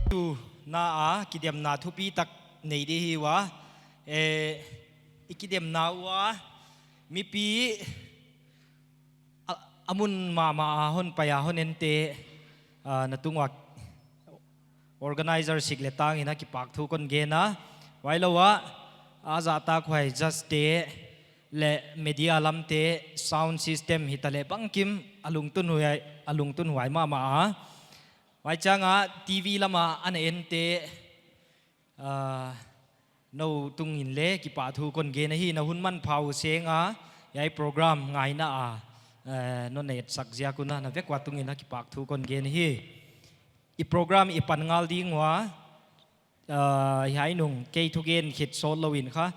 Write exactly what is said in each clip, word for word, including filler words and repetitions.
Tu na a kidemna thupi tak nei di hi ua. Eh, i kidemna ua mipi a, a mun mahmah a hon pai a hon ente, ah, na tung ua organizer sik le tang in a kipahthu kon gen a. Huailou a, a zahtak huai judge te le media lam te, sound system hita le bangkim a lungtun huai, a lungtun huai mahmah a. Huai chiang a T V lam a ana ente, ah, nou tung in le kipahthu kon gen ahi, na hun manpha uh seng a, hiai program ngaina a, eh, nou na etsak ziak un a, na vek ua tung in a kipahthu kon gen ahi. I program i pan ngal ding ua, ah, hiai nung kei thugen khit sawtlou in kha,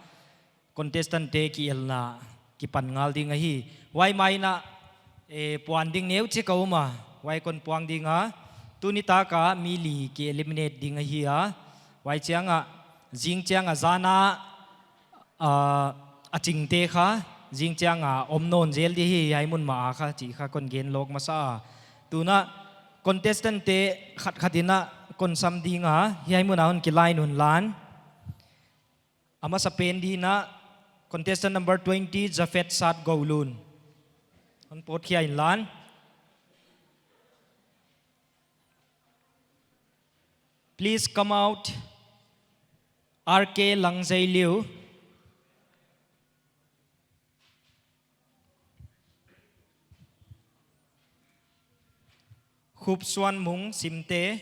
contestant te kielna kipan ngal ding ahi. Huai mai in a, eh, puang ding neuchik a om a, huai kon puang ding a. Tuni tak a mi li ki eliminate ding ahi a. Huai chiang a, zing chiang a zan a, ah, a chingte kha, zing chiang a om nawn zel di hi, hiai mun mah a kha, chih kha kon gen lawk masa a. Tun a, contestant te khat khat in a kon sam ding a, hiai mun a hon kiline un lan. A masapen di in a, contestant number twenty, Japhet Sat Goulun. Hon pawt khia in lan. Please come out, R K Langzeiliu. Khupsuanmung Simte,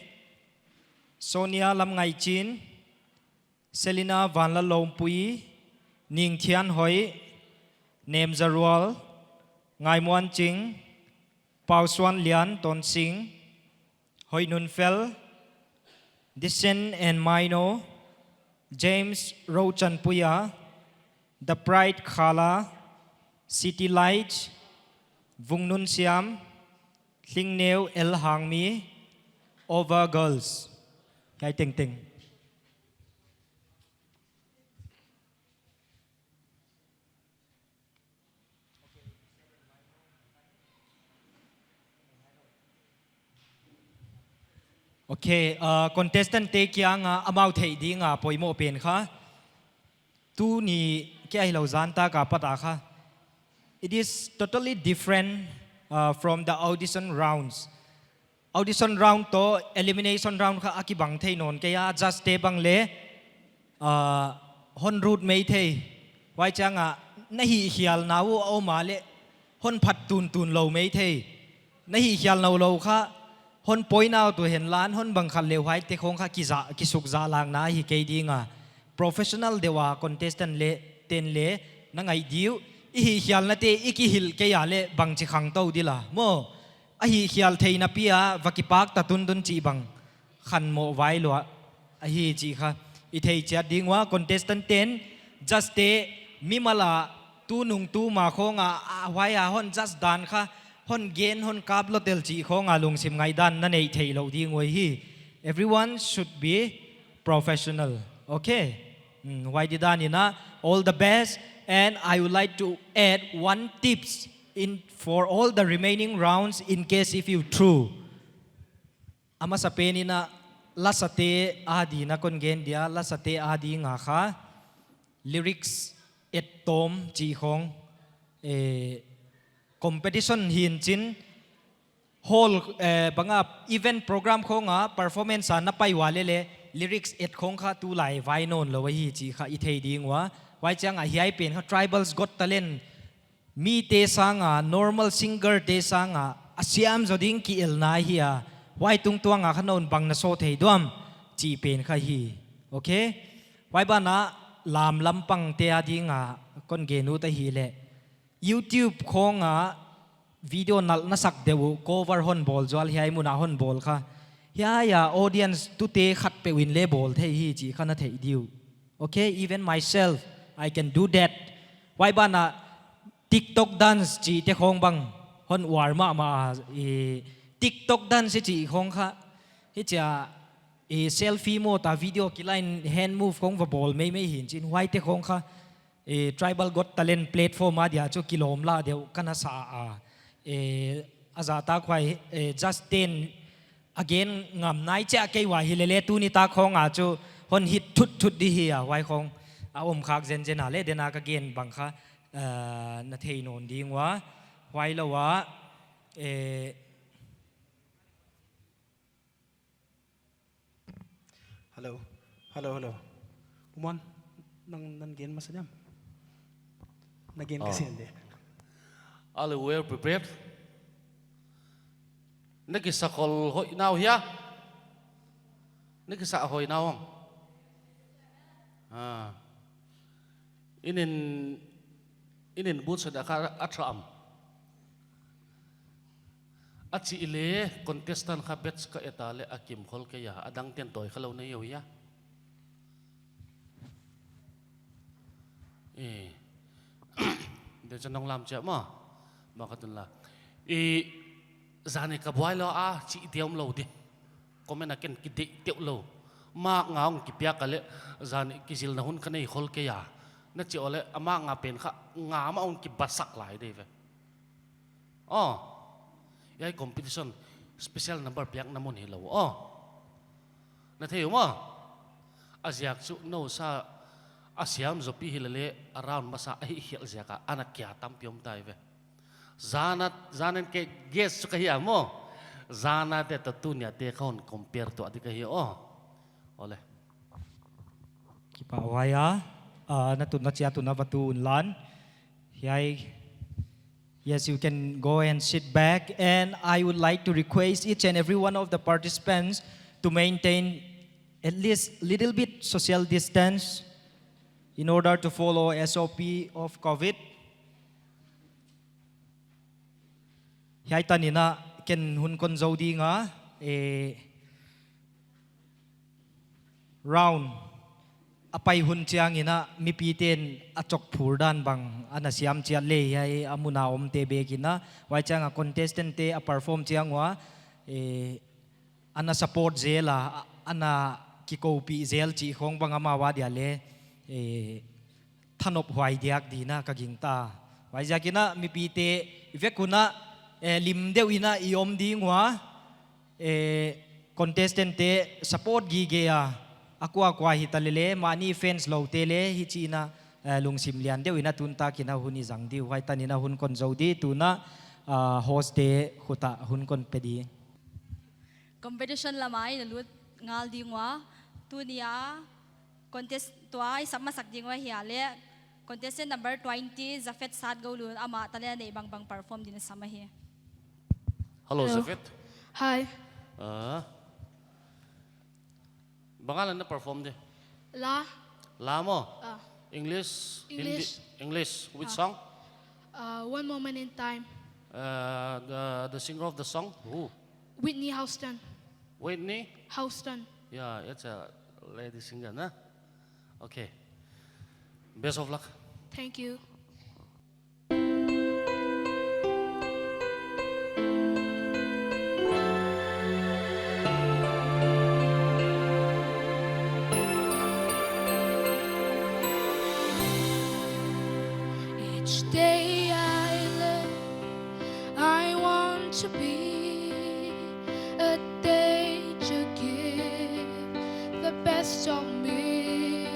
Sonia Lamngaichin, Selina Vanlalloumpui, Ningthianhoih, Nemzarual, Ngaimuanching, Pausuanlian Tonsing, Hoihnunfel, Disen and Maino, James Rochanpuia, The Pride Khala, City Lights, Vungnunsiam, Tlingneu L Hangmi, Over Girls. Hiai tengteng. Okay, uh, contestant te kiang a amau theih ding a poimoh pen kha, tuni kia hilou zan tak a pat a kha, it is totally different, uh, from the audition rounds. Audition round toh elimination round kha a kibang thei nawn kei a, judge te bang le, ah, hon rut mai thei. Huai chiang a na hihkhialna uh a om a le hon phat tuntun lou mai thei. Na hihkhial nawnlou kha hon point out uh hen lan, hon bang khat le huaite khong kha kiza, kisukzalakna ahi kei ding a. Professional deuh a contestant le ten le na ngaih di uh, i hihkhialnate i kihilh kei a le bangchi khangtou di la maw. A hihkhial theihna pi a va kipak ta tuntun chih bang khanmoh vai lua ahi chih kha i thei chiat ding ua. Contestant ten judge te mimal a tunung tuma khong a, a huai a hon judge dan kha hon gen hon kap lou tel chih khong a lungsim ngaihdan na neih theih lou ding uh ahi. Everyone should be professional. Okay. Hmm, huai di dan in a, all the best. And I would like to add one tips in for all the remaining rounds in case if you through. A masapen in a, lasate a di in a kon gen dia, lasate a di nga kha lyrics et tawm chih khong, eh, competition hi'n chin, hall, eh, bang a event program khong a performance a na pai ua le le lyrics et khong kha tulai vai nawnlou ahi chih kha i thei ding ua. Huai chiang a hiai pen kha Tribals Got Talent mite sang a, normal singer te sang a, a siam zaw ding kielna hi a. Huai tungtuang a kha non bang na saw thei diam chih pen kha hi. Okay? Huai ban a lam lampang te a di nga kon gen ut ahi le, YouTube khong a video nalh na sak deuh uh, cover hon bawl zual hiai mun a hon bawl kha. Hiai a audience tute khat peuh in le bawl thei hi chih kha na theih di uh. Okay, even myself, I can do that. Huai ban a TikTok dance chih te khong bang hon uar mahmah a, i TikTok dance chih khong kha, hichia, i selfie mode a video kilain hand move khong va bawl meimei hi'n chin, huaite khong kha, eh, Tribal Got Talent platform a dia chu kilawm la deuh ka na sa a. Eh, a zahtak huai, eh, judge ten a gen ngam nai chia kei ua hilele tuni tak khong a chu hon hit thut thut di hi a, huai khong a om khak zenzen a le, den a ka gen bang kha, eh, na thei nawn ding ua, huai lou a, eh, Hello. Hello, hello. Uman, nang, nang gen masa diam. Na gen ka sian de. Are you well prepared? Na kisa khol hoih nau hia? Na kisa hoih nau am? Ah. Inin, inin but sa da kha a thra am. A chih le contestant kha batch ka et a le a kim khol kei a, a dang ten tawi kha lou na hi uh hia. Eh. Dia cha nong lam chia ma. Ma ka tun la. I zani ka buai lou a chih diam lou di. Comment a ken kideih teuh lou. Mark nga hong kipiak a le zani kizilna hun ka nei khol kei a. Na chih uh le a mark nga pen kha nga mah hong kibasak lai di ve. Oh. Hiai competition special number piakna mun hi lou. Oh. Na thei uh maw? A ziak chu nou sa a siam zopi hilele a round masa a hih khial ziak a ana kia tampi om tai ve. Zana, zanen ke guest chu ka hi a maw? Zana te toh tuni a te kha hon compare tuah di ka hi aw. Ole. Kipahhuai a, ah, na tut na chia tun a va tu un lan. Hiai, yes, you can go and sit back. And I would like to request each and every one of the participants to maintain at least little bit social distance in order to follow S O P of COVID. Hiai tan in a ken hun kon zou ding a, eh, round a pai hun chiang in a mipite'n a chok phur dan bang ana siam chiat le hiai a mun a omte bek in a, huai chiang a contestant te a perform chiang ua, eh, ana support zel a, ana kikoupih zel chih khong bang amau a dia le, eh, thanop huai diak di in a ka gingta. Huaiziak in a mipite i vek un a, eh, lim deuh in a i om ding ua, eh, contestant te support gige a, a kuakua hita lele, mahni fans loute le, hichi in a, eh, lungsim lian deuh in a tun tak in a hun i zang di uh, huai tan in a hun kon zou di, tun a, ah, host te khut a hun kon pe di. Competition lam a i na lut ngal ding ua, tuni a contest tua i sap masak ding ua hia le, contestant number twenty, Zafet Satgoulun, amah talent nei bangbang perform din sam ahi. Hello, Hello. Zafet. Hi. Ah. Bang a la na perform di? La. La maw? Ah. English, Hindi, English. English. Which Ah. song? Uh, One Moment in Time. Uh, the, the singer of the song? Who? Whitney Houston. Whitney? Houston. Yeah, it's a lady singer, nah? Okay. Best of luck. Thank you. Each day I live, I want to be a day to give the best of me.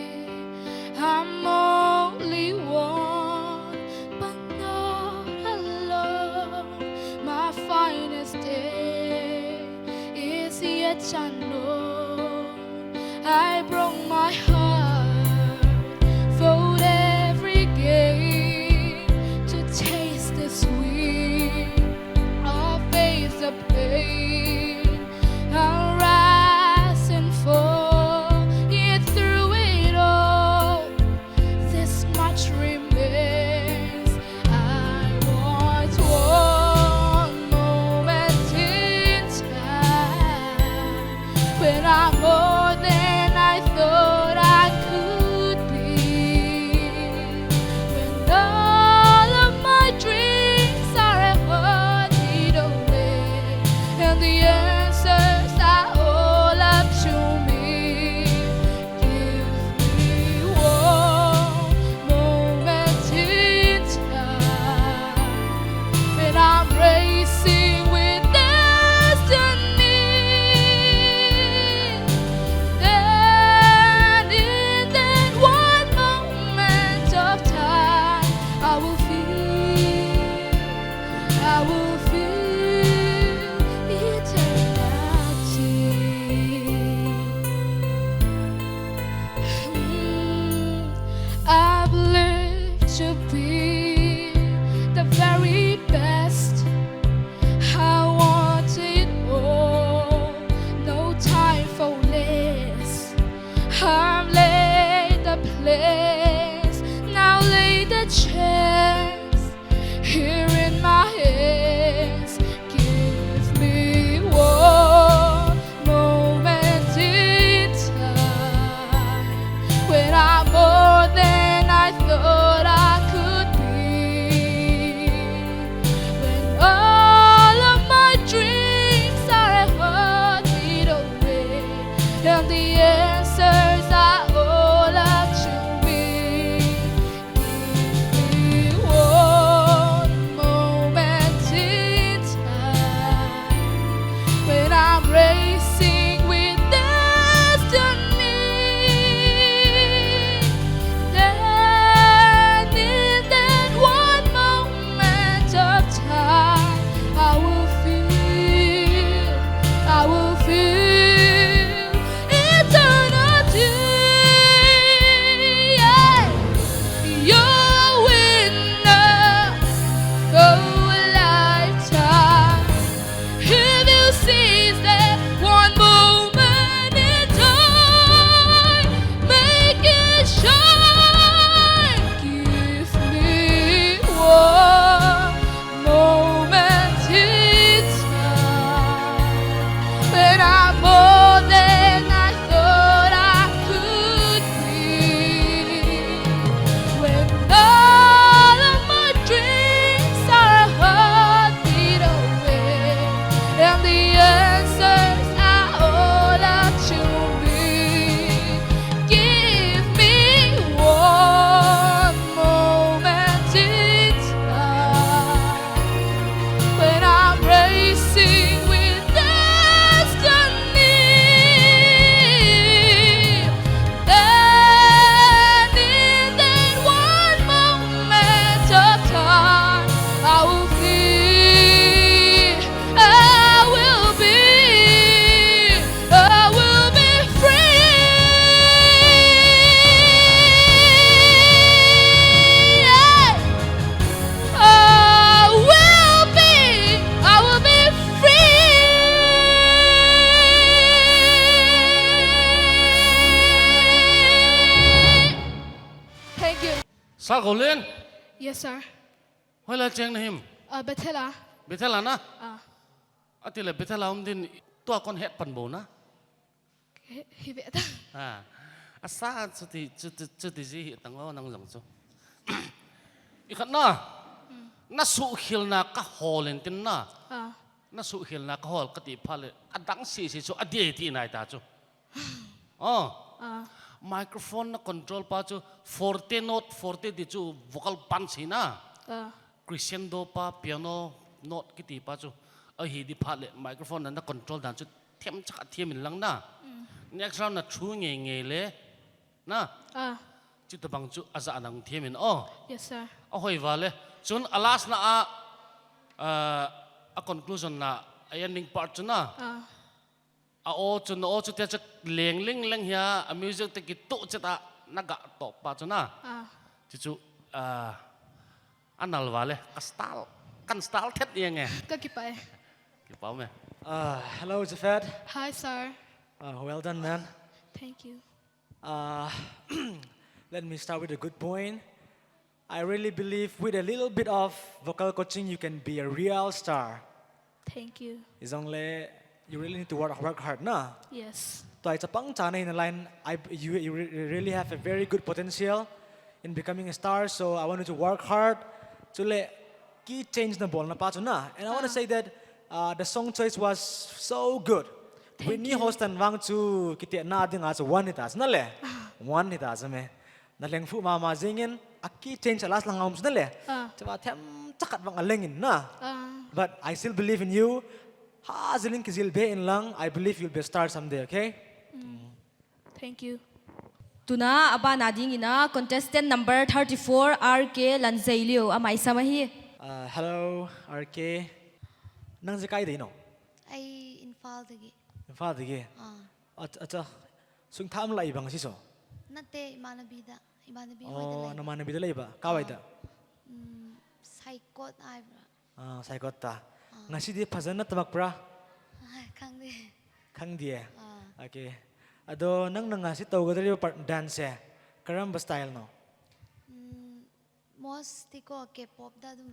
I'm only one, but not alone. My finest day is yet unknown. I broke my heart, fought every game to taste the sweet. I'll face the pain, I'll rise and fall. Yet through it all, this much remains. I was one moment in time when I'm more than I thought I could be. When all of my dreams are a hurried away, and the answers are all up to me. Give me one moment in time, and I'm racing with destiny. Sal Golin? Yes, sir. Hoih lai chiang na him? Ah, Bethel a. Bethel a na? Ah. Ahihleh Bethel a om din tua kon het pan bou na? Hi, hi ve ta. Ah. A sa chuti, chuti, chuti zi hi tang o nang zong chu. I khat na. Hmm. Na suhkhelhna ka hawl in tin na. Ah. Na suhkhelhna ka hawl ka ti pha leh. A dang sisi chu a dia ti nai ta chu. Oh. Ah. Microphone na control pa chu forte note, forte di chu vocal punch hi na. Ah. Crescendo pa, piano note kiti pa chu. Ahi di pha leh microphone na control dan chu themchak a thiam in lang na. Mm. Next round na thu ngeingei leh. Na. Ah. Chuti bang chu a zah nang thiam in. Oh. Yes, sir. A hoih val e. Chun a last na a, ah, a conclusion na a ending part chu na. Ah. A aw chu, na aw chu tia chu leng leng leng hia, a music te ki tu chet a na gah tawp pa chu na. Ah. Chu chu, ah, a nal val e, ka style, kan style thet yang e. Ka kipah e. Kipah me. Uh, hello, Japhet. Hi, sir. Uh, well done, man. Thank you. Uh, let me start with a good point. I really believe with a little bit of vocal coaching, you can be a real star. Thank you. It's only you really need to work, work hard, na? Yes. Tua i chapang chana in a line, I, you, you re-, really have a very good potential in becoming a star, so I want you to work hard. Chule, key change na bawlna pa chu na. And I wanna Ah. say that, uh, the song choice was so good. Thank Whitney you. Houston vang chu kitiatna ding a chu one hita chu na le. Ah. One hita chu me. Na leng fuh mahmah zingin, a key change a last lang a om chu na le. Ah. Chua themchak khat vang a leng in na. Ah. But I still believe in you. Ha, zil in kizil be in lang, I believe you'll be a star someday, okay? Mm. Thank you. Tuna a ban a ding in a contestant number thirty-four, R K Lanzeiliu, a mai sam ahi. Uh, hello, R K. Nang zia kai dei no? Ai Imphal dagi. Imphal dagi? Ah. Acha, acha. Sung tham lai bang si so? Nate, imanabi da. Imanabi Oh, hoih da lai. Na manabi da lai ba? Ka wai da? Ah. Mm, Saikot ai bra. Ah, Saikot ta. Ah. Ngasi di phazan na tamak pra? Ah, khang di. Khang di e? Ah. Okay. Ado nang nang ngasi tau ga dari ba par-, dance e. Karamba style no? Mm, most tiko K-pop da dum.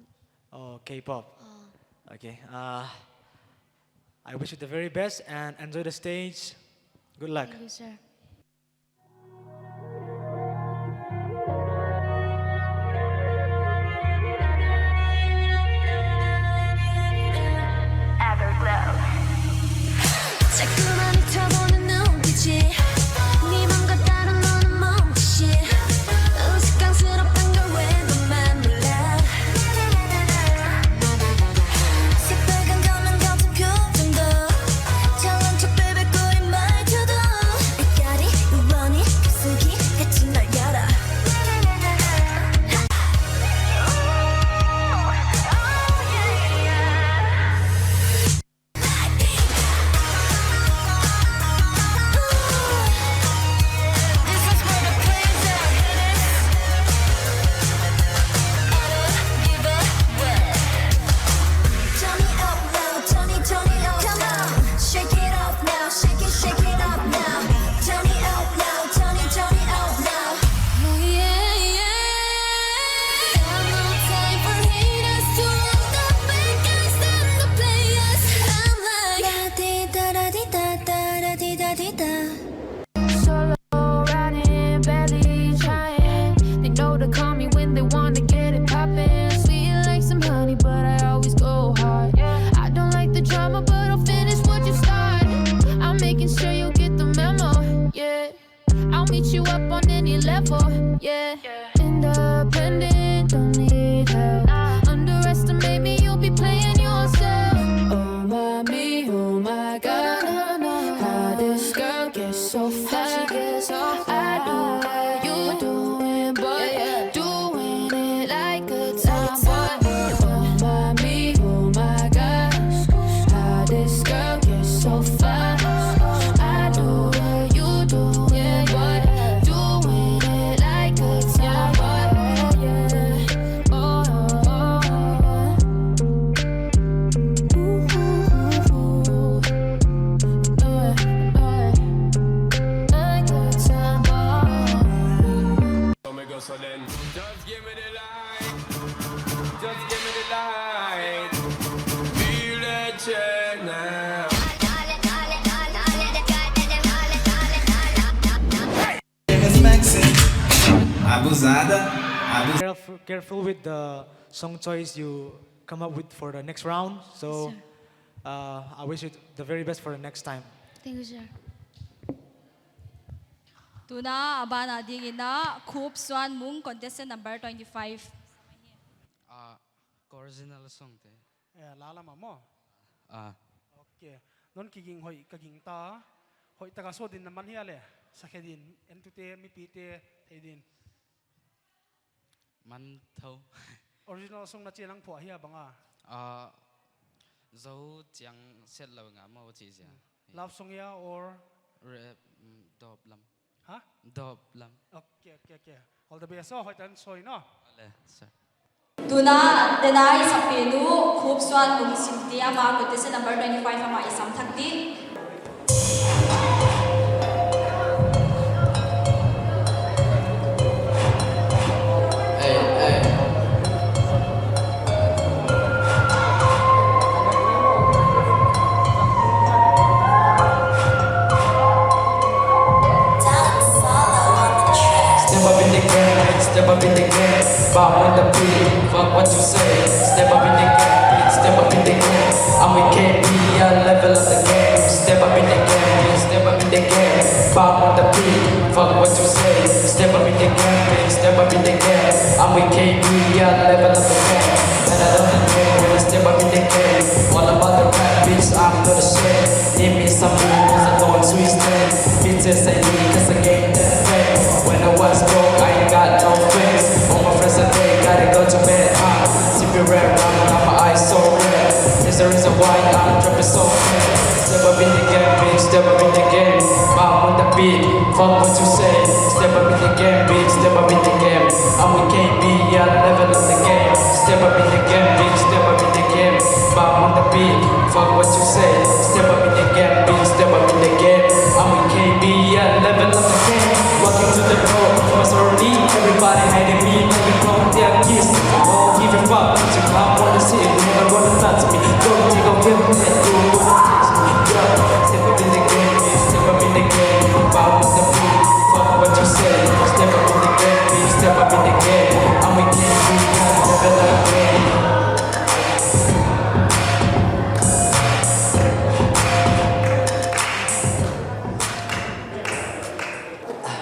Oh, K-pop. Ah. Okay. Uh, I wish you the very best and enjoy the stage. Good luck. Thank you, sir. 자꾸만 훑어보는 눈빛이 네 맘 같다는 너는 멈칫 우스꽝스럽단 걸 왜 너만 몰라 새빨간 거만 같은 표정도 잘난 척 비비고 이 말투도 bitchy 우연히 kopsuki 같이 널 열어 Turn it up now, turn it, turn it up now. Shake it off now, shake it, shake it off now. Turn it up now, turn it, turn it up now. Oh yeah, yeah. Got no time for haters, to all the bad guys and the players. I'm like la di da da di da da da di da di da. Solo riding, barely trying. They know they call me when they wanna get it poppin'. Sweet like some honey, but I always go hard. I don't like the drama, but I'll finish what you start. I'm making sure you get the memo, yeah. I'll meet you up on any level, yeah. Independent, don't need help. Underestimate me, you'll be playing yourself. Oh my, me, oh my God. How this girl get so far? I do what you doing, but doing it like a tomboy. Oh my, me, oh my God. How this girl get so far? I do what you doing, but doing it like a tomboy. Abusada. Abu- Careful, careful with the song choice you come up with for the next round. So, Sir. uh, I wish you the very best for the next time. Thank you, sir. Tuna a ban a ding in a Khup Suan Mung, contestant number twenty-five. Ah, ka original song te. Eh, la lam ah maw? Ah. Okay. Non kiging hoih ka gingta. Hoihtaka sawt in na man hia le. Sakhe din, entute, mipite, thei din. Man thou. Original song na chi a nang phuah hia bang a? Ah, Zou chiang set lou nga maw chi zia. Hmm. Love song hia or? Re-, mm, dawp lam. Ha? Dawp lam. Okay, okay, okay. All the best. Oh, hoih tan soi no. Ale, sir. Tuna, denai sapenu, Khup Suan Mung Simte ama, contestant number twenty-five ama i sam thak di. Hey, hey. Step up in the game, step up in the game. Bow on the beat, fuck what you say. Step up in the game, step up in the game. And we can't be a level of the game. Step up in the game, step up in the game. Bow on the beat, fuck what you say. Step up in the game, step up in the game. And we can't be a level of the game. And I love the game when I step up in the game. All about the rap, bitch, I'm not ashamed. Give me some moves, I don't twist it. Bitches say me 'cause I gained that fame. When I was broke, I ain't got no friends. All my friends are dead, gotta go to bed, huh? Sipping red rum, got my eyes so red. There's a reason why I'm dripping so red. Step up in the game, bitch, step up in the game. I'm on the beat, fuck what you say. Step up in the game, bitch, step up in the game. And we can't be on level of the game. Step up in the game, bitch, step up in the game. I'm on the beat, fuck what you say. Step up in the game, bitch, step up in the game. And we can't be on level of the game. Walking to the door, my sorority, everybody hating me, let me blow their kiss. Don't give a fuck, what you come wanna see, never gonna touch me. Don't take a feel, let go, wanna taste me. Yeah, step up in the game, bitch, step up in the game. Bow with the beat, fuck what you say. Step up in the game, bitch, step up in the game. And we can't be on level of the game.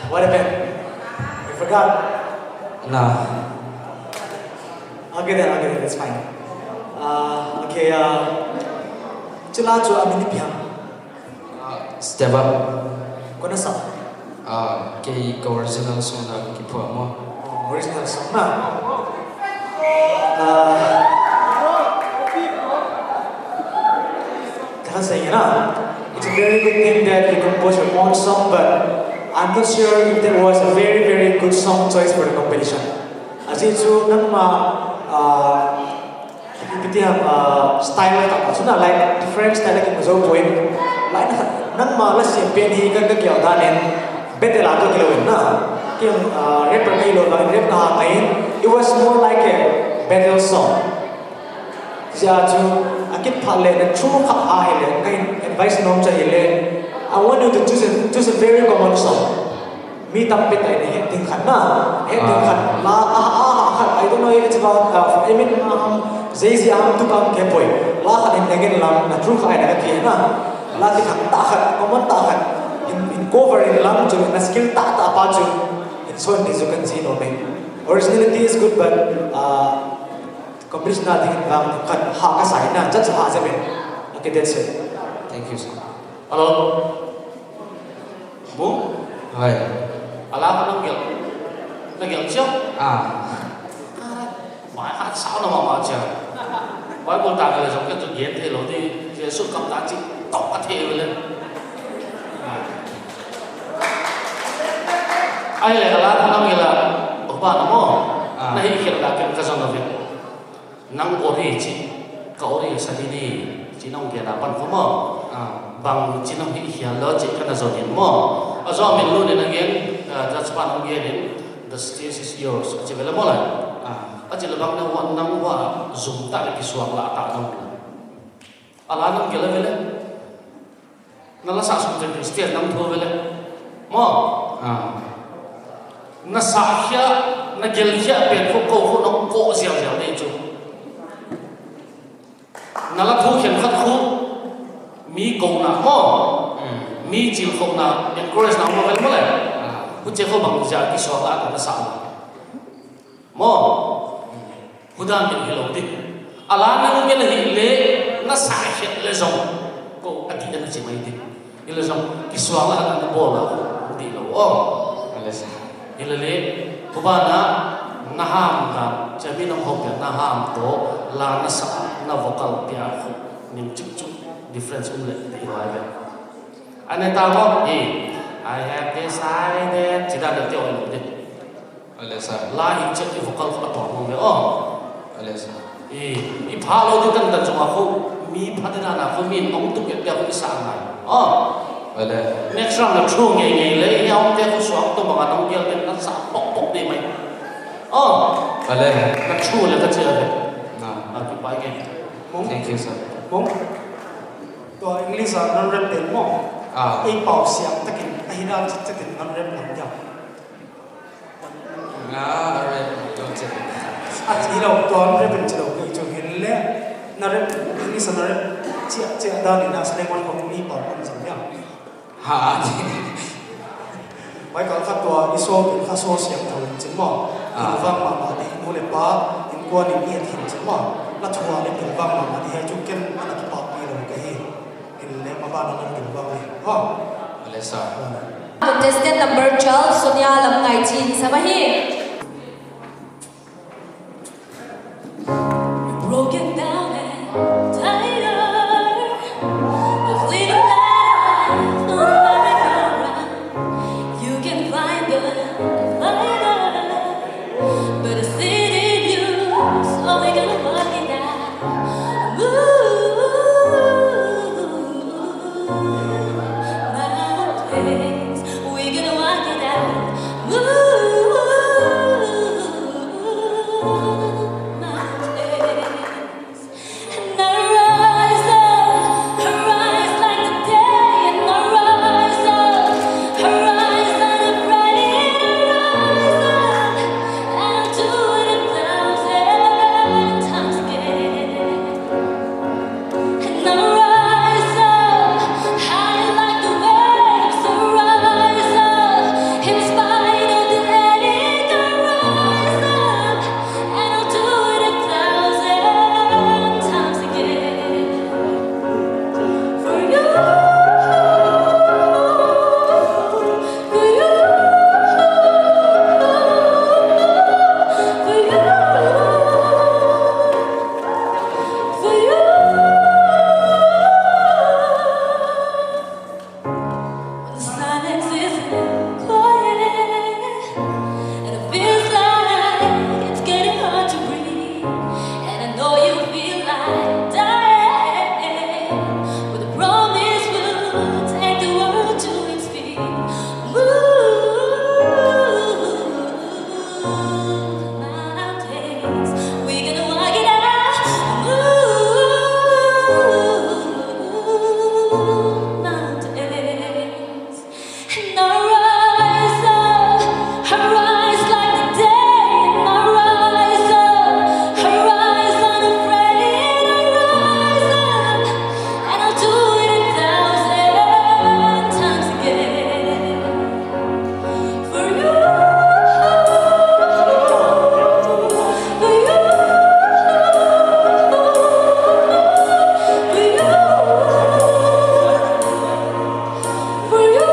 What happened? You forgot? Nah. Okay then, okay then, that's fine. Uh, okay, uh, chila chu a min ipi ham? Step up. Kua na sa? Ah, kei ka original song na kiphuah maw. Oh, original song na. Ah, ka sa ing na. It's a very good thing that you compose your own song, but I'm not sure if that was a very, very good song choice for the competition. Aziah chu nangmah, ah, ipi ti ham, ah, style khat a, suna, like, different style a kimu zou poi. Like, nangmah la siam pen hi ka, ka kiau dan in, battle a toh kilou in na. Ken, ah, rapper ka hi lou bang in rap ka hang in. It was more like a battle song. Ziah chu, a kiphat leh na thu kha a hi leh, ka advice nuam chu hi leh, I want you to choose a, choose a very common song. Mi tampi tak in a het ding khat na, het ding khat. Ah. La, ah, ah, ah, khat. I don't know if it's about, uh, for Eminem ham, Jay-Z ham, Tupac ham, kei poi. La khat in again lam, na thu kha in a kei na. La ti khat ta khat, common ta khat. In, in cover in lam chu, na skill ta ta pa chu. In song ni chu kan chi nuam e. Originality is good, but, uh, competition a ding in lam khat ha ka sa in na, judge ha se me. Okay, that's it. Thank you, sir. Hello. Mung? Hoi. A la kha nang gelh. Na gelh chiah? Ah. Mai hat sau na mahmah chiah. Bible tang leh zong kei tu gen theilou di. Jesu kam ta chi tok a thei ve leh. Ahihleh a la kha nang gelh a. Oh, ban maw. Ah. Na hihkhelh dak ken ka zong a ve. Nang ori chi, ka ori sa di ni, chi nong gen a pan kha maw. Ah. Bang chi nong hihkhial lou chi ka na zon in maw. A zon min lu ni na gen, ah, judge pan hong gen in, the stage is yours. A chi ve leh maw lai. Ah. A chi leh bang na huan nang huan zum ta leh kisuak la ta nong. A la nong gelh a ve leh. Na la sa sung chen stage nang thu ve leh. Maw. Ah. Na sahkhia, na gelkhia pen khu kou khu nong kou ziauziau nei chu. Na la thu khenkhat khu mi kouna maw. Mm. Mi chilkhouna, encourage na maw vel maw le. Ah. Huchi khu bang ziak kisuak la na sa maw. Maw. Hudan min hilou di. A la nang gen hileh na sahkhia leh zong kou a di na chi mai di. Hileh zong kisuak la na bawl la di lou. Oh. Alesa. Hilele, hubanah na ham dan, chairman nong hou pia na ham toh, la na sa, na vocal pia khu, ning chukchuk, difference um leh, di huai ve. Ane ta maw, eh, "I have decided," chih dan deuh te om di. Alesa. La i chih i vocal khu a tuam om ve, oh. Alesa. I, i phalou di tan tan chunga khu, mi pha di dan a khu, mi nong tuk et dia khu i sa ngai. Oh. Vale. Next round na thu ngeingei leh, i om te khu suang toh bang a nong gel den na sa pokpok di mai. Oh. Vale. Na thu leh ka chia leh. Na. A ki pai ke. Mong. Thank you, sir. Mong. Tua English a non rap pen maw. Ah. Ei pau siang takin, ahi dan chih takin non rap lam dia. Nga rap lou chih. A chih lou, tuan rap in chih lou, kei chu hilele. Na rap, English na rap, chia, chia dan in a slang wan kong mi pau kan zang ya. Ha, a chih. Bai kal khat tua, i so, pen kha so siang thou in chih maw. Ah. Pilvang mahmah di, nu leh pa, innkuan in i et hin chih maw. La thua leh pilvang mahmah di, hiai chu ken ana kipak pi lou ka hi. Hilele, maban a nang pilvang leh. Ha. Alesa. Ah. Contestant number twelve, Sonia Lamngaichi, ni sa ba hi. Broken down and tired of living life on the merry-go-round. You can find the fighter, but it's in you, so we gonna work it out. Move mountains, we gonna work it out. Move mountains. And I rise up, I rise like the day, and I rise up, I rise unafraid, I rise up, and I'll do it a thousand times again. And I rise up, high like the waves, I rise up, in spite of the headache, I rise up. And I'll do it a thousand times again. For you, for you, for you, for you. When the silence is quiet, and it feels like it's getting hard to breathe, and I know you feel like dying, with a promise we'll take the world to its feet. Move mountains, we gonna walk it out. Move mountains. And I rise up, I rise like the day. And I rise up, I rise unafraid. I rise up, and I'll do it a thousand times again. For you, for you, for you, for you.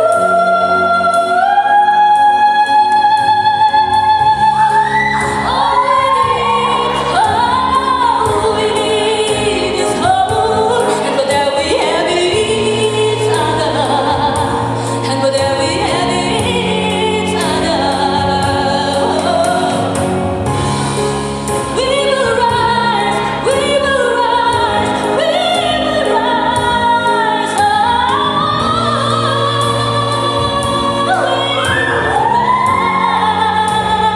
All we need, all we need is hope, and for that we have each other. And for that we have each other. We will rise, we will rise, we will rise. Oh, we will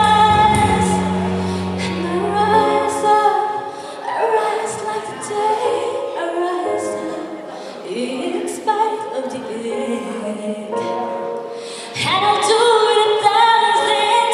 rise. And I rise up, I rise like the day, I rise up. In spite of the ache, and I'll do it a thousand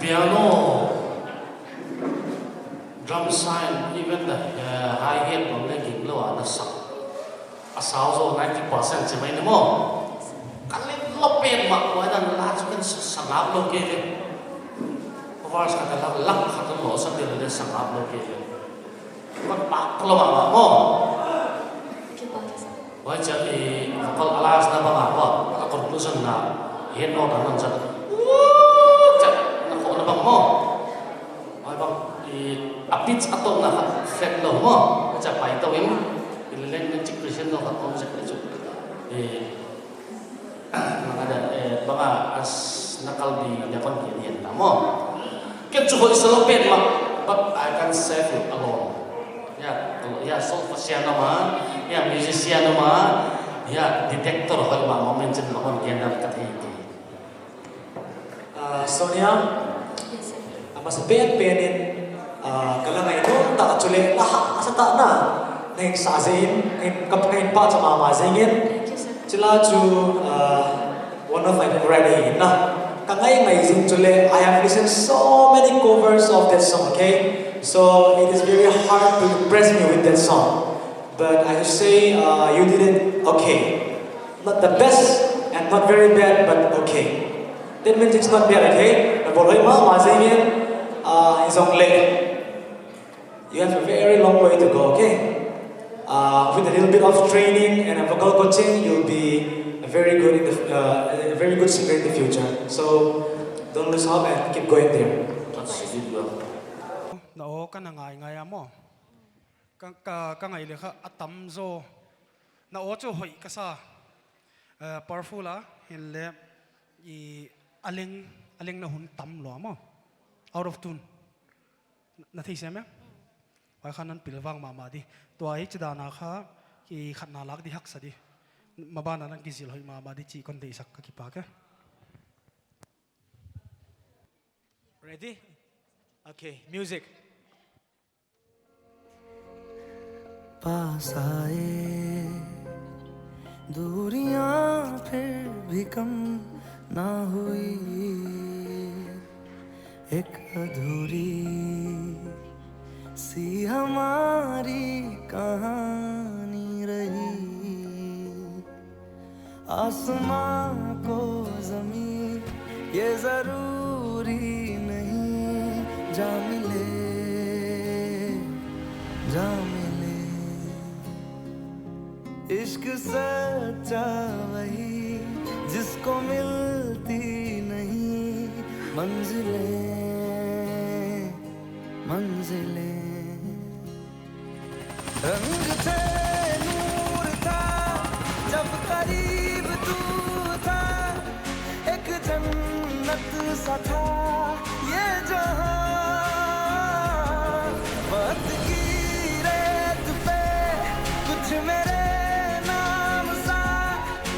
Piano, drum sign, even the, uh, hi-hat bang leh gingta a na sak. A sau zaw ninety percent chi mai ni maw. Ka leng lop petmah, huai dan la chu ken sa, sa ngap lou kei ve. Verse khat a lak, lak khat a lou sa tel leh sa ngap lou kei ve. Kon pak lou mahmah maw. Huai chiang i vocal alliance na bang a maw, a conclusion na, head note a non sa. Chiang na khoh na bang maw. Huai bang, i, a pitch a tawpna kha flat lou maw. Huai chiang pai tou in, i leng na chik crescendo kha om zek leh chu. I, Bang a, eh, bang a, as na kal di na kon kian hian ta maw. Ken chu hoih sa lou petmah, but I can save you alone. Ya, ya, solfa sian a maw, ya, musician a maw, ya, detector hoih mahmah, mention mahmah kian dan ka thei di. Ah, Sonia? Yes, sir. A masa penpen in, ah, ka la ngaihnawm ta chu leh, la hahsa ta na, na hih sa zing in, in ka, ka in pahchah mahmah zing in. Thank you, sir. Chila chu, ah, one of my favorite hi na. Ka ngaingai zing chu leh, I have listened so many covers of that song, okay? So it is very hard to impress me with that song. But I should say, uh, you did it okay. Not the best and not very bad, but okay. That means it's not bad, okay? Na bawl hoih mahmah zing in, uh, it's only. You have a very long way to go, okay? Uh, with a little bit of training and a vocal coaching, you'll be a very good in the, uh, a very good singer in the future. So don't lose hope and keep going there. Na aw ka na ngaingai a maw. Ka, ka, ka ngaih leh kha a tam zaw. Na aw chu hoih ka sa. Eh, powerful a, hinleh i a leng, a leng na hun tam lou a maw. Out of tune. Na thei sem e? Huai kha nan pilvang mahmah di. Tua hi chidan a kha, i khatna lak di haksa di. Maban a nan kizil hoih mahmah di chih kon deihsak ka kipak e. Ready? Okay, music. पास आए दूरियां फिर भी कम ना हुई, एक अधूरी सी हमारी कहानी रही। आसमां को जमीन ये जरूरी नहीं, जा मिले, जा मिले। इश्क सच्चा वही जिसको मिलती नहीं मंजिलें, मंजिलें। रंग थे, नूर था, जब करीब तू था, एक जन्नत सा था ये जहां। वक्त की रेत पे कुछ मेरे नाम सा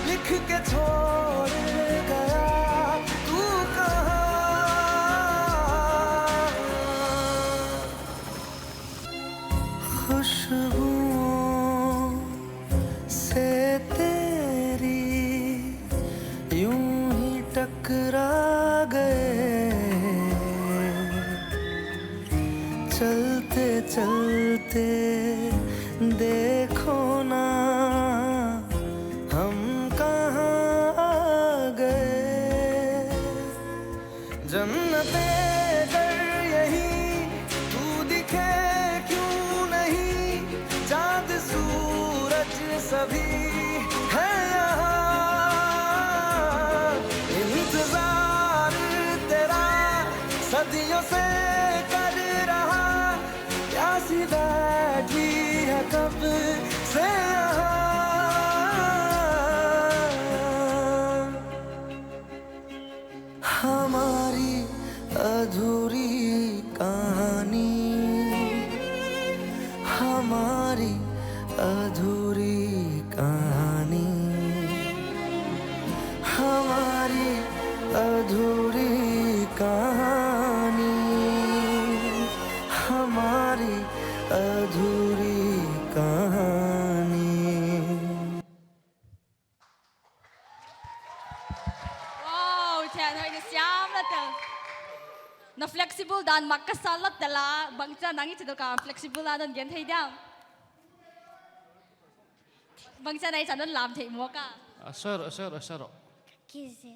लिख के छोड़ गया तू कहां। खुशबुओं से तेरी यूं ही टकरा गए, चलते चलते देखो ना हम कहां आ गए। जन्नतें अगर यही तू दिखे क्यों नहीं, चांद सूरज सभी है यहां। इंतजार तेरा सदियों से कर रहा, प्यासी बैठी है कब से यहां। हमारी अधूरी कहानी, हमारी अधूरी कहानी, हमारी अधूरी कहानी, हमारी अधूरी कहानी। Thianhoih, na siam la tel. Na flexible dan mak ka sa la tel a, bangchan nang i chi dok a flexible a, non gen thei diam. Bangchan ai chan non lam thei mawk a. A sir, a sir, a sir. Kizi.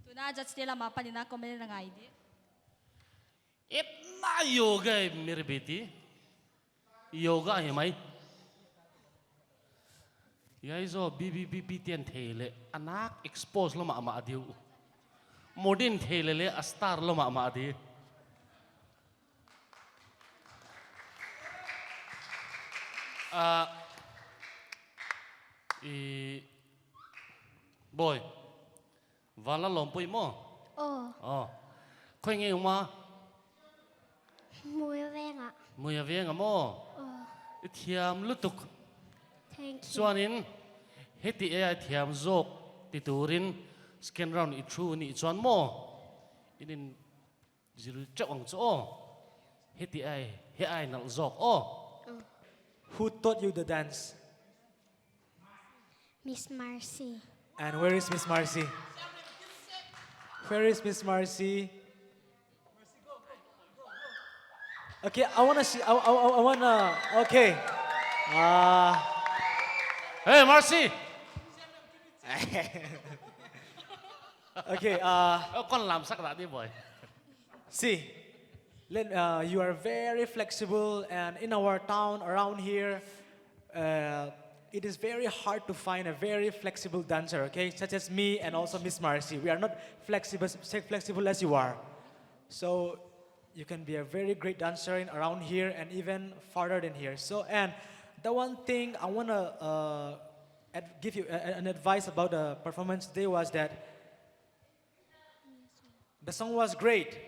Tuna judge te lam apan in a comment na ngai di. Itna yoga hai mere beti. Yoga hi mai. Hiai zoh B B B P te'n thei leh a nak expose lou mahmah di uh. Modin thei leh leh a star lou mahmah di. Ah, i, boy. Van la lawm pui maw? Oh. Oh. Khoih nge um a? Muia Veng ah. Muia Veng ah maw? Oh. I thiam lutuk. Thank you. Chuan in, heti ei thiam zawk ti turin second round i through ni chuan maw? In in zil chauh ang chu aw. Heti ei, he ei nalh zawk aw. Oh. Who taught you the dance? Miss Marcy. And where is Miss Marcy? Where is Miss Marcy? Okay, I wanna see. I, I, I, I wanna. Okay. Uh, hey, Marcy. Okay. Uh, oh, kon lam sak dah ni, boy. See, Len, uh, you are very flexible, and in our town around here, uh, it is very hard to find a very flexible dancer, okay? Such as me and also Miss Marcy. We are not flexible, as flexible as you are. So you can be a very great dancer in around here and even farther than here. So, and the one thing I wanna, uh, ad-, give you a, a, an advice about the performance today was that the song was great,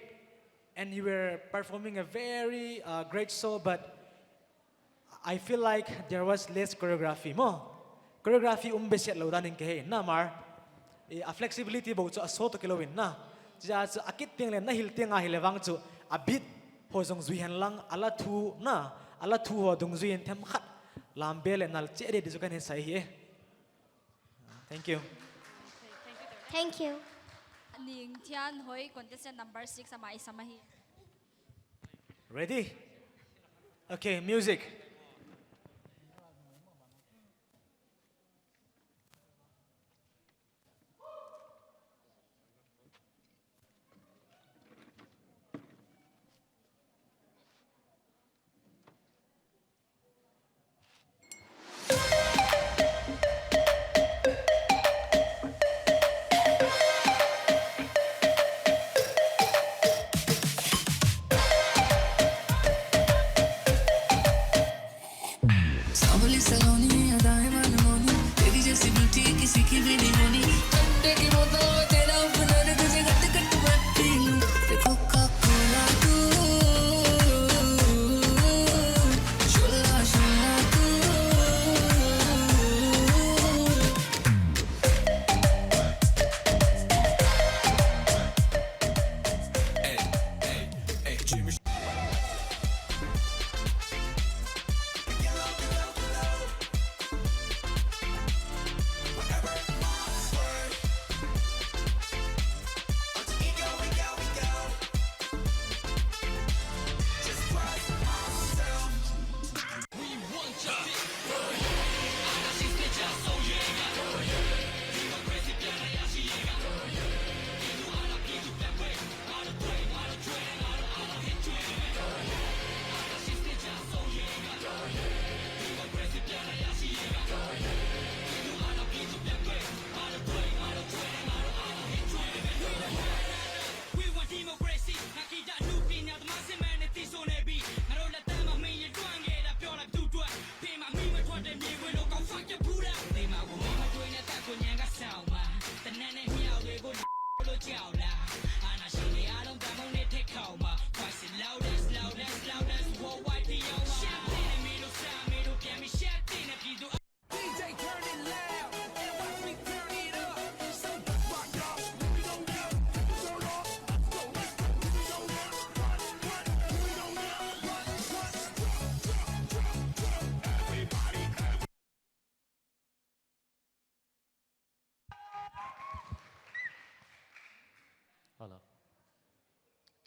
and you were performing a very, uh, great show, but I feel like there was less choreography maw. Choreography um besiat lou dan in ka hei na, Mar. Eh, a flexibility bou chu a show toh kilou in na. Chia chu a kit teng leh na hil teng a hileh vang chu a beat ho zong zui hen lang, a la thu na, a la thu ho dungzui in themkhat lam be leh nalh chiah di chu ka hei sa hi e. Thank you. Thank you. Ning Thianhoih, contestant number six, amah i sam ahi. Ready? Okay, music. सांवली सलोनी, अदाएं मनमोहनी, तेरी जैसी ब्यूटी किसी की भी नहीं होनी। अंडे की बोतल में तेरा अपना, तुझे कट कट मैं पी लूं। कोका कोला तू, शोला शोला तू।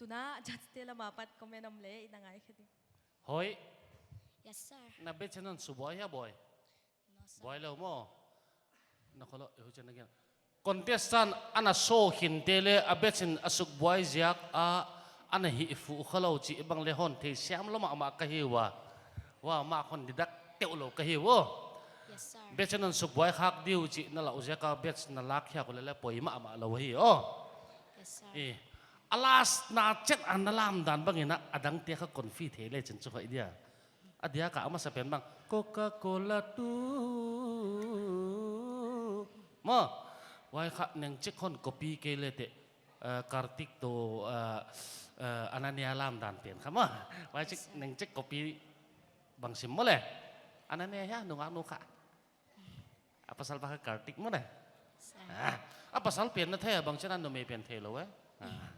Tuna judge te lam apat comment om le i na ngaikhe di. Hoih. Yes, sir. Na batch in hon subuai hia, boy? No, sir. Buai lou maw. Na kholo, eh, hu chen again. Contestant ana sawkhin te le a batch in a sukbuai ziak a ana hih fuh kha lou chih bang le hon thei siam lou mahmah ka hi ua. Ua, mah hon didak teuh lou ka hi ua. Yes, sir. Batch in hon sukbuai khak diu chih na lau ziak a batch na lak hiak ule le poi mahmah lou hi aw. Yes, sir. Eh, a last na chet a na lam dan bang in a dang te kha confuse thei le chin chu hoih dia. A diak a masa pen bang Coca-Cola tu. Maw, huai kha neng chik hon copy kei le te, eh, Kartik toh, eh, eh, Ananya lam dan pen kha maw. Huai chik neng chik copy bang sim maw le. Ananya hia nungak nu kha. A pasal bang kha Kartik maw le. Sa. Ah, a pasal pen na thei a bang chena numei pen thei lou eh. Ah.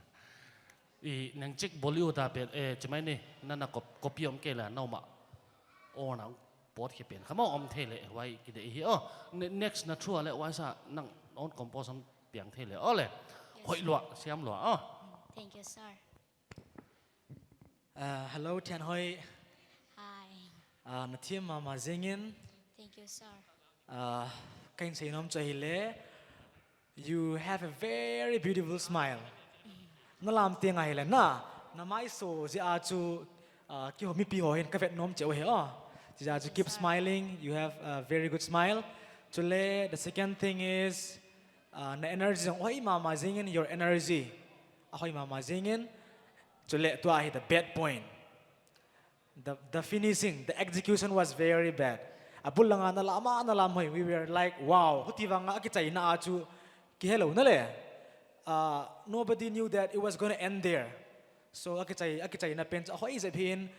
I neng chik Bollywood a pen, eh, chimai ni, na na cop-, copy om kei la, na om a. O na pot khe pen. Kha maw om thei le, huai ki de hi. Oh, ne-, next na thu a le, huai sa, nang own compose om piang thei le. Oh le, yes, hoih lua, siam lua, oh. Thank you, sir. Uh, hello, Thianhoih. Hi. Uh, na thiam mahmah zingin. Thank you, sir. Uh, ka hinsei nuam chu hi le. You have a very beautiful smile. Na lam teng ahi le na, na mai so zia chu, ah, ki ho mipi ho hin ka vet nuam cheuh hi aw. Zia chu keep smiling, you have a very good smile. Chule, the second thing is, ah, na energy zong hoih mahmah zingin, your energy. A hoih mahmah zingin. Chule, tua hi the bad point. The, the finishing, the execution was very bad. A bul langa na lam a, na lam hoih. We were like, wow, huti vanga a kichaina a chu kihe lou na le. Uh, nobody knew that it was gonna end there. So a kichai, a kichaina pen chu a hoih zep hin,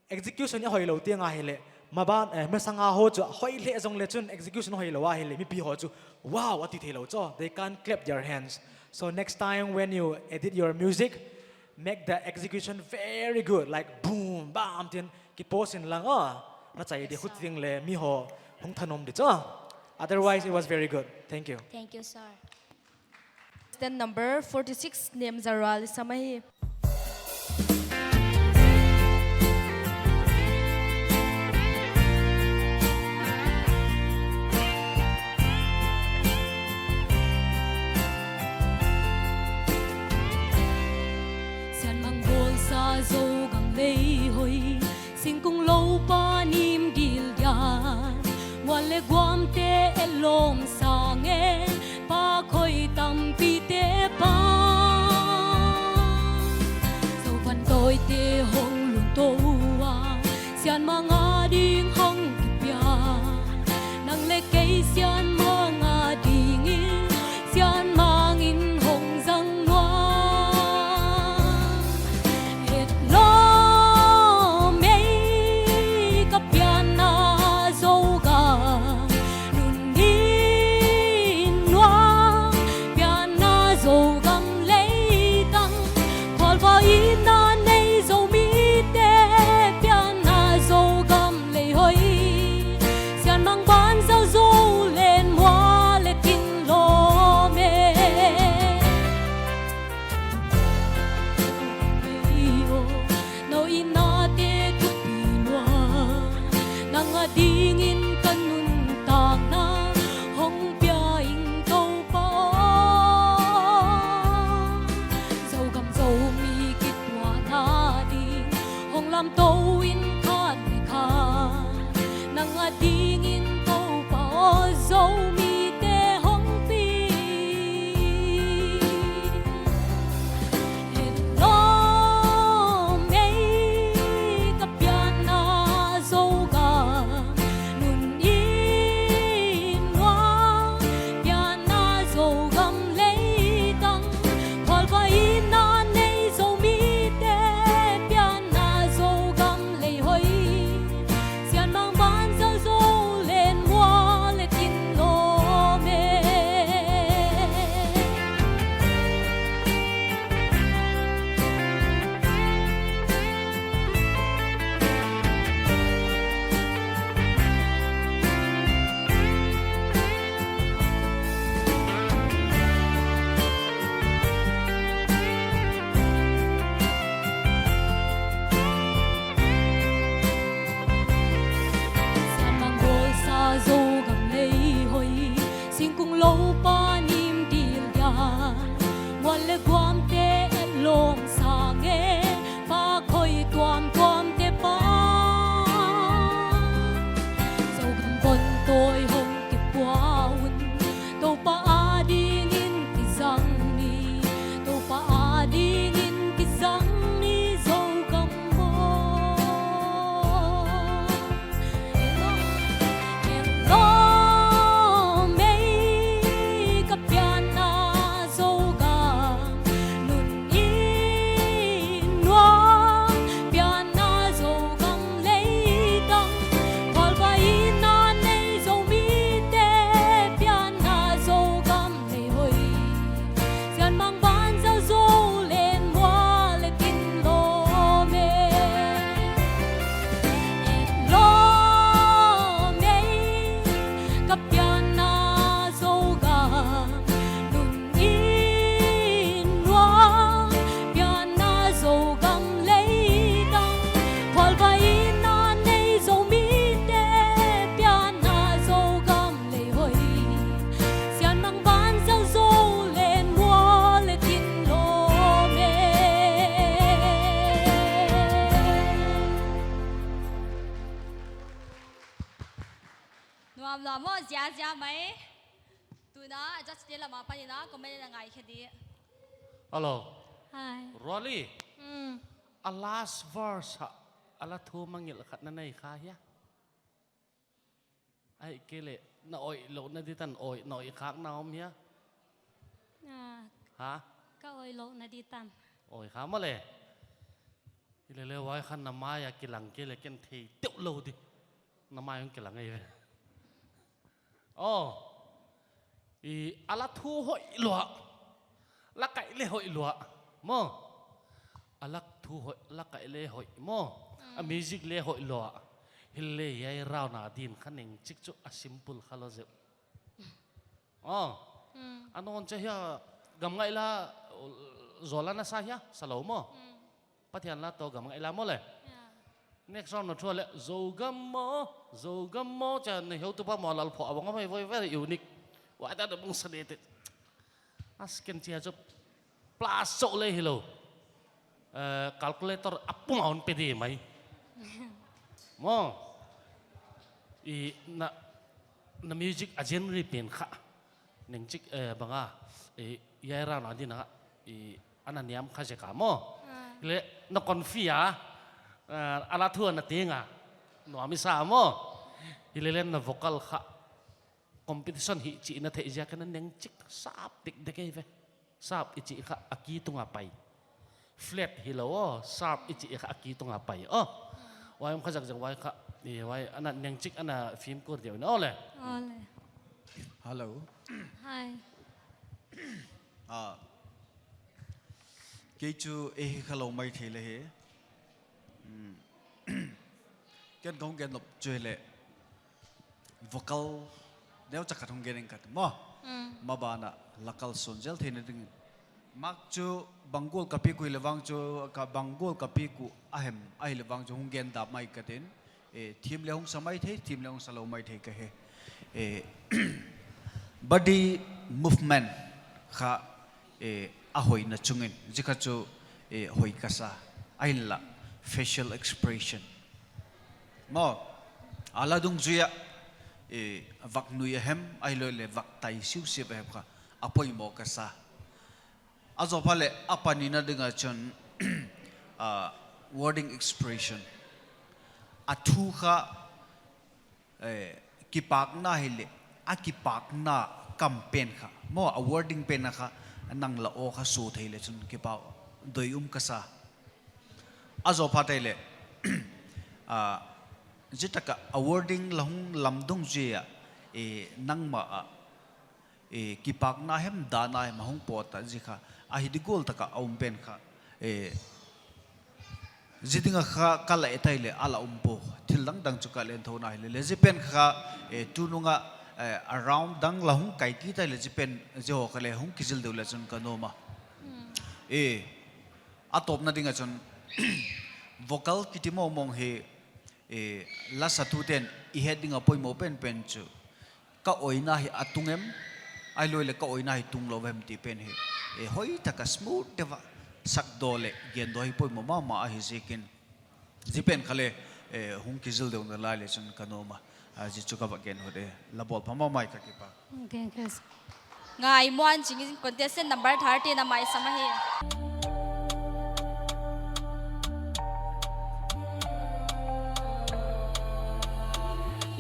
execution a hoih lou teng ahi le. Maban, eh, masanga ho chu a hoih le zong le chun execution hoih lou ahi le. Mipi ho chu, wow, a ti thei lou chu. They can't clap their hands. So next time when you edit your music, make the execution very good, like boom, bam, tin ki pose in lang, oh, na chai di khut ting le mi ho hong thanom di chu. Otherwise, it was very good. Thank you. Thank you, sir. Stand number forty-six, Nem Zarual, Samahi. Sianmang bawlsa Zogam lei hoih, singkung lou pa nim dil dia, mual le guamte e lawm sang e, pa khoi tampite pa. Zovan tawite hong lungtou a, Sianmang a ding hong kipia. Nang le kei Sianmang a dingin, Sianmang in hong zang nuam. Etlawm ei ka pianna Zogam, tuni Azia mai. Tuna, just dia lama panina, comment na ngai khe di. Hello. Hi. Rolly. Mm. A last verse ha, a la thu mangngilh khat na nei kha hia? Ahihkeileh, na oih louhna di tan oih, na oih khak na om hia? Ah, ha? Ka oih louhna di tan. Oih kha maw le. Hilele huai khan na mai a kilang kei leh ken thei teuh lou di. Na mai hong kilang ei ve. Oh. I a la thu hoih lua. La kaih leh hoih lua. Maw. A la thu hoih, la kaih leh hoih maw. Mm. A music leh hoih lua. Hilele hiai round a din kha neng chik chu a simple kha lou zeuh. Oh. Mm. A non che hia gam ngai la, zola na sa hia, sa lou maw. Mm. Pathian la toh gam ngai la maw le. Yeah. Next round na thu leh, Zogam maw, Zogam maw, cha na heutupa maw lal pho a bang mai, very, very unique. Huai ta da bang sa de te. As ken chia chu plus chauh leh hilou. Eh, calculator a pum a hon pe di mai. Maw. I na, na music a genre pen kha. Neng chik, eh, bang a, eh, hiai round a din a, eh, ana niam kha zek a maw. Ah. Hilele na confuse a, eh, a la thu ana teng a. Nuam i sa maw. Hilele na vocal kha. Competition hi chih na theih ziak a neng chik sap dik dek ei ve. Sap i chih kha a key tung a pai. Flat hilou aw, sharp i chih kha a key tung a pai aw. Huai om kha zak zak huai kha, eh, huai ana neng chik ana fimkhur diau in aw le. Aw le. Hello. Hi. Ah. Kei chu ei hi kha lou maithei le hi. Hmm. Ken kong gen nop chu hileh vocal neucha khat hong gen ing ka ti maw. Mm. Maban ah la kalsuan zel theihna dingin. Mark chu bang gual ka piak uh hileh vang chu, ka bang gual ka piak uh a hem, ahihleh vang chu hong gen dap mai ka tin. Eh, thim leh hong sa maithei, thim leh hong sa lou maithei ka hi. Eh, body movement kha, eh, a hoihna chungin, zia kha chu, eh, hoih ka sa. Ahinla, facial expression. Maw, a la dungzui ah, eh, vak nui a hem, ahihlouhleh vak tai siusiu a hem kha, a poimoh ka sa. A zoh pha leh, a panina ding a chun, ah, wording expression. A thu kha, eh, kipakna hileh, a kipakna kam pen kha. Maw, a wording pen kha, nang la aw kha su thei leh chun kipak doi um ka sa. A zoh pha tai leh, ah, zia tak a a wording la hong lam dungzui a, eh, nangmah a, eh, kipakna hem, dahna hem a hong pawt a zia kha, a hi di gual tak a a um pen kha, eh, zia ding a kha ka la et tai leh a la um pua, thil dangdang chu ka la en thou na hilele. Zia pen kha, eh, tunung a, eh, a round dang la hong kai kit tai leh zia pen, zia haw kha leh hong kizil deuh leh chun ka nuam a. Mm. Eh, a tawpna ding a chun, vocal kiti mawngmawng hi, eh, la satuten i het ding a poimoh penpen chu, ka oihna hi a tung em, ahihlouhleh ka oihna hi tung lou em ti pen hi, eh, hoih tak a smooth deuh a sak dawh leh gen dawh hi poimoh mahmah ahi ziakin. Zia pen kha leh, eh, hong kizil deuh na lai leh chun ka nuam a. Ah, zia chu ka va gen hut e. La bawl pha mahmah i, ka kipak. Thank you. Ngai muan ching in contestant number thirty na mai sam ahi.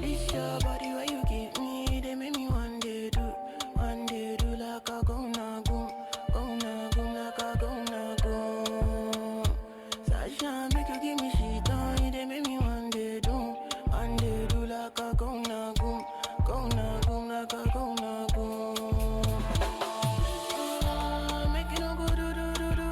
This your body where you give me, they make me one day do, one day do like a go na go, go na go, like a go na go. Sasha, make you give me shit on, they make me one day do, one day do like a go na go, go na go, like a go na go. Ah, make you no go do, do, do, do.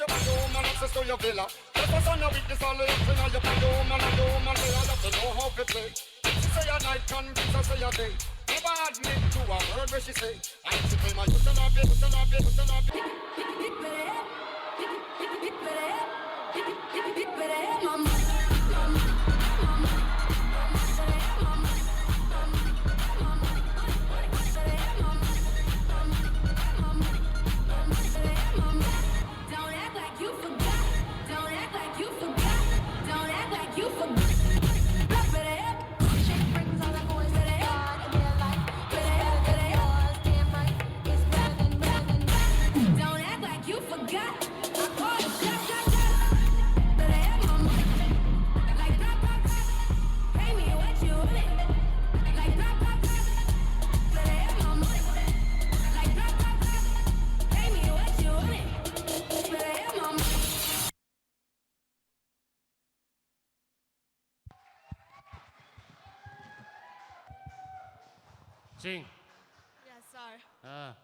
Your woman access to your villa. Just a son of witness, all the things you pay your woman, your woman, they all have to know how to play. She say a night, convince her say a day. Never admit to a word where she say. And she claim a you turn up, you turn up, you turn up. Don't act like you forgot. Don't act like you forgot. Don't act like you forgot. Better up. Shake brings all the boys to the head. Better up. Damn right. It's better than, better than that. Don't act like you forgot. I call the shot, shot, shot. Better have my mic. Like, pop, pop, pop. Pay me what you want it. Like, pop, pop, pop. Better have my mic. Like, pop, pop, pop. Pay me what you want it. Better have my mic. Ching. Yes, sir. Ah.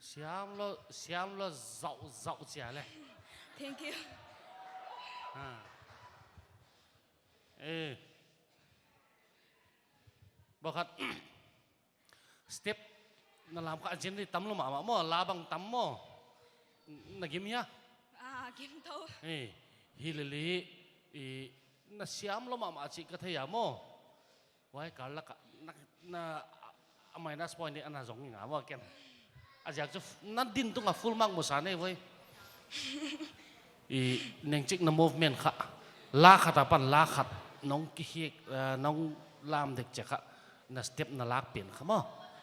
Siam lou, siam lou zau, zau chia le. Thank you. Ah. Eh. Bawkhat. Step na lam kha a gen di tam lou mahmah maw, la bang tam maw. Na gim hia? Ah, gim tou. Eh, hi lele, eh, na siam lou mahmah chih ka thei a maw. Wai kal la ka, na, na, a minus point ni ana zong nga maw ken. A ziak chu na din tung a full mark mu sa nei voi. I nengchik na movement kha. La khat apan la khat nong kihik, eh, nong lam dek che kha. Na step na lak pen kha maw.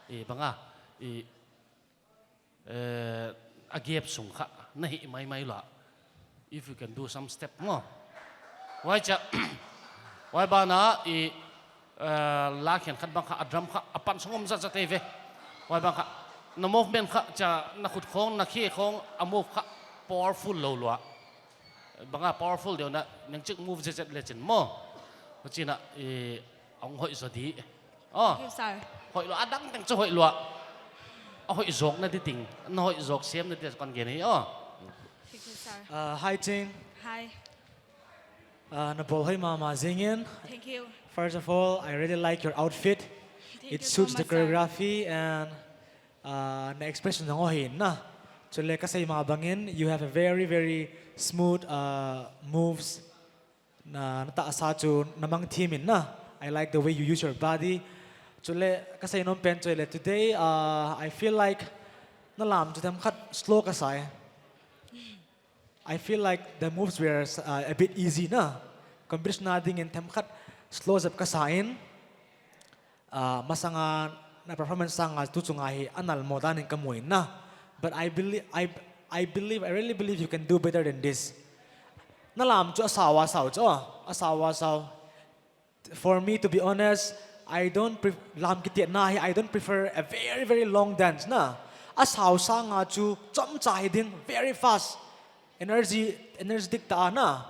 I banga, i, eh, a gap sung kha. Na hi maimai la. If you can do some step maw. Wai cha, wai bana i, eh, la khenkhat bang kha a drum kha apan sung om zat zat ei ve. Wai bang kha na movement kha cha na khut khong na khi khong a move kha powerful lou lua. Banga powerful deuh na nengchik move zet zet le chin maw. Huchina i ong hoih zo di. Oh. Thank you, sir. Hoih lua, a dang teng chu hoih lua. A hoih zok na di ting. Na hoih zok siam na di kon gen hi, oh. Thank you, sir. Uh, hi, Ching. Hi. Uh, na bawl hoih mahmah zingin. Thank you. First of all, I really like your outfit. Thank you so much, sir. It suits the choreography and, uh, na expression zong hoih na. Chule ka sei mah bangin, you have a very, very smooth, uh, moves. Na, na tahsa chu na mangthim in na. I like the way you use your body. Chule, ka sei nom pen chu le today, uh, I feel like na lam chu themkhat slow ka sa e. I feel like the moves were, uh, a bit easy na. Competition a dingin themkhat slow zep ka sa in. Ah, masanga na performance sanga tu chunga hi a nal maw danin ka mu in na. But I believe, I, I believe, I really believe you can do better than this. Na lam chu a sau a sau chu, a sau a sau. For me, to be honest, I don't pre-, lam kitiatna hi, I don't prefer a very, very long dance na. A sau sanga chu chomcha hi ding, very fast. Energy, energetic ta a na,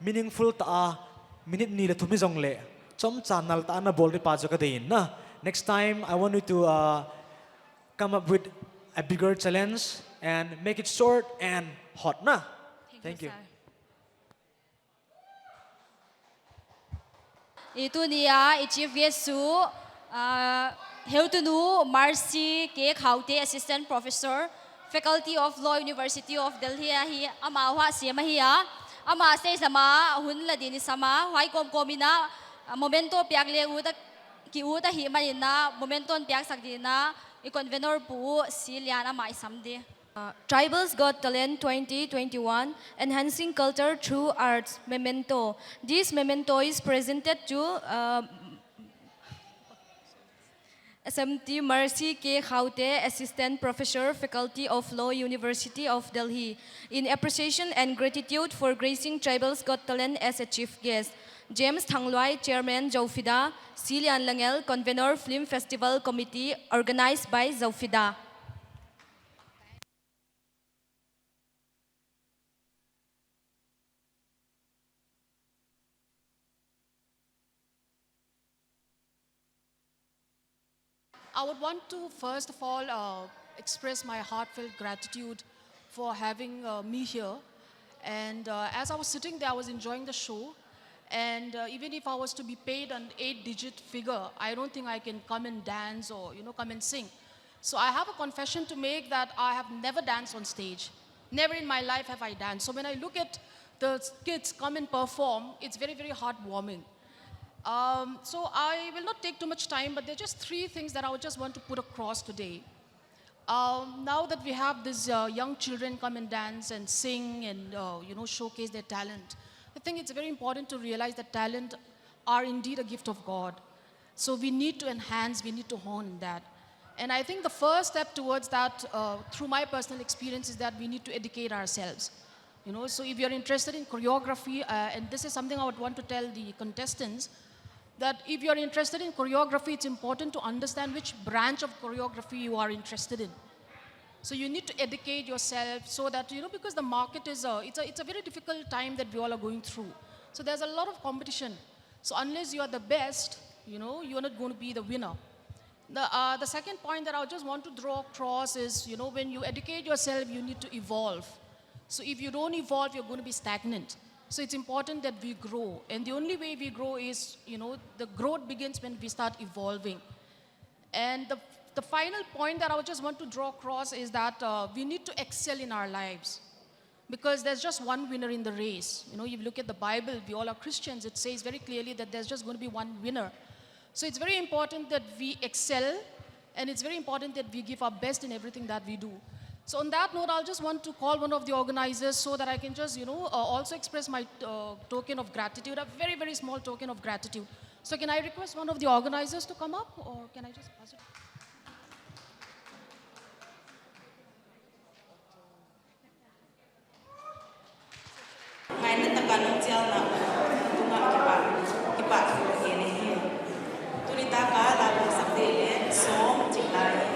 meaningful ta a, minute ni le thum hi zong le, chomcha nal ta a na bawl di pa chu ka deih in na. Next time, I want you to, uh, come up with a bigger challenge and make it short and hot na. Thank you, sir. I tuni a i chief guest chu, ah, Heutunu Mercy K Khaute, Assistant Professor, Faculty of Law, University of Delhi ahi, amah huai siam ahi a. Amah stage lama hun la din i sam a, huai kawmkawm in a, ah, memento piak le ut a, ki ut ahihman in a, memento piak sak din a, i convener Pu Si Lian amah i sam di. Uh, Tribals Got Talent twenty twenty-one, Enhancing Culture Through Arts Memento. This memento is presented to, uh, S M T Mercy K Khaute, Assistant Professor, Faculty of Law, University of Delhi, in appreciation and gratitude for gracing Tribals Got Talent as a chief guest. James Thangluai, Chairman, Zofida, Si Lian Langel, Convener, Film Festival Committee, organized by Zofida. I would want to, first of all, uh, express my heartfelt gratitude for having uh, me here. And uh, as I was sitting there, I was enjoying the show. And uh, even if I was to be paid an eight digit figure, I don't think I can come and dance or, you know, come and sing. So I have a confession to make that I have never danced on stage. Never in my life have I danced. So when I look at the kids come and perform, it's very, very heartwarming. Um, so I will not take too much time, but there are just three things that I would just want to put across today. Um, now that we have these uh, young children come and dance and sing and uh, you know, showcase their talent, I think it's very important to realize that talent are indeed a gift of God. So we need to enhance, we need to hone that. And I think the first step towards that, uh, through my personal experience, is that we need to educate ourselves. You know, so if you're interested in choreography, uh, and this is something I would want to tell the contestants, that if you're interested in choreography, it's important to understand which branch of choreography you are interested in. So you need to educate yourself so that, you know, because the market is a, it's a, it's a very difficult time that we all are going through. So there's a lot of competition. So unless you are the best, you know, you're not going to be the winner. The, uh, the second point that I just want to draw across is, you know, when you educate yourself, you need to evolve. So if you don't evolve, you're going to be stagnant. So it's important that we grow. And the only way we grow is, you know, the growth begins when we start evolving. And the, the final point that I would just want to draw across is that uh, we need to excel in our lives. Because there's just one winner in the race. You know, you look at the Bible, we all are Christians, it says very clearly that there's just going to be one winner. So it's very important that we excel, and it's very important that we give our best in everything that we do. So on that note, I'll just want to call one of the organizers so that I can just, you know, uh, also express my uh, token of gratitude, a very, very small token of gratitude. So can I request one of the organizers to come up, or can I just pass it? Ngaihna taka nong chialna tungah kipak, kipahthu ka gen ahi. Tuni taka la lungsak deuh leh sawm chik lai.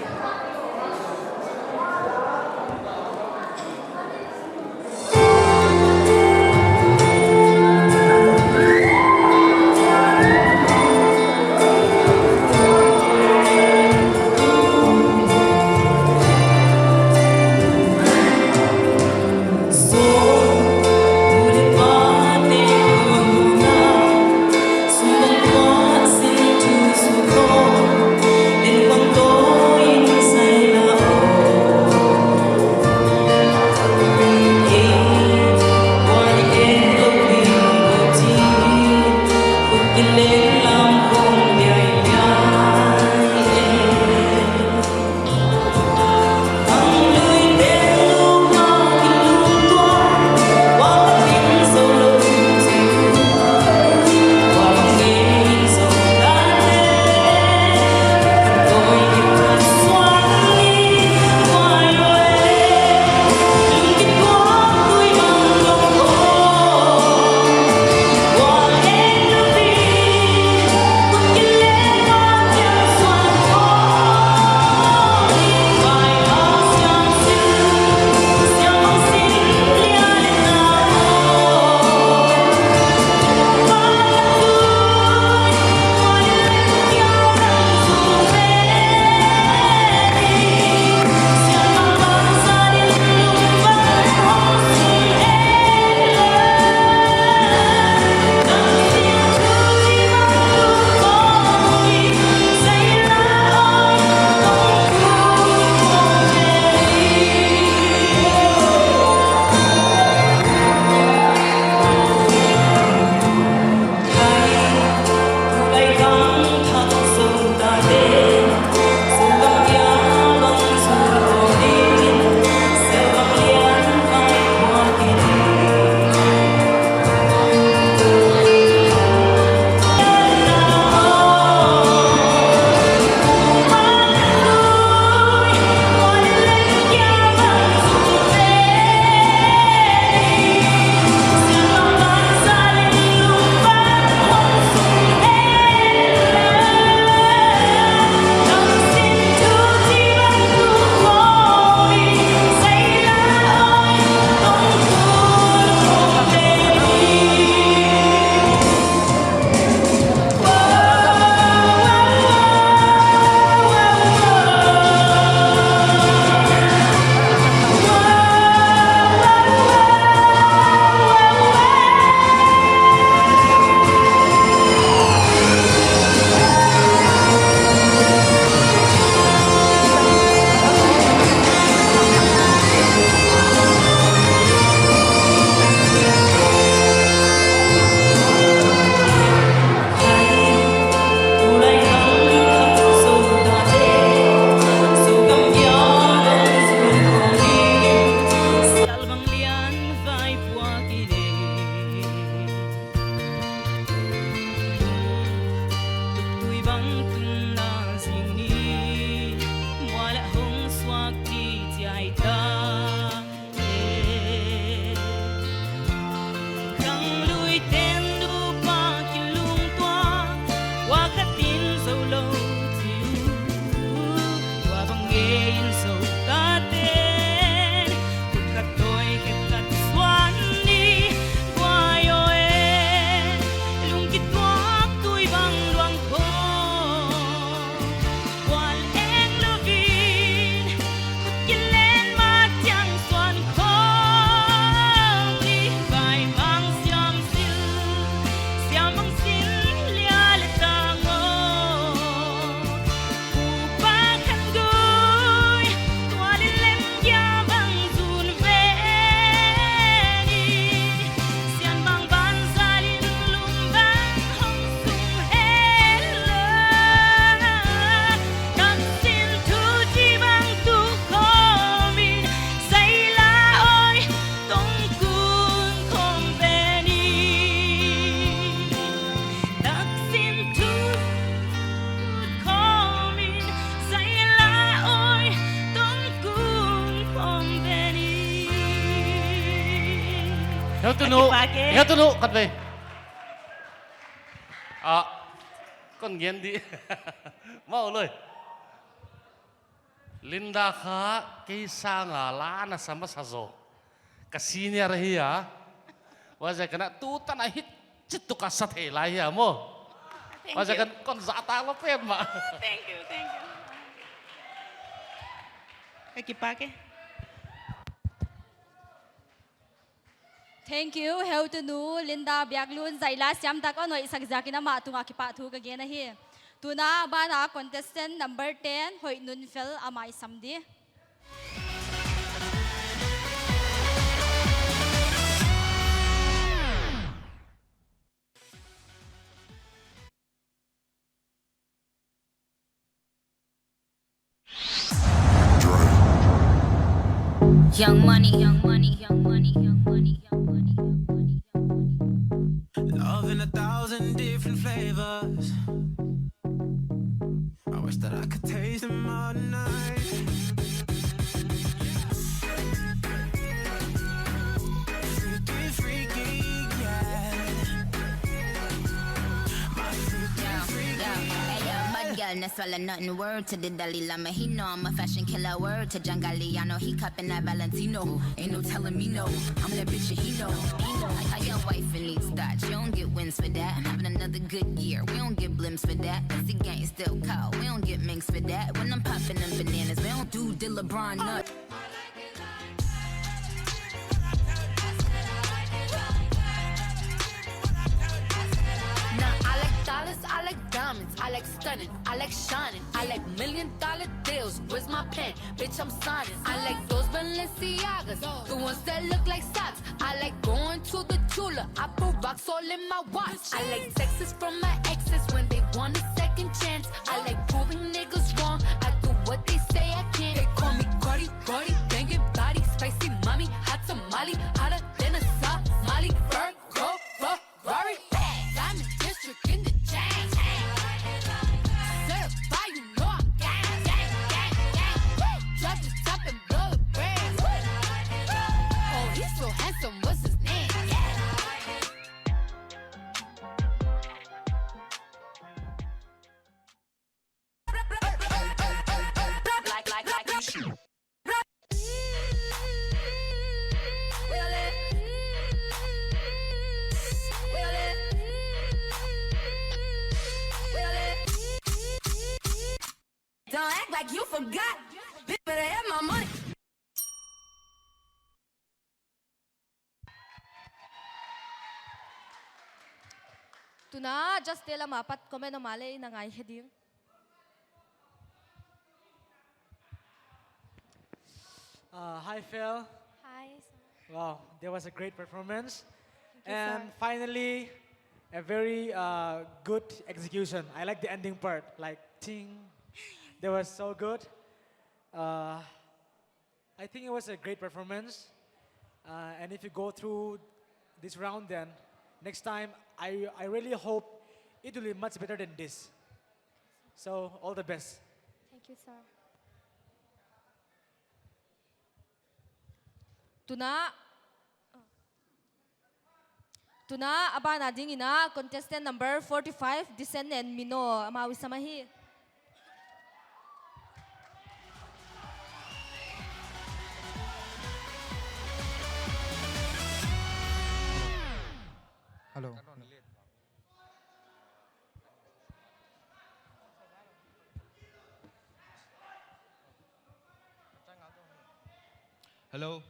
Tung na zing ni, mual ah hong suak di ciai ta e. Khanglui ten nupa kilungtuak, kua khat in zou lou chi uh, kua bang ngen zou ka ten. Khut khat tawi khe khat suan ni, kua yo e, lungkituak tui bang luang khawng. Kual eng louvin, khut kilen ma chiang suan khawng ni, vai mang siam sil, siam mang sin lia le tang o. Upa khan gui, tua lilem kia bang zun ve ni. Sian bang ban zalin lum bang hong sung hela. Taksin thu chi bang tu khawmin, zai la oi, tong kun khawm ve ni. Taksin thu khawmin, zai la oi, tong kun khawm ve ni. Heutu nu, Aki Pake. Heutu nu, khat ve. Ah, kon gen di. Mau loi. Linda kha kei sanga la na sa masa zaw. Ka senior ahi a. Huaiziak a tu tan a hit chih tu ka sa thei lai hi a maw. Thank you. Huaiziak a kon zahtak lou petmah. Thank you, thank you. Aki Pake. Thank you, heutu nu Linda Biaklun, zai la siam tak a hon hoihsak ziakin amah tungah kipahthu ka gen ahi. Tuna a ban a contestant number ten, Hoihnunfel, a mai sam di. Young money, young money, young money, young money, young money, young money, young money, young money. Love in a thousand different flavors. I wish that I could taste them all tonight. Freaky, freaky, yeah. My freaky, freaky, yeah. Hey, yo, bad girl, nah swallow nothing. Word to the Dalai Lama, he know I'm a fashion killer. Word to John Galliano, he copping that Valentino. Ain't no telling me no, I'm that bitch and he know. Ain't no, I tell your wife it needs that. You don't get wins for that. I'm having another good year, we don't get blimps for that. That's the gang still call, we don't get minks for that. When I'm popping them bananas, we don't do the LeBron nuts. Nah, I like dollars, I like diamonds, I like stunning, I like shining, I like million dollar deals. Where's my pen? Bitch, I'm signing. I like those Balenciagas, the ones that look like socks. I like going to the jeweler. I put rocks all in my watch. I like texts from my exes when they want a second chance. I like proving niggas wrong. I do what they say I can't. They call me Cardi, Cardi, banging body, spicy mommy, hot tamale, hotter than a Somali. Virgo, Ferrari, diamond district in the chain. Certified, you know I'm gang, gang, gang, gang. Drop the top and blow the brand. Oh, he's so handsome, what's his name? Yeah. Don't act like you forgot. Bitch, better have my money. Tuna, just tell ama pat comment a male na ngai heading. Uh, hi, Phil. Hi, sir. Wow, that was a great performance. Thank you, sir. And finally, a very, uh, good execution. I like the ending part, like, ting. That was so good. Uh, I think it was a great performance. Uh, and if you go through this round, then next time, I, I really hope it will be much better than this. So, all the best. Thank you, sir. Tuna, tuna a ban a ding in a contestant number forty-five, Disen and Mino, amau i sam ahi. Hello. Hello.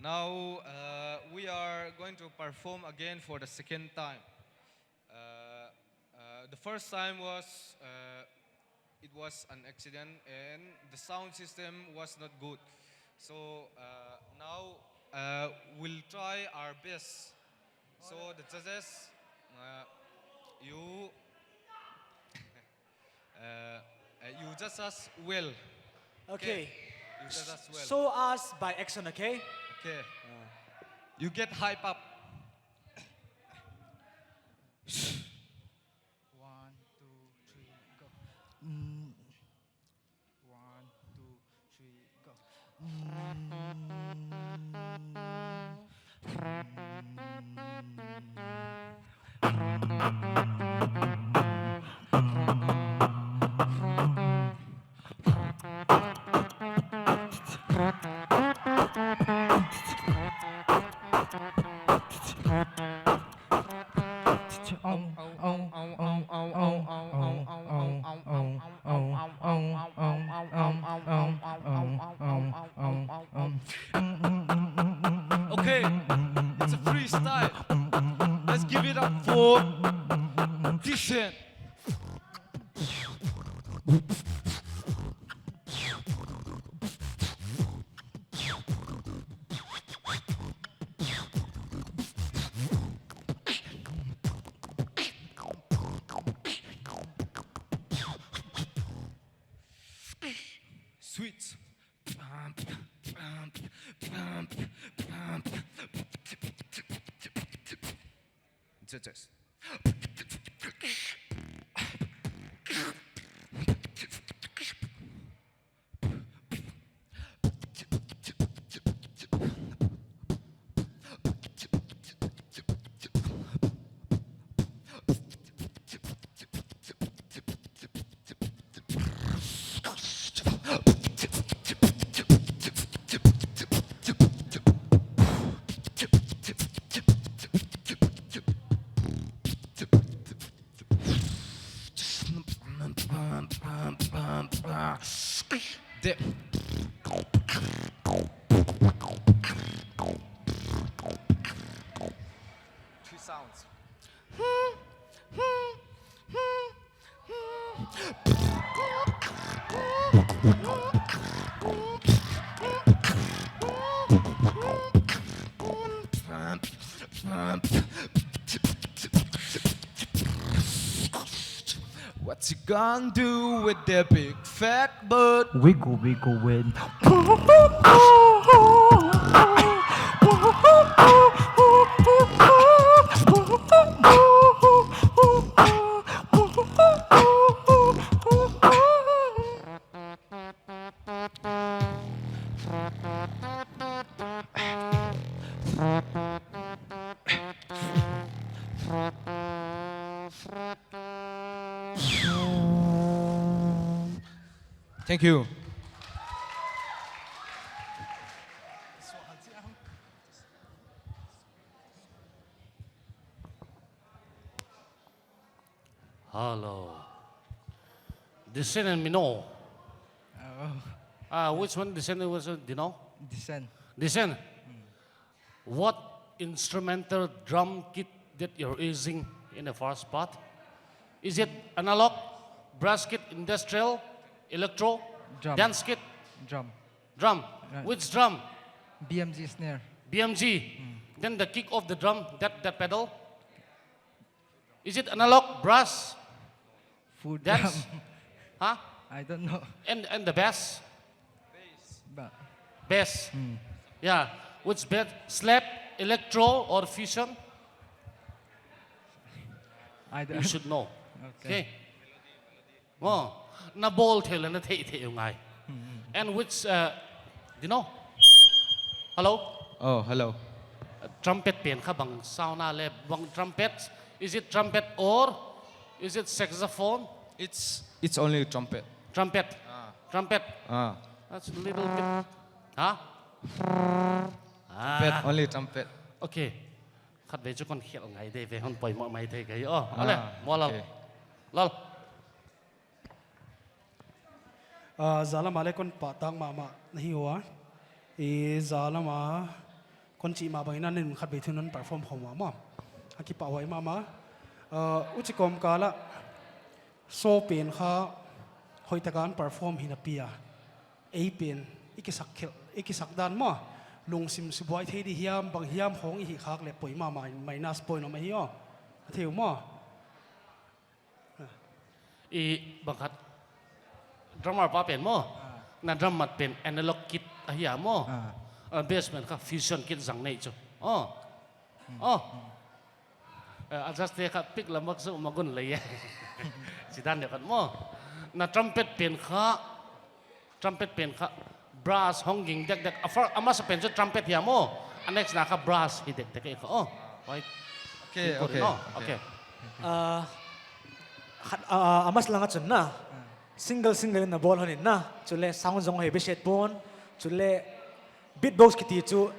Now, uh, we are going to perform again for the second time. Uh, uh, the first time was, uh, it was an accident and the sound system was not good. So, uh, now, uh, we'll try our best. So the judges, uh, you, uh, uh, you judge us well. Okay. Okay. You judge us well. Show us by action, okay? Okay. Uh. You get hype up. One, two, three, go. Mm. One, two, three, go. Okay, it's a freestyle. Let's give it up for Disen. Switch. Just, just. Dip. Two sounds. What you gonna do with that big fat butt? Wiggle, wiggle, wiggle. Thank you. Hello. Disen and Mino. Oh. Ah, which one? Disen and which one? Dino? Disen. Disen. Hmm. What instrumental drum kit that you're using in the first part? Is it analog, brass kit, industrial, electro, drum, dance kit? Drum. Drum. Right. Which drum? B M G snare. B M G. Hmm. Then the kick of the drum, that, that pedal? Is it analog, brass? Full drum. Dance? Huh? I don't know. And, and the bass? Ba- Bass. Hmm. Yeah. Which bass? Slap, electro, or fusion? I don't You should know. Okay. Okay. Maw, na bawl theih leh na theih theih uh ngai. And which, uh, you know? Hello? Oh, hello. Trumpet pen kha bang sound a leh bang trumpet? Is it trumpet or is it saxophone? It's, it's only trumpet. Trumpet. Ah. Trumpet. Ah. That's a little bit. Huh? Trumpet, ah. Only trumpet. Okay. Khatvei chu kon khel ngai de ve, hon poimoh maithei ka hi. Oh, ah, ale, maw Lal. Okay. Lal. Ah, zalama leh kon pahtak mahmah na hi ua. I zalama kon chih mah bangin a nin khatvei thu non perform khawm ua maw. A kipahhuai mahmah. Ah, huchi kawmkal ah show pen kha hoihtak a non perform hi napi a, ei pen i kisak khel, i kisak dan maw, lungsim subuai thei di hiam, bang hiam khawng i hih khak leh poimoh mah, minus point om ahi aw. A thei uh maw. I bang khat drummer pa pen maw. Ah. Na drum mat pen analog kit ahi a maw. Ah. Ah, bass pen kha fusion kit zang nei chu. Oh. Hmm. Oh. Hmm. Eh, adjust te kha pick lam bak su magun lei e. Chidan deuh khat maw. Na trumpet pen kha, trumpet pen kha brass hong ging dekdek. A fir-, a masa pen chu trumpet hi a maw. A next na kha brass hi dekdek e kha. Oh. Wai. Okay, okay, no? Okay. Okay. Ah, khat, ah, a masa langa chun na. Hmm. Single, single in na bawl hon in na. Chuleh sound zong hoih beset pon. Chuleh beatbox kiti chu,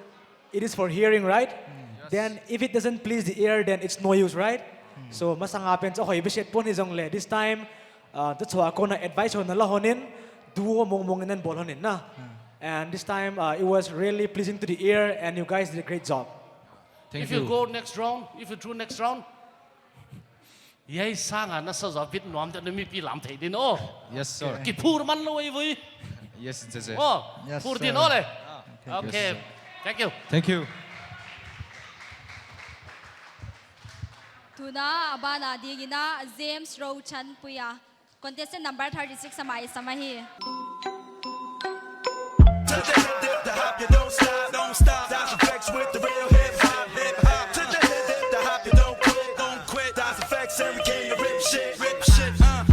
it is for hearing, right? Mm. Yes. Then if it doesn't please the ear, then it's no use, right? Mm. So, masanga pen chu hoih beset pon hi zong leh. This time, uh, that's why a kona advice hon na la hon in, duo mongmong in na bawl hon in na. Mm. And this time, uh, it was really pleasing to the ear, and you guys did a great job. Thank you. If you go next round, if you through next round, hiai sanga na sa zaw bit nuam te na mipi lam thei din aw. Yes, sir. Kiphur man lou ei vui. Yes, sir. Oh, yes, phur din aw le. Thank you, sir. Okay. Thank you. Thank you. Tuna a bana dingin a James Rochanpuia. Contestant number thirty-six a mai sam ahi. To the hip, hip, the hop, you don't stop, don't stop. That's the flex with the real hip hop, hip hop. To the hip, hip, the hop, you don't quit, don't quit. That's the flex, and we came to rip shit, rip shit. Uh.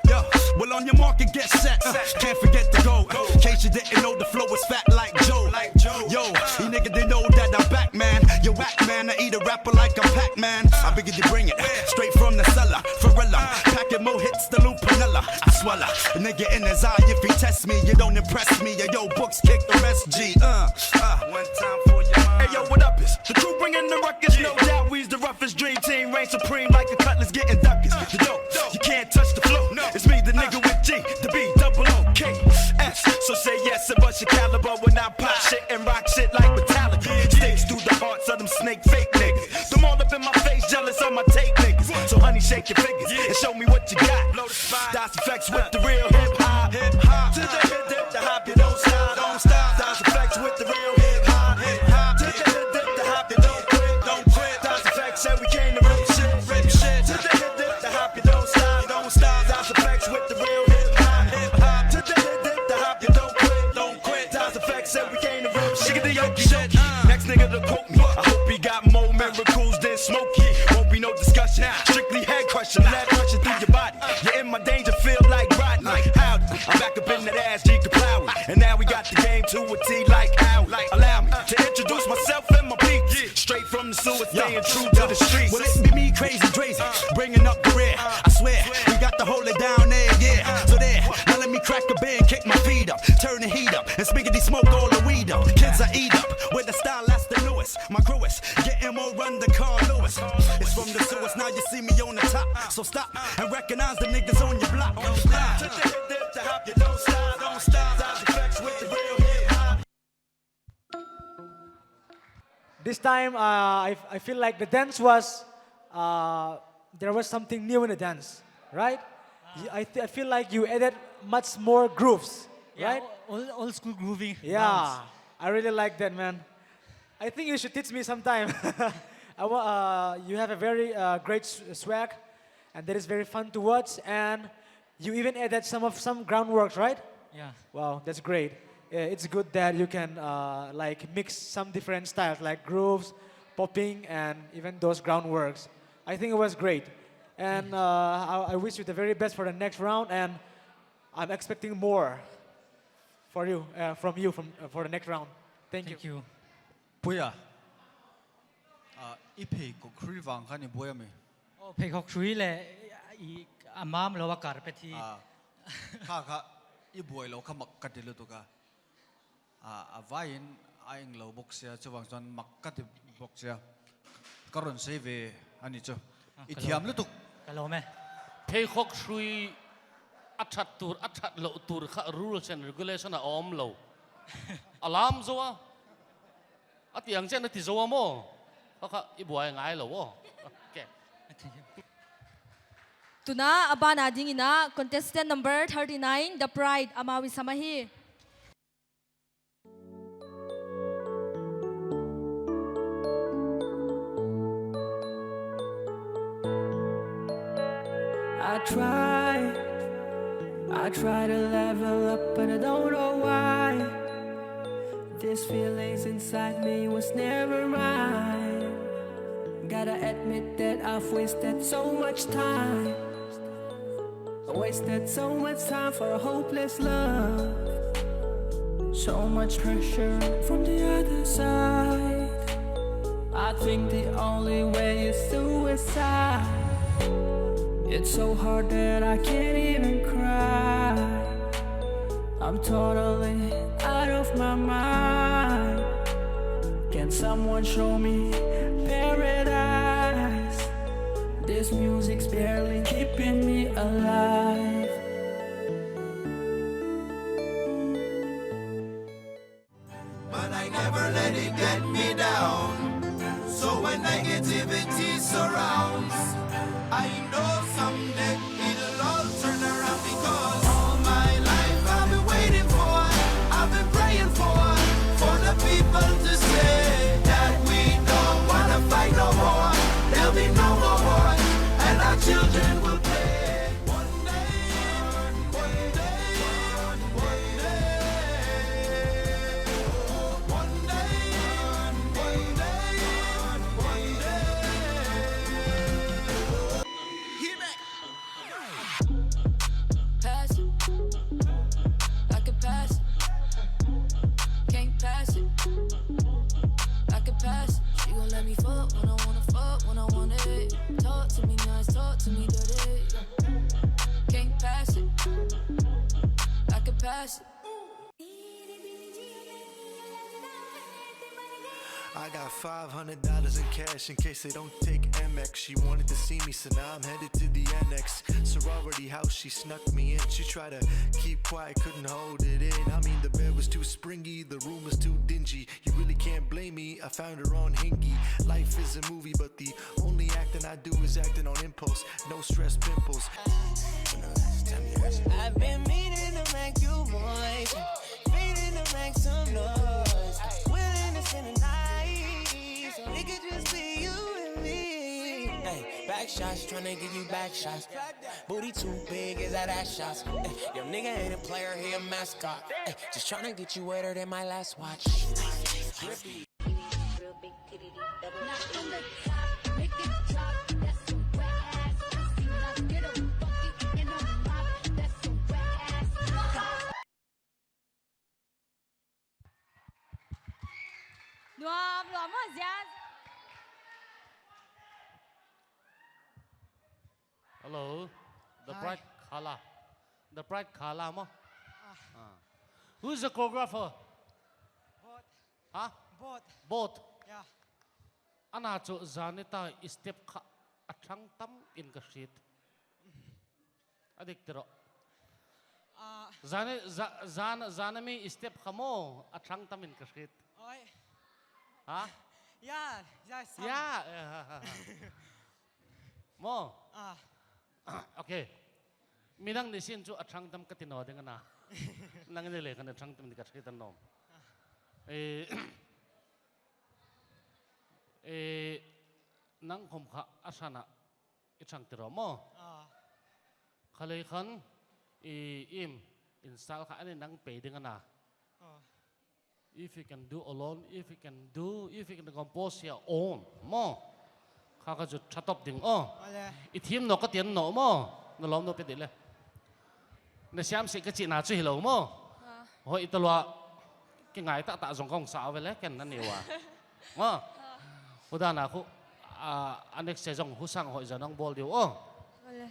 Yo, well, on your mark and get set. Uh, can't forget the go. In case you didn't know, the flow is fat like Joe. Like Joe. Yo, you nigga, they know that I'm back, man. You whack, man. I eat a rapper like I'm Pac-Man. I bigger you bring it. Straight from the cellar, Ferrella. Packing more hits than Lou Pinella. I swallow. A nigga in his eye, if he test me, you don't impress me. Yo, yo, books kick the rest, G. Uh, uh. One time for your mind. Hey, yo, what up? It's the crew bringing the ruckus. No doubt, we's the roughest. Dream team reign supreme like a cutlass getting duckers. You don't, you can't touch the flow. No. It's me, the nigga with G, the B, double O, K, S. So say yes and bust your caliber when I pop shit and rock shit like Metallica. Sticks through the hearts of them snake fake niggas. Them all up in my face, jealous of my take niggas. So honey, shake your fingers and show me what you got. Blow the spot. That's the facts with the real hip hop. Hip hop. To the hip, hip, the hop, you don't stop, don't stop. That's the facts with the real hip hop. Hip hop. To the hip, hip, the hop, you don't quit, don't quit. That's the facts, and we came to rip shit, rip shit. To the hip, hip, the hop, you don't stop, don't stop. That's the facts with the real hip hop. Hip hop. To the hip, hip, the hop, you don't quit, don't quit. That's the facts, and we came to rip shit. Shiggity, yoki, shit. Next nigga to quote me. I hope he got more miracles than Smokey. Won't be no discussion. Strictly head crushing. Lead crushing through your body. You're in my danger field like Rodney. Howdy. I'm back up in that ass, G Kapow. And now we got the game to a T like Owl. Allow me to introduce myself and my peeps. Straight from the sewer, staying true to the streets. Well, it's me, Crazy Crazy, bringing up the rear. I swear, we got to hold it down there, yeah. So there, now let me crack a beer and kick my feet up. Turn the heat up, and spiggity smoke all the weed up. Kids I eat up, with a style that's the newest. My crew is getting more run than Carl Lewis. It's from the sewers, now you see me on the top. So stop and recognize the niggas on your block. On your block. To the hip, hip, the hop, you don't stop, don't stop. That's the facts with the real hip hop. This time, uh, I, I feel like the dance was, uh, there was something new in the dance, right? Ah. You, I, th-, I feel like you added much more grooves, yeah, right? O-, old, old school groovy bounce. Yeah, I really like that, man. I think you should teach me sometime. I wa-, uh, you have a very, uh, great s-, swag, and that is very fun to watch. And you even added some of some groundworks, right? Yeah. Wow, that's great. Uh, it's good that you can, uh, like, mix some different styles, like grooves, popping, and even those groundworks. I think it was great. And uh, I, I wish you the very best for the next round, and I'm expecting more for you, uh, from you from, uh, for the next round. Thank you. Thank you. Puia. Ah, i pheikhok hrui vang kha i buai a mi? Oh, pheikhok hrui leh, i, a mam lou a carpet hi. Ah, kha kha, i buai lou kha mak ka ti lutuk a. Ah, a vai in a eng lou bawk sia, chuvang chuan mak ka ti bawk sia. Ka rawn sei ve a ni chu. Ah, i ka thiam lou. Lutuk. Ka lawm e. Pheikhok hrui a ṭhat tur, a ṭhat loh tur kha rules and regulation a awm lo. A lam zo a. A ti ang chen a ti zo a maw? Kha kha, i buai ngai lo aw. Okay. Tuna a ban a dingin a contestant number thirty-nine, The Pride, amau i sam ahi. I try, I try to level up, but I don't know why. These feelings inside me was never mine. Gotta admit that I've wasted so much time. I wasted so much time for a hopeless love. So much pressure from the other side. I think the only way is suicide. It's so hard that I can't even cry. I'm totally out of my mind. Can someone show me paradise? This music's barely keeping me alive. But I never let it get me down. So when negativity surrounds, I know someday it'll all turn around, because all my life I've been waiting for, I've been praying for, for the people to say that we don't wanna fight no more. There'll be no more wars, and our children will play. One day, one day, one day, one day, one day, one day. Pass it. I can pass it. Can't pass it. I can pass it. She gon' let me fuck when I wanna fuck, when I want it. Talk to me nice, talk to me dirty. Can't pass it. I can pass it. I got five hundred dollars in cash in case they don't take Amex. She wanted to see me, so now I'm headed to the annex. Sorority house, she snuck me in. She tried to keep quiet, couldn't hold it in. I mean, the bed was too springy, the room was too dingy. You really can't blame me, I found her on Hingy. Life is a movie, but the only acting I do is acting on impulse. No stress pimples. I've been meaning to make you moist. Meaning to make some noise. Willing to spend the night. So it could just be you and me. Hey, back shots, tryna give you back shots. Booty too big, is that ass shots? Hey, your nigga ain't a player, he a mascot. Hey, just tryna get you wetter than my last watch. Nuam, nuam maw, Ziaz. Hello. The Hi. Pride Khala. The Pride Khala maw? Ah. Ah. Who's the choreographer? Both. Huh? Both. Both. Yeah. Ana chu Zanita step kha a thang tam in ka hriet. A dik tiro. Ah. Zane, za, zan, Zanami step kha maw a thang tam in ka hriet. Oi. Ha? Ya, ya, sam. Ya. Maw? Ah. Okay. Midang nisi'n chu a thang tam ka ti nawn ding ana. Nang ni le kan a thang tam ni ka hriet a nawm. Ah. Eh, eh, nang khom kha a sana i chang tiro maw? Ah. Khalei khan i im in sal kha ani nang pe ding ana. Ah. If you can do alone, if you can do, if you can compose your own maw? Ka zut tha top ding aw. Ole. I thim nawn ka ti nawn maw. Na lawm nawn pe di le. Na siam sih ka chihna chu hilou maw. Ah. Hoih ta lua. Kingai taktak zong kong sa ve le ken na ni ua. Maw. Ah. Huai dan a khu, ah, a next se zong hu sang hoih zaw nang bawl di uh aw. Ole.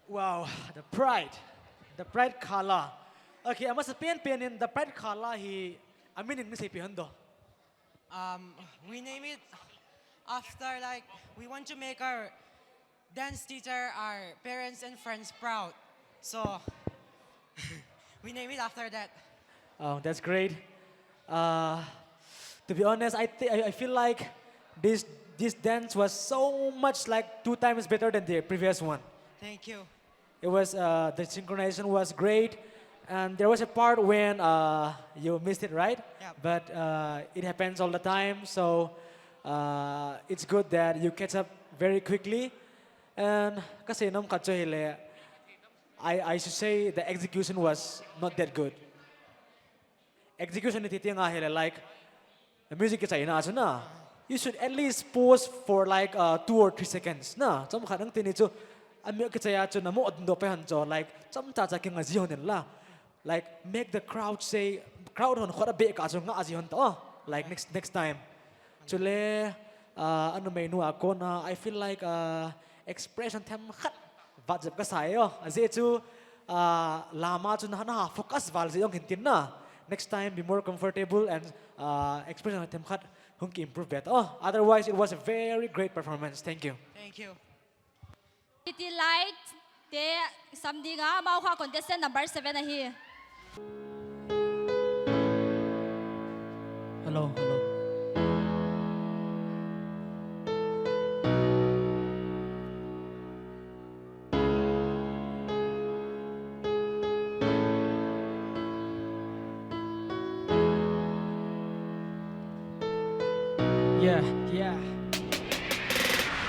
Wow, the pride. The pride color. Okay, a masa pen pen in the pride color hi a meaning ni sei pi hon do. Um, we name it after, like, we want to make our dance teacher, our parents and friends proud. So, we name it after that. Oh, that's great. Uh, to be honest, I, th- I I feel like this this dance was so much like two times better than the previous one. Thank you. It was, uh, the synchronization was great, and there was a part when, uh, you missed it, right? Yep. But, uh, it happens all the time, so, uh, it's good that you catch up very quickly. And ka seinom khat chu hileh, I I should say the execution was not that good. Execution ni ti tiang a hileh, like, music kichai na chu na, you should at least pause for, like, uh, two or three seconds na. Chomkhat nang ti ni chu, a music kichai a chu na mo dong pe hon chu, like, chomcha cha kinga zi hon in la. Like, make the crowd say, crowd hon khot a beh ka chu nga zi hon ta, oh, like, next next time. Chule, uh, a numei nu a kona, I feel like, uh, expression themkhat vat zep ka sa e aw. A ziak chu, ah, lam a chu na, na focus val zel hon in tin na. Next time, be more comfortable and, ah, expression themkhat hong ki improve bit. Oh, otherwise, it was a very great performance. Thank you. Thank you. City Light te sam ding a, amau kha contestant number seven ahi. Hello, hello. Yeah, yeah.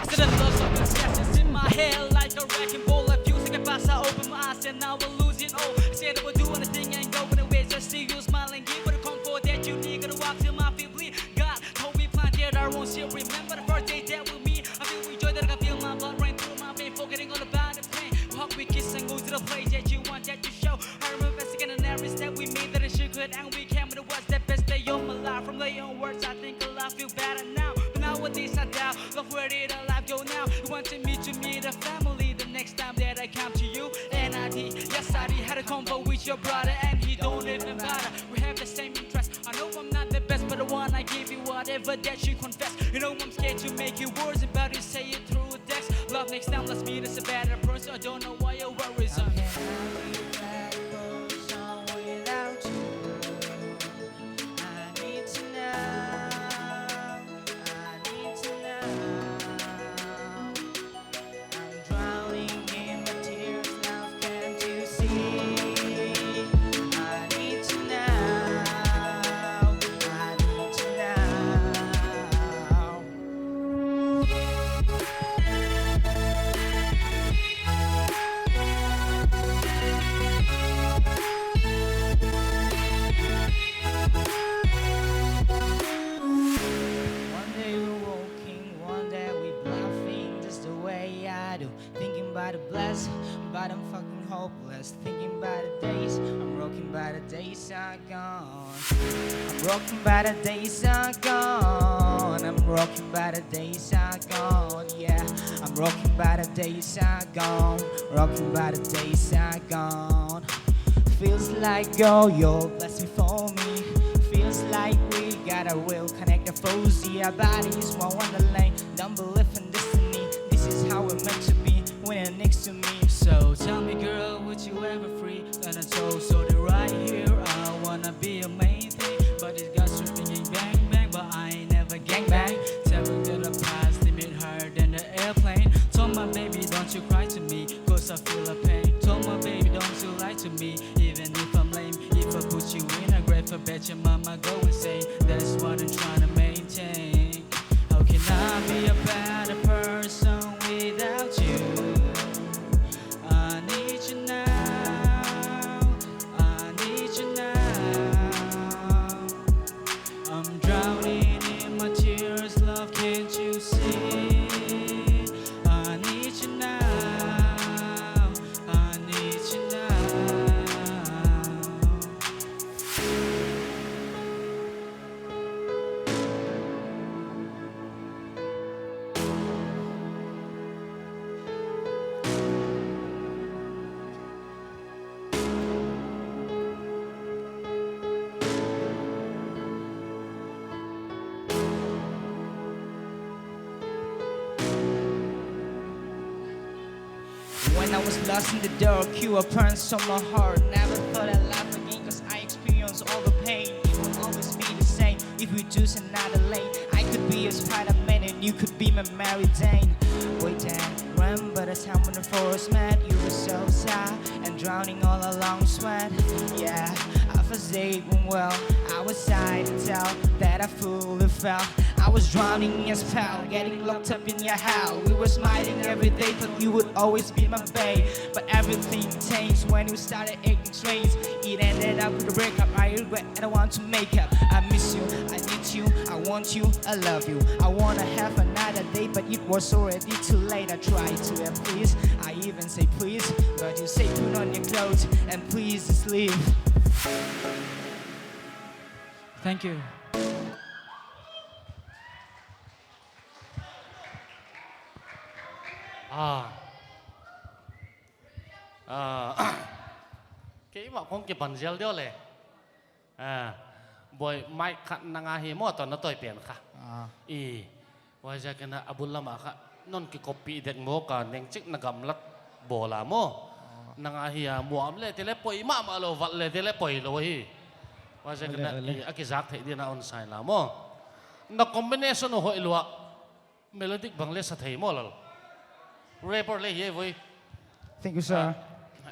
I said I love some discussions in my head like a wrecking ball. A few seconds pass, I open my eyes and I will lose it all. I said I would do anything and go anywhere just to see you smile and give it a comfort that you need. Gotta walk till my feet bleed. God told me plant that I won't still remember the first day that we meet. I feel with joy that I can feel my blood running through my veins, forgetting all about the pain. Hug, we kiss and go to the place that you want, that you show. I remember second and every step we made, that is secret and we came with the words that best day of my life. From the young words, I think I love you better now. But nowadays I doubt, love, where did our life go now? You wanted me to meet a family the next time that I come to you. And I did, yes I did, had a convo with your brother and he don't even bother. We have the same interest. I know I'm not the best, but I wanna give you whatever that you confess. You know I'm scared to make it worse, but you say it through text. Love next time, let's meet as a better person. I don't know why your worries are. I can't be a better person without you. I need to know. I need to know. I'm drowning in the tears, love, can't you see? I need to know, I need to know. One day we're walking, one day we're bluffing, just the way I do. Thinking about the blessing, but I'm fucking hopeless. Thinking about the days, I'm broken by the days are gone. I'm broken by the days are gone. I'm broken by the days are gone. Yeah, I'm broken by the days are gone. Broken by the days are gone. Feels like all your blessing for me. Feels like we got a real connect. The frozen, our bodies, one wonderland. Don't believe in destiny. This is how we're meant to be. When you're next to me. So tell me, girl, would you ever free? And I told, so the right here, I wanna be a main thing. But it got stripping and bang bang, but I ain't never gang bang. Tell me to the past, limit higher than the airplane. Told my baby, don't you cry to me, 'cause I feel a pain. Told my baby, don't you lie to me, even if I'm lame. If I put you in a grave, I bet your mama go insane. That's what I'm trying to maintain. How can I be a better person without you? I need you now. I need you now. I'm drowning in my tears, love, can't you see? Was lost in the dark, you were prince on my heart. Never thought I'd laugh again, 'cause I experienced all the pain. It will always be the same if we choose another lane. I could be a Spider-Man and you could be my Mary Jane. Wait, then, remember the time when the forest met? You were so sad and drowning all along sweat. Yeah, I was saving well. I was tired to tell that I fully fell. I was drowning in your spell, getting locked up in your hell. We were smiling every day, but you would always be my babe. But everything changed when we started acting strange. It ended up with a breakup. I regret, I don't want to make up. I miss you, I need you, I want you, I love you. I wanna have another day, but it was already too late. I tried to appease, I even say please, but you say put on your clothes and please just leave. Thank you. Ah. Ah. Keimah kong kipan zel deuh le. Ah. Boy, mic khat nang a hi maw, tua na tawi pen kha. Ah. I. Huaiziakin a bul lam a kha, non kikoppi dek maw ka neng chik na gamlat bawl a maw. Ah. Nang a hi a muam le te le poi mahmah lou, vat le te le poi lou hi. Huaiziakin a, ole, ole, i, a kizak theih dingin a hon sai la maw. Na combination hoih lua, melodic bang le sa thei maw lal. Rapper le hi e voi. Thank you, sir. Ah,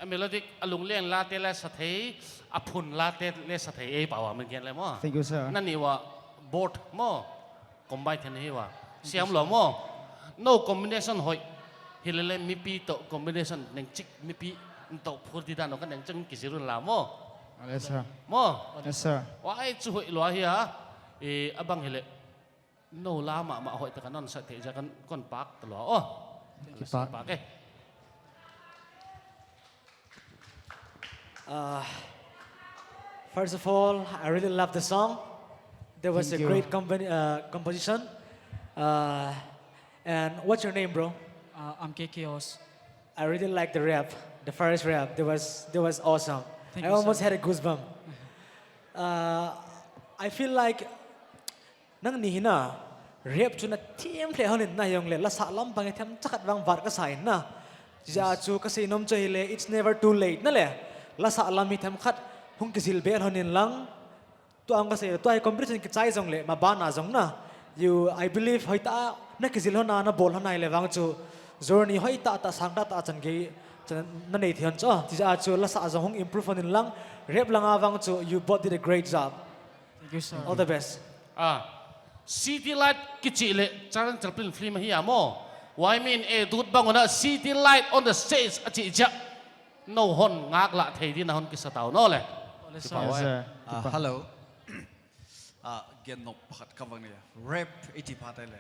a melodic, a lungleng la te le sa thei, a phun la te le sa thei, ei pau a min gen le maw. Thank you, sir. Na ni ua both maw. Combine then hi ua. Siam lou maw. No combination hoih. Hilele mipi toh combination neng chik mipi toh phur di dan ka neng chik kizil un la maw. Yes, sir. Maw. Yes, sir. Huai chu hoih lua hi a. E, a bang hile. No la mahmah hoih taka non sa thei ziak a kon pak ta lua. Oh. Thank you, sir. Pak e. Uh, first of all, I really love the song. There was a great compon-, uh, composition. Uh, and what's your name, bro? Uh, I'm K K Os. I really like the rap, the first rap. That was, that was awesome. Thank you, sir. I almost had a goosebump. Uh, I feel like nang ni hi na, rap chu na thim hle hon in na hi ong le, lasa lam bang i themcha khat vang vat ka sa in na. Ziak a chu ka seinom chu hile, it's never too late na le. Lasa lam i themkhat hong kizil bel hon in lang. Tua ang ka sei, tua hi competition kichai zong le, ma ban a zong na. You, I believe, hoih ta, na kizil hon a, na bawl hon a hile vang chu. Journey hoih ta, ta sang ta, ta chan gei, chan na nei thei hon chu. Ziak a chu lasa zong hong improve hon in lang. Rap lang a vang chu, you both did a great job. Thank you, sir. All the best. Ah, City Light kichi le, Charan Chaplin film hi a maw. Why mean e dut bang una City Light on the stage a chi cha. No hon ngak la thei dingin hon kisa tau no le. Ole, sir. Kipa wai. Yes, sir. Ah, kipa. Hello. Ah, gen nop pakhat ka vang ni. Rap i ti pha tai le.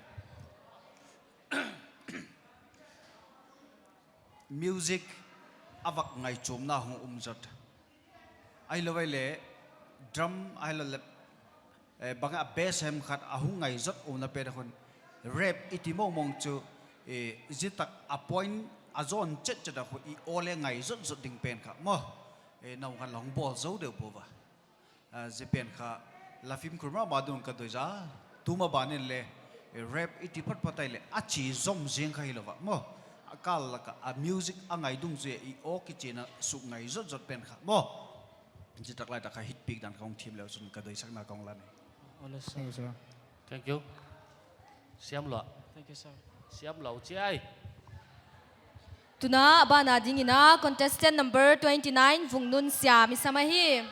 Music a vak ngaichumna hong um zot. Ahilou vai le drum ahilou le, eh, bang a bass hem khat a hong ngai zot umna pen a khun rap i ti mongmong chu, eh, zitak a point a zon chetchet a khu i aw le ngai zotzot ding pen kha maw. Eh, nau khan long bawl zo deuh pua va. Ah, zi pen kha la fimkhur mahmah ding ka doi za. Tuma ban in le, eh, rap i ti phot phot tai le, a chi zom zing kha hilou va maw. A kal lak a, a music a ngai dung chu i aw kichina suk ngai zotzot pen kha maw. Zitak laitak kha hit piak dan kong thim leu chun ka doisakna kong la ni. Ole, sir. Thank you, sir. Thank you. Siam lua. Thank you, sir. Siam lua chi ai. Tuna a ban a dingin a contestant number twenty-nine, Vungnun Siam i sam ahi.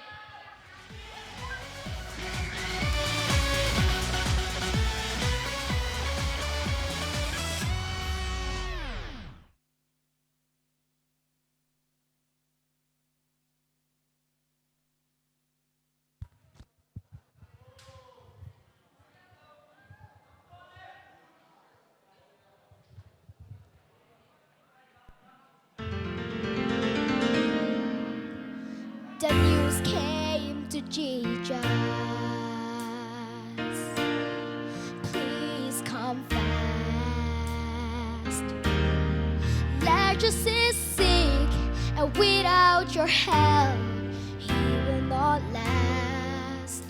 The news came to Jesus. Please come fast. Lazarus is sick, and without your help, he will not last.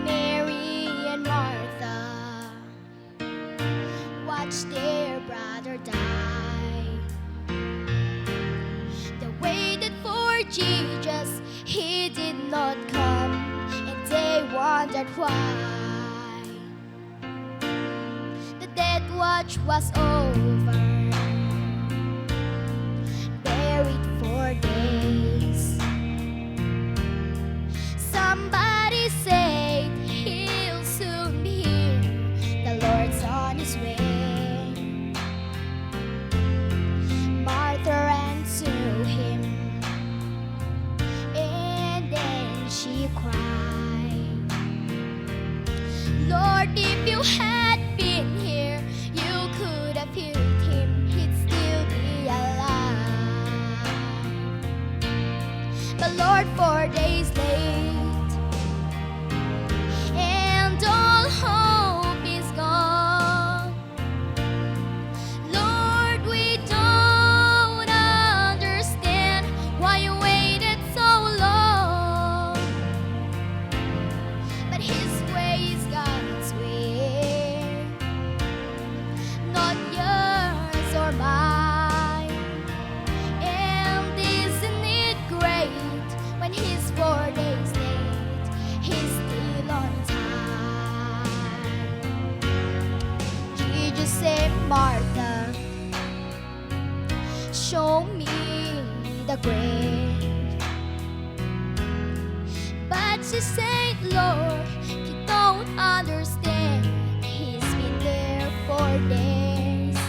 Mary and Martha watch their brother die. Jesus, he did not come, and they wondered why. The death watch was over, buried for days. Somebody said he'll soon be here, the Lord's on his way. Martha ran to him, and then she cried, "Lord, if you had been here, you could have healed him. He'd still be alive." But Lord, four days late, and all hope is gone. Lord, we don't understand why you waited so long. But his way is God's way, not yours or mine. And isn't it great, when he's four days late, he's still on time? Jesus said, "Martha, show me the grave." But she said, "Lord, you don't understand. He's been there four days."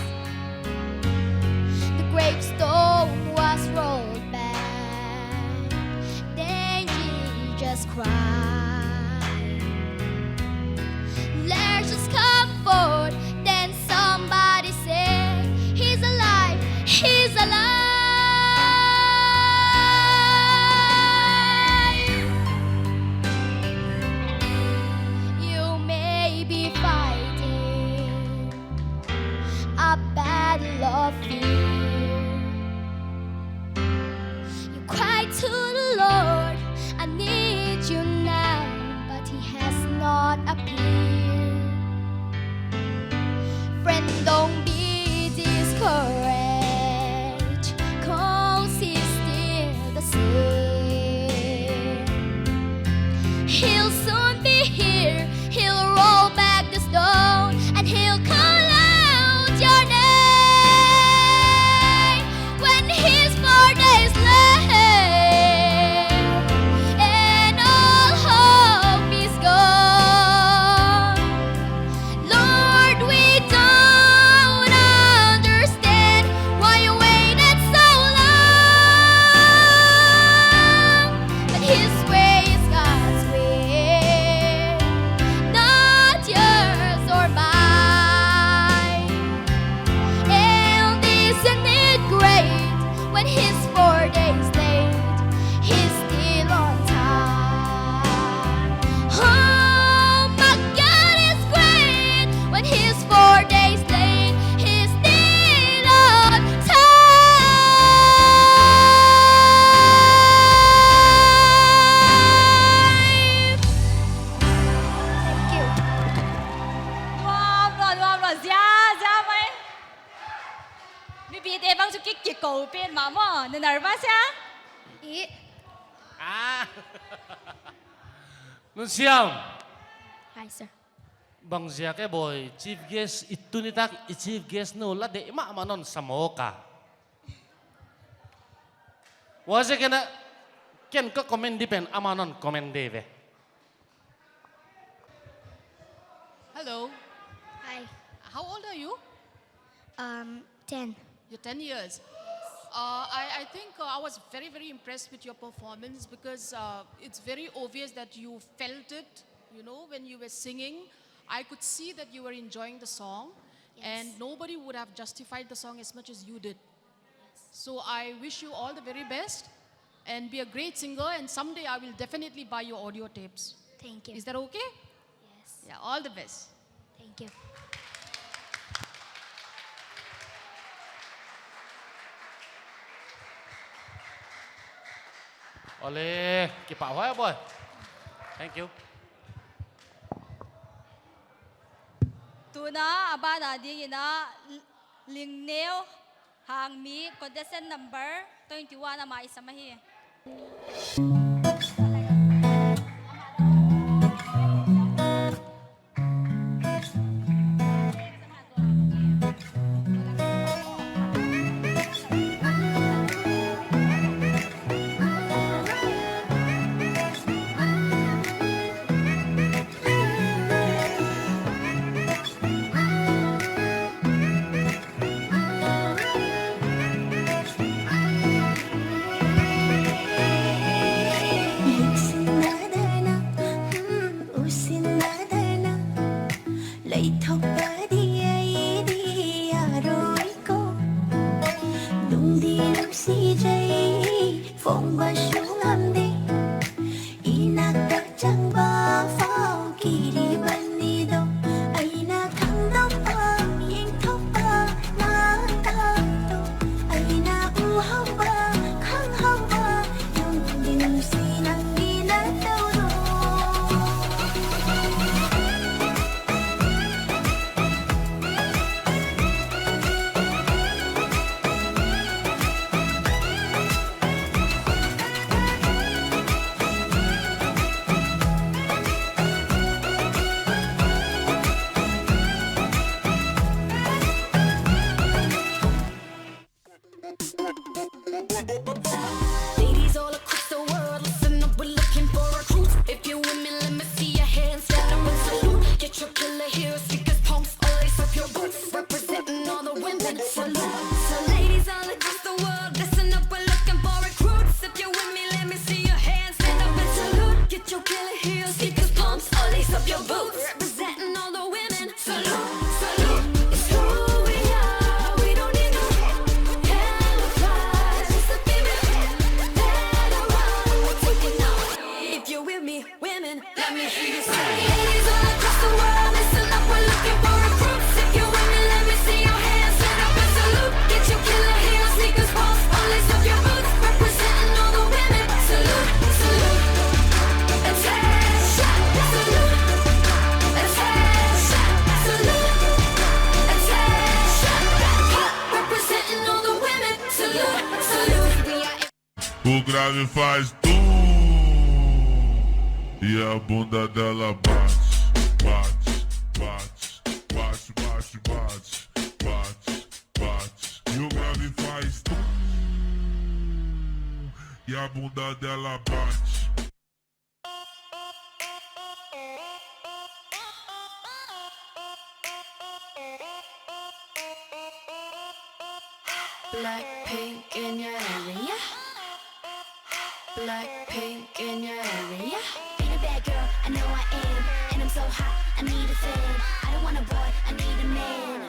The gravestone was rolled back. Then Jesus cried, "Lazarus, come forth." Then somebody said, "He's alive, he's alive." You may be fighting a battle of fear. You cry to the Lord, "I need you now," but he has not appeared. Friend, don't be discouraged, 'cause he's still the same. He'll soon be here. He'll roll back the stone and he'll call out your name. When he's four days late and all hope is gone, Lord, we don't understand why you waited so long. But his way is God's way, not yours or mine. And isn't it great, when he's four days late, he's still on time? Oh, my God is great, when he's four days late, he's still on time. Thank you. Nuam lua, nuam lua, ziahziah mai. Mipite bang chu kik kik kou pen mah maw, na nervous hia? I. Ah. Nunsiam. Hi, sir. Bang ziak e boi, chief guest, i tuni tak i chief guest nu la deih mahmah non sa mawk a. Huaiziak in a, ken ka comment di pen amah non comment di ve. Hello. Hi. How old are you? Um, ten. You're ten years. Uh, I, I think, uh, I was very, very impressed with your performance because, uh, it's very obvious that you felt it, you know, when you were singing. I could see that you were enjoying the song, yes, and nobody would have justified the song as much as you did. Yes. So I wish you all the very best and be a great singer, and someday I will definitely buy your audio tapes. Thank you. Is that okay? Yes. Yeah, all the best. Thank you. Ole, kipahhuai boi. Thank you. Tuna a ban a ding in a Lingneo Hangmi, contestant number twenty-one, amah i sam ahi. Yingsinna dana, hmm, usinna dana. Lei thok pa di ai di a roi ko. Lungdi lungsi jai, phong ba sung am de. Inak ta chang ba fau kiri ban ni do. Aina khang do pa, ying thok pa, na ta do. Aina u hau ba, khang hau ba, yung din si nang di na tau do. Ladies all across the world, listen up, we're looking for recruits. If you're with me, let me see your hands, stand up and salute. Get your killer heels, sneakers, pumps, or lace up your boots. Representing all the women, salute. So ladies all across the world, listen up, we're looking for recruits. If you're with me, let me see your hands, stand up and salute. Get your killer heels, sneakers, pumps, or lace up your boots. Representing all the women. Salute, salute, it's who we are. We don't need no camouflage. It's the female that I want. We're taking off. If you're with me, women, let me hear you say. Ladies all across the world, listen up. We're looking for recruits. If you're with me, let me see your hands. Stand up and salute. Get your killer heels, sneakers, pumps, or lace up your boots. Representing all the women. Salute, salute. Attention. Salute. Attention. Salute. Attention. Representing all the women. Salute, salute. O grave faz tum e a bunda dela bate, bate, bate, bate, bate, bate, bate, bate. E o grave faz tum e a bunda dela bate. Blackpink in your area. Blackpink in your area. Ain't a bad girl, I know I am. And I'm so hot, I need a fan. I don't want a boy, I need a man.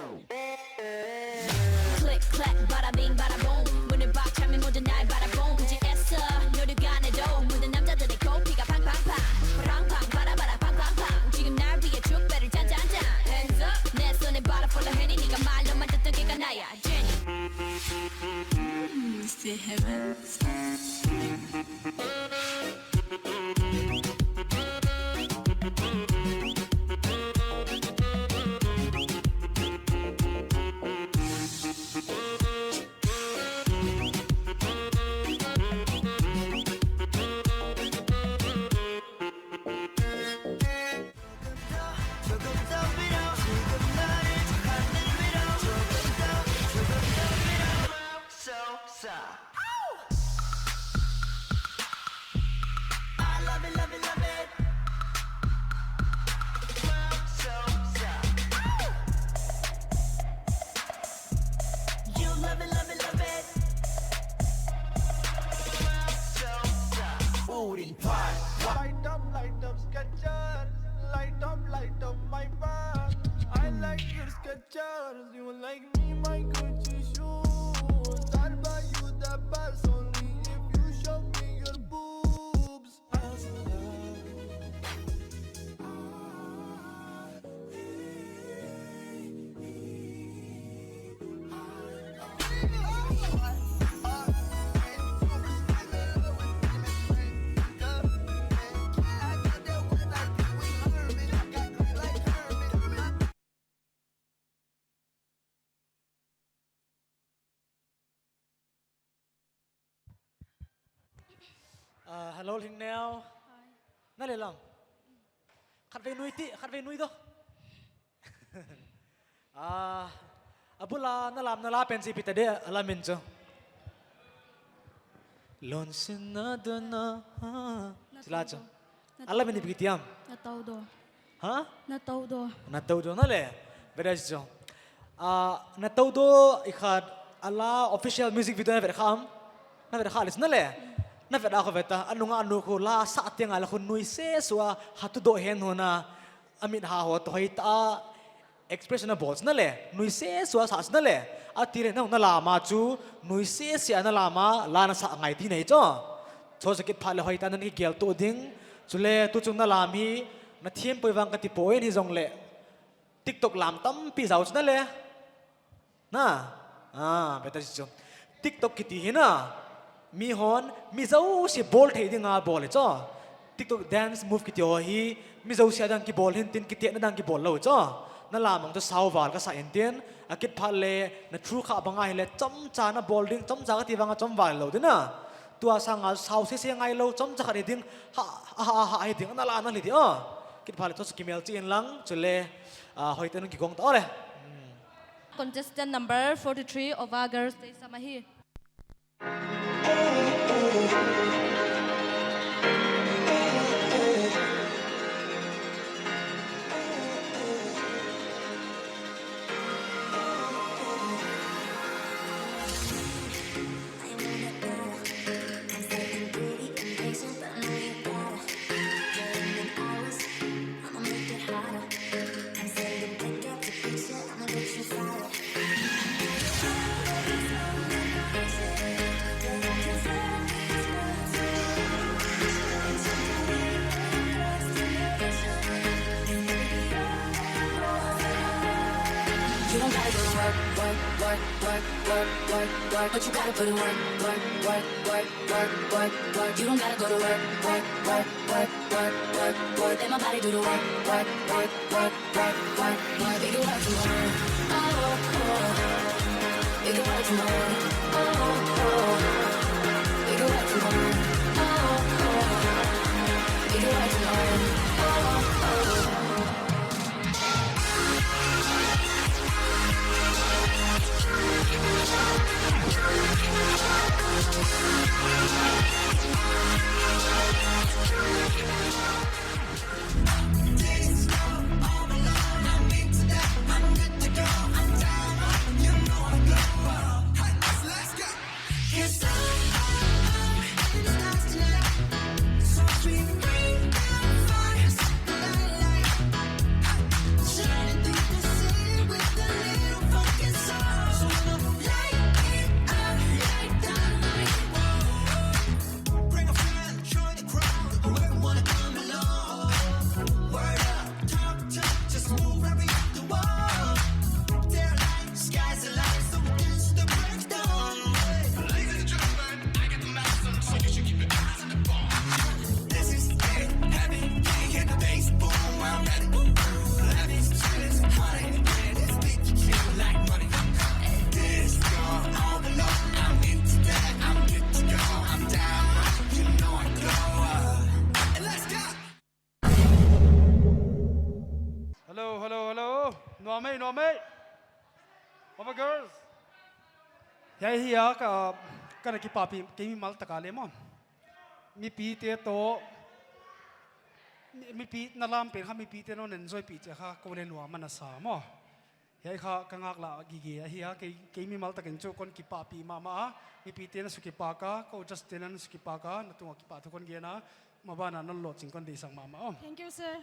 Click clack, bada bing, bada boom. 문을 박 차면 모든 날 바라본. 굳이 애써, 노력 안 해도 모든 남자들의 코피가 팡팡팡. 팡팡, 바라바라, 팡팡팡. 지금 날 위해 축배를 짠짠짠. Hands up, 내 손에 bottle full of Henny. 네가 말로만 듣던 걔가 나야, Jenny. Mm, c'est heaven. Light up, light up Skechers, light up, light up my bag. I like your Skechers, you like me, my Gucci shoes. I'll buy you the best only if you show me your boobs. Ah, hello, Hlingneu. Hi. Na leh lam. Khatvei nui ti, khatvei nui do. Ah, a bul a na lam, na la pen chi pi ta de, a la min chu. Lon sin na do na, ha. Na Sila to chu. Do. Na A la to min do. Ipi ki tiam. Na to do. Ha? Na to do. Na to do na leh. Very nice chu. Ah, na to do i khat a la official music video na vet kham. Na vet kha leh na leh. Na vet a kho vet a. A nung a nu khu la sa tiang a la khu nui se sua ha tu do hen ho na. A mit ha ho to hoi ta. Expression a bawl na leh. Nui se sua sa na leh. A ti leh na na lam a chu. Nui se se a na lam a. La na sa ngai ti nei chu. Chu sa kit phat leh hoi ta nan ki gel tu ding. Chu leh tu chung na lam hi. Na thiam poi vang ka ti poi hi zong leh. TikTok lam tampi zau na leh. Na? Ah, beta chu. TikTok kiti hi na. Mi hon, mi zosia bawl thei ding a bawl hi chu. TikTok dance move kiti ho hi, mi zosia dang ki bawl hi'n tin ki tiatna dang ki bawl lou chu. Na lam ang chu sau val ka sa in tin, a kit phat leh, na thu kha bang a hi leh, chomcha na bawl ding, chomcha ka ti vang a chom val lou ding na. Tua sang a sau se se ngai lou, chomcha khat hi ding, ha, ha, ha, ha, hi ding, na la na li di, oh. Kit phat leh chu kimel chi in lang, chu leh, ah, hoi te nun ki gong ta, oh leh. Hmm. Contestant number forty-three, Ova Girls, te sama hi. You don't gotta go to work, work, work, work, work, work, work, but you gotta put in work, work, work, work, work, work, work. You don't gotta go to work, work, work, work, work, work, work, work. Let my body do the work, work, work, work, work, work, work. We can work tomorrow. Oh, oh, oh. We can work tomorrow. Oh, oh, oh. We can work tomorrow. Oh, oh, oh. We can work tomorrow. Oh, oh, oh. Hello, hello, hello. Nuam ei, nuam ei. Ova Girls. Hiai hi a ka, ka na kipahpih, kei mimal tak a leh maw. Mipite toh, mi, mipi na lam pen kha mipite'n hon enjoypih chiang kha kou leh nuam ana sa maw. Hiai kha ka ngaklah gige ahi a, kei, kei mimal takin chu kon kipahpih mahmah a, mipite'n suk kipak a, kou just te'n suk kipak a, na tunga kipahthu kon gen a, maban a non lawhchin kon deihsak mahmah aw. Thank you, sir.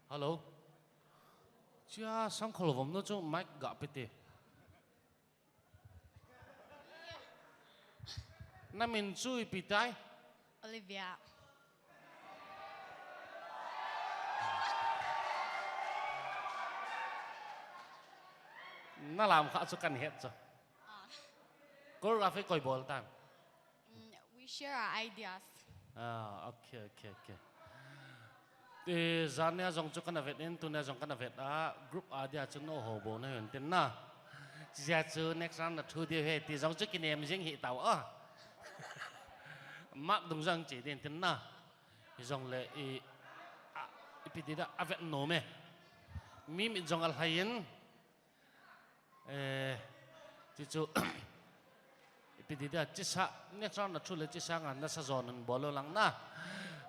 Hello. Chia sang khol vom no chu mic ga pe te. Na min chu ipi tai? Olivia. Na lam kha chu kan het chu. Ah. Choreography koi bawl tan? Mm, we share our ideas. Ah, okay, okay, okay. Eh, zan nia zong chu ka na vet in, tu nia zong ka na vet a, group a dia chu nou hou bou na hi un tin na. Chia chu next round na thu dia hi, ti zong chu kinem zing hi tau a. Mark dungzang chi din tin na. Hijongleh i, a, ipi dia a vet nuam e. Mi mit zong a lhai in. Eh, ti chu, ipi dia chisa, next round na thu leh chisa nga na sa zon un bawl un lang na.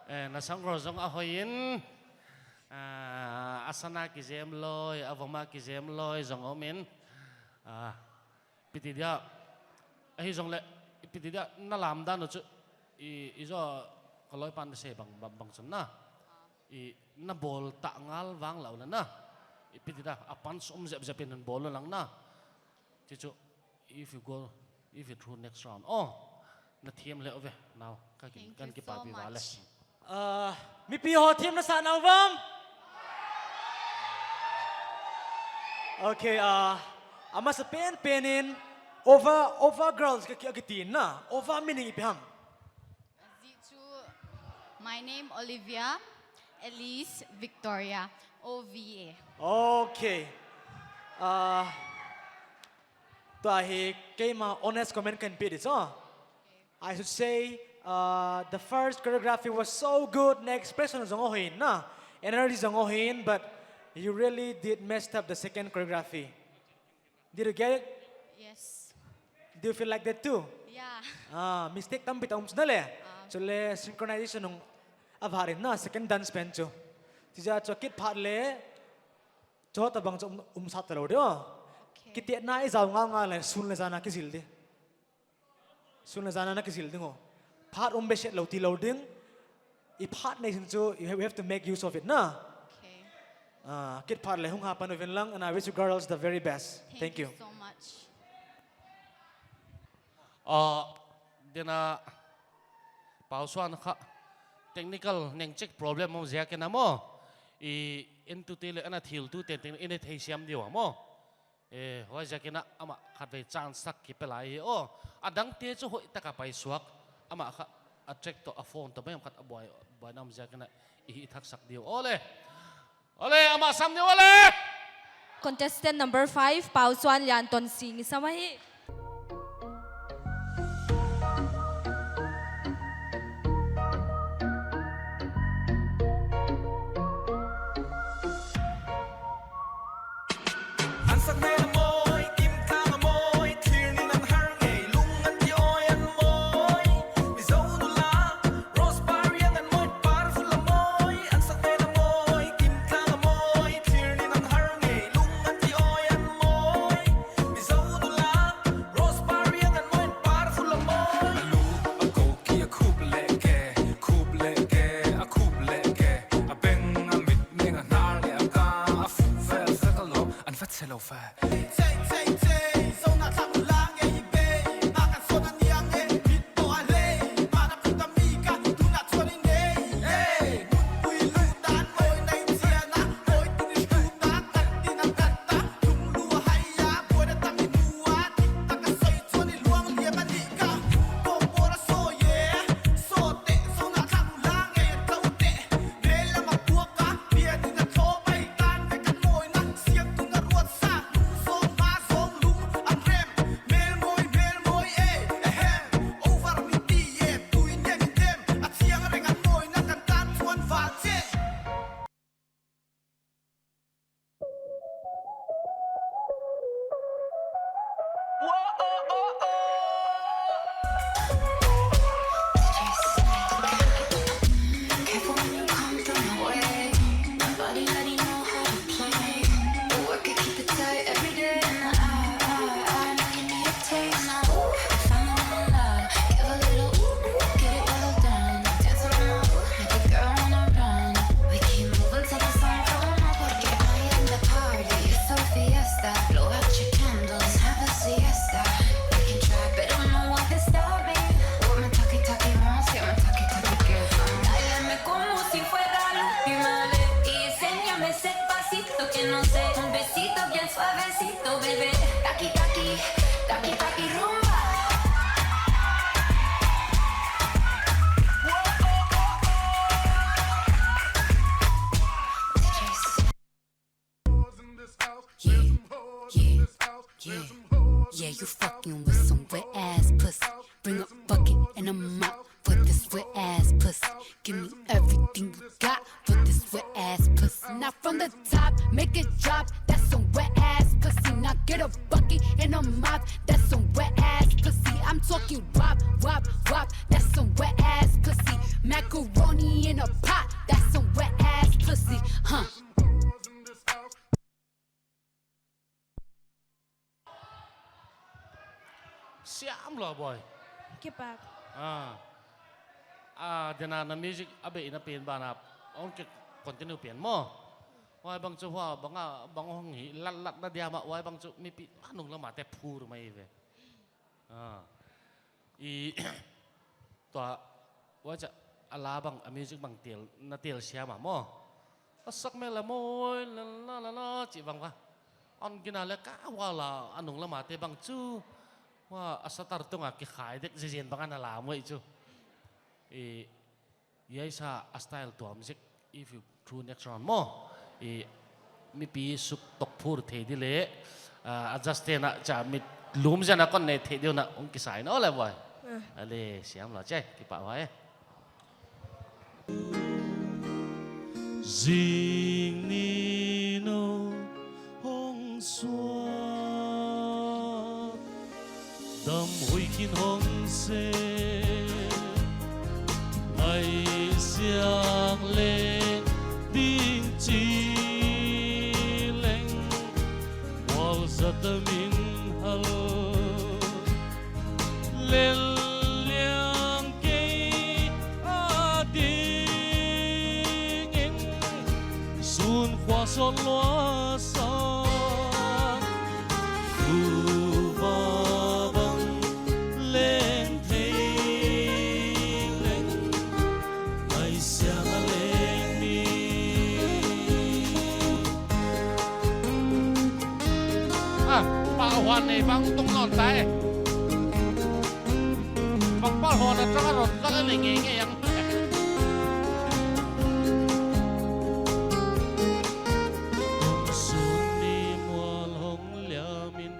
Eh, na sang ro zong a hoih in. Ah, a sana kizem loi, a voma kizem loi zong om in. Ah, ipi dia, ahi zong leh, ipi dia, na lam dan uh chu, i, i zaw ka loi pan se bang, bang, bang chun na. I, na bawl ta ngal vang lou leh na. Ipi dia, a punch om zepzep in bawl un lang na. Ti chu, if you go, if you through next round. Oh, na thiam leh ve, now, ka kin, Thank kan you kipak so pi va leh. much. Ah, mipi ho thiam na sa na uh vang? Okay, ah, a masa pen pen in over, over girls ka ki, ka ki tin na. Over meaning ipi ham? Zih chu, my name Olivia Elise Victoria, O V A. Okay. Ah, tua hi keimah honest comment kan pi di, so. I should say, uh, the first choreography was so good, na expression zong hoih in na, energy zong hoih in, but you really did messed up the second choreography. Did you get it? Yes. Do you feel like that too? Yeah. Ah, mistake tampi ta om sna leh. Ah. Chu leh synchronization hong a var in na, second dance pen chu. Ti zia chu kit phat leh, chu ta bang chu um, um sat ta lou di. Okay. Kitiatna i zau ngal ngal leh, sun leh zan a kizil di. Sun leh zan a na kizil ding uh. Phat um be set lou ti lou ding. I phat nei sin chu, you have, we have to make use of it na. Okay. Ah, kit phat leh hong hapan uvin lang, and I wish you girls the very best. Thank Thank you. you so much. Ah, dena, Pau Suan kha, technical neng check problem om ziak in a maw. I, entute leh ana thiltute teng, i na theisiam di uh a maw. Eh, huaiziakin amah khatvei chance tak kipe lai hi aw. A dangte chu hoih taka paisuak. Amah kha a track toh a phone toh bang khat a buai, buaina om ziakin i hih thaksak di uh aw le. Aw le, amah sam di uh aw le. Contestant number five, Pau Suan Lian Ton Sing i sam ahi. Yeah, yeah, yeah. Yeah, you fucking with some wet ass pussy. Bring a bucket and a mop for this Wet ass pussy, give me everything you got for this wet ass pussy. Now from the top, make it drop. That's some wet ass pussy. Now get a bucket and a mop. That's some wet ass pussy. I'm talking wop, wop, wop. That's some wet ass pussy. Macaroni in a pot. That's some wet ass pussy. Huh. Siam lou, boy. Kipak. Ah. Ah, dena na music a bei na pen bana. Hon ke continue pen maw. Huai bang chu hua bang a bang hong hi lat lat na dia mah, huai bang chu mipi a nung lama te phur mai ve. Ah. I tua, huai cha, a la bang, a music bang tel, na tel siam a maw. A sak mel a maw, la la la la, chih bang va. Hon gina le ka hua la, a nung lama te bang chu. Hua, a satar tunga kikhai dek zizen bang ana la maw i chu. I, Yaisa a style tuam zik, if you through next round maw. I mipi suk tok phur thei di le, ah, adjust te na cha mit lum zena kon nei thei diu na hong kisai na le boy. Ah. Ale, siam lou che, kipak huai. Zing ni nou hong suak, damhuai khin hong se, ngai siang leng ding chi leng, mual zat a min hal. Lel liang kei a dingin sun khua sawt lua sa. Kuva bang leng thei leng, ngai siang a leng ni. Ah, pa huan nei bang tung non tai. Bang pa huan a chang a ron zak a leng nge nge yang. Sun ni mual hong liamin,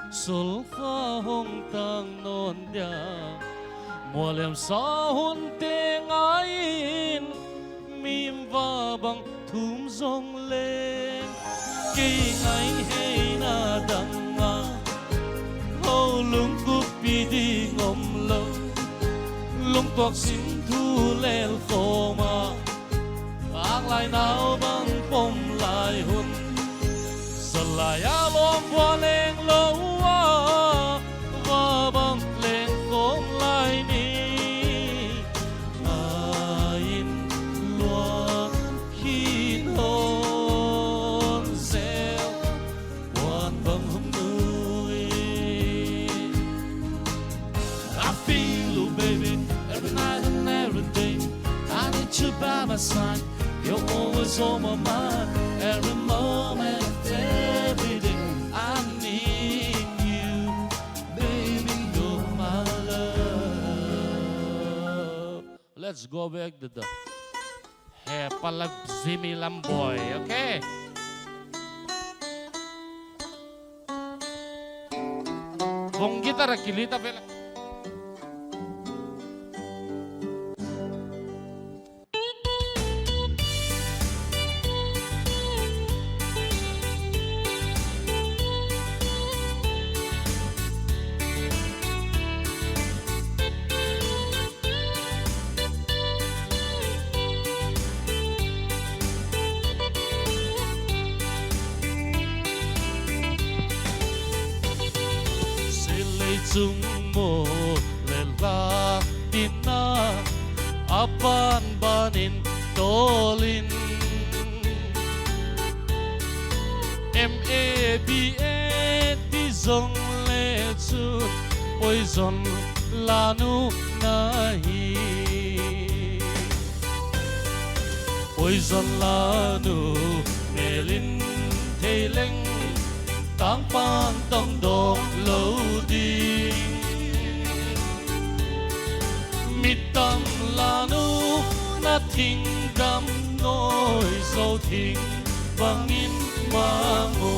sulfa hong tang non dia. Mual liam sa hun te ngaiin, mim va bang thum zong leng, kei ngai hei na dang a, ho lungkup pi ding om lou, lungtuak sim thu lel khawm a, ang lai nau bang pom lai hun, zalai a lawm vua leng lou a, va bang leng khawm lai ni. Ngai in luang khin hon zel, wan bang hong nui. I feel you, baby, every night and every day. I need you by my side. You're always on my mind. Every moment, every day. I need you, baby, you're my love. Let's go back to the He pala Zimi Lamboy, okay? Bong gitar a kilita vela. Silei chung maw le la tina, a ban banin tawlin. M A B A ti zong le chu poison la nu na hi. Poison la nu melin thei leng, tangpan tong dong lou ding. Mitam la nu na thing dam noi zo thing bangin mang o.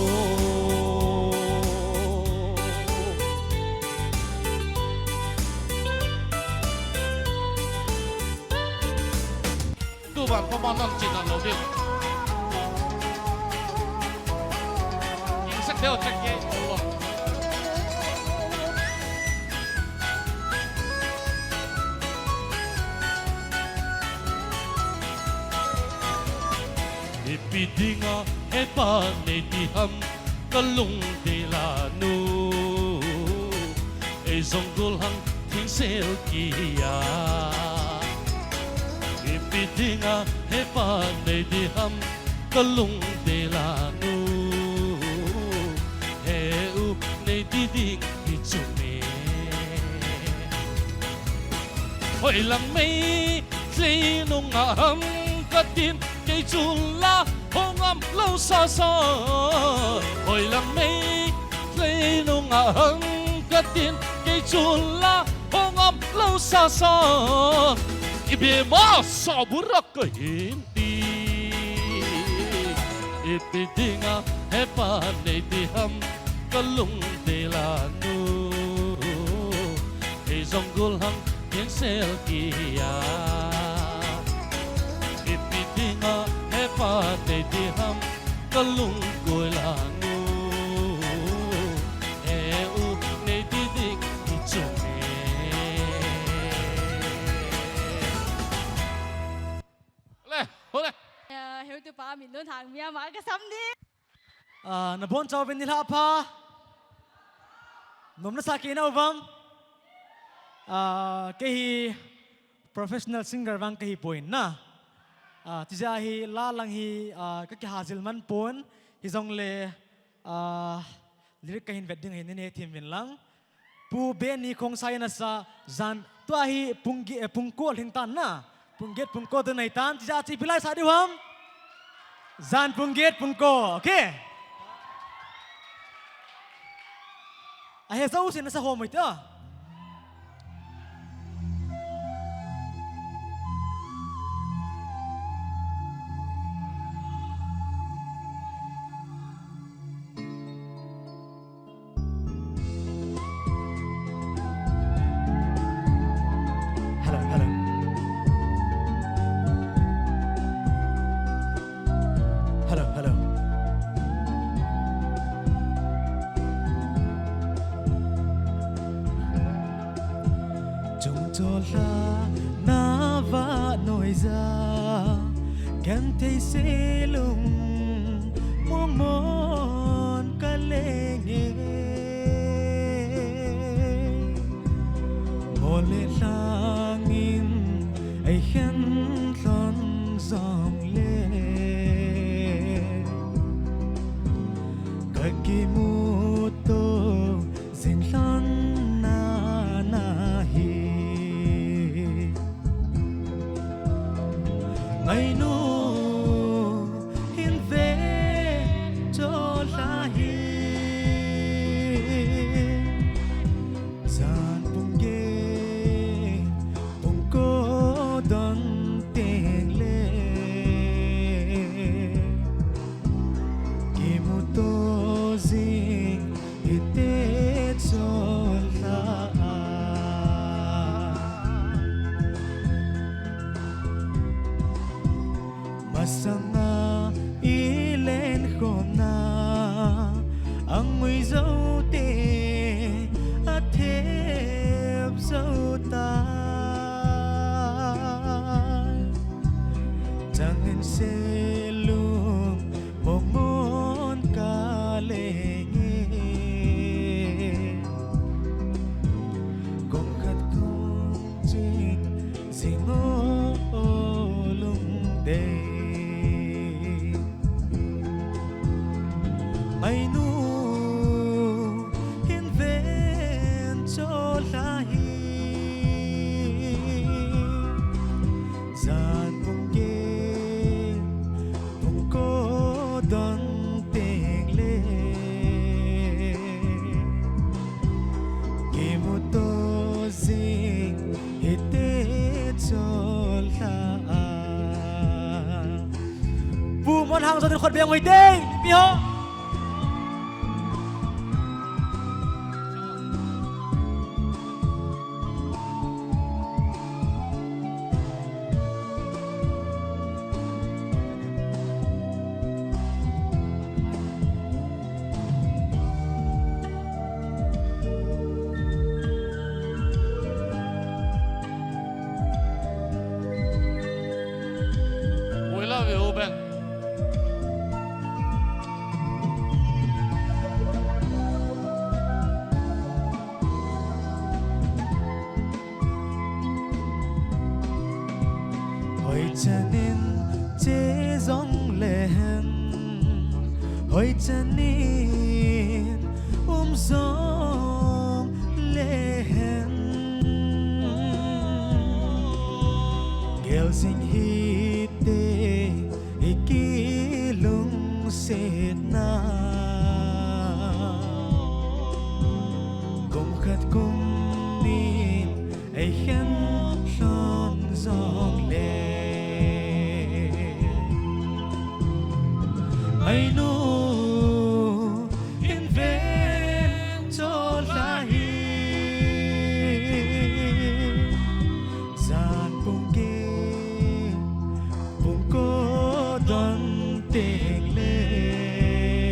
Pan pama nan chin a lo ding. Ing sak deuh chak kei lo. Ipi dinga hepa nei di ham ka lungdei la nu. Ei zong gul hang thingsel kia. Ipi dinga hepa nei di ham ka lungdei la nu. He u nei di ding hi chu me. Hoih lang mei thlei nung a ham ka tin kei chu la hong am lo sa sa. Hoih lang mei thlei nung a ham ka tin kei chu la hong am lo sa sa. I be ma sa burak ka hin ti. Ipi dinga hepa nei di ham ka lungdei la nu. Ei zong gul hang thingsel kia. Ipi dinga hepa nei di ham ka lungdei la nu. He u nei di ding hi chu me. Le, hole. Ya, heutupa min Lun Hang Mia mah ka sam ni. Ah, na bon chau ven ni la pha. Nom na sa kei na uvam. Ah, kei hi professional singer vang ka hi poi na. Ah, chizia hi la lang hi, ah, ka kihazil man pon. Hi zong le, ah, lyric ka hin vet ding hi nin he thim vin lang. Pu Benny Khongsai in a sa zan tua hi pung gi-, eh, pung kua hing tan na. Pung giat pung kua tu nei tan, chizia chi pilai sa di uvam. Zan pung giat pung kua, okay. A he zau sin a sa hom ita. Hello, hello. Hello, hello. Chungchawlhna va nuai za, genthei se lungmong mong ka leng e. Mawl leh tlangin ei khen thlon zong le, ka kimu to zing thlon na na hi. Ngainu hin ve chawlhla hi. Zan pung giat pung kua dawn teng le, kimu to zing i te chawlhla. Masanga i len khawmna a ngui zote a thep zo ta. Changin se lungmong mong ka leng e. Kong khat kong ching zing o lungdei. Ngainu hin ve chawlhla hi. Zan pung giat pung kua dawn teng le, kimu to zing i te chawlhla. Pu Mon Hang zong khut beng ui teng pi ho. Reuben. Hoih chan in che zong leng, hoih chan in um zong leng, gel zing hi te i kilungsetna. Kum khat kum nih ei khen hlon zong leng, mainu in ven chawlhla hi. Zan pung gin pungkaw dawn teng leng,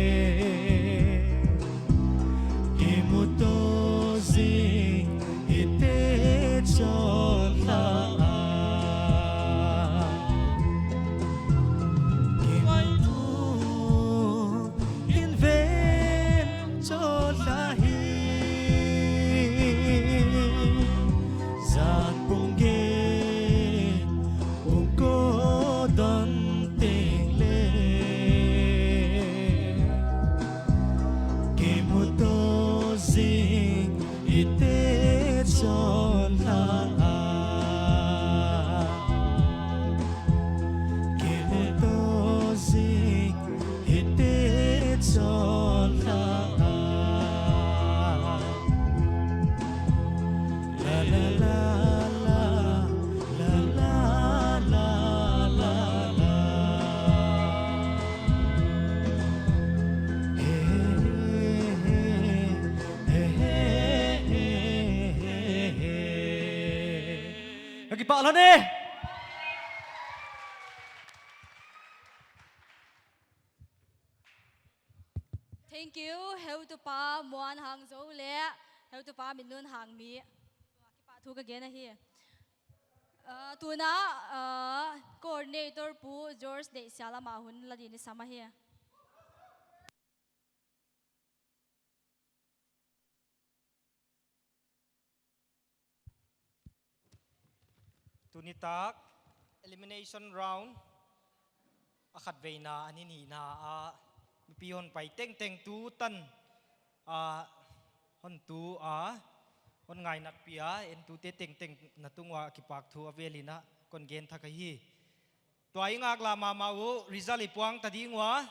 kimuto zing hite chawlhla. Kimuto in ven chawlhla hi. Zan pung gin pungkaw dawn teng leng, kimuto zing hite chawlhla. Kimuto zing hite chawlhla. La, la, la, la, la, la, la, la, la. He, he, he, he. Ka kipak lou ni. Thank you, heutupa Muan Hangzo leh heutupa Minlun Hangmi. Kipahthu ka gen ahi. Ah, tuna, ah, coordinator Pu George Deihsial amah hun la din i sam ahi. Tunitak elimination round a khatveina a ni nihna ah mipi hon pai tengteng tutan ah hon tu a hon ngainatpih a entute tengteng na tung ua kipahthu a vel in a kon gen thak ahi. Tua i ngaklah mahmah uh, result i puang ta ding ua.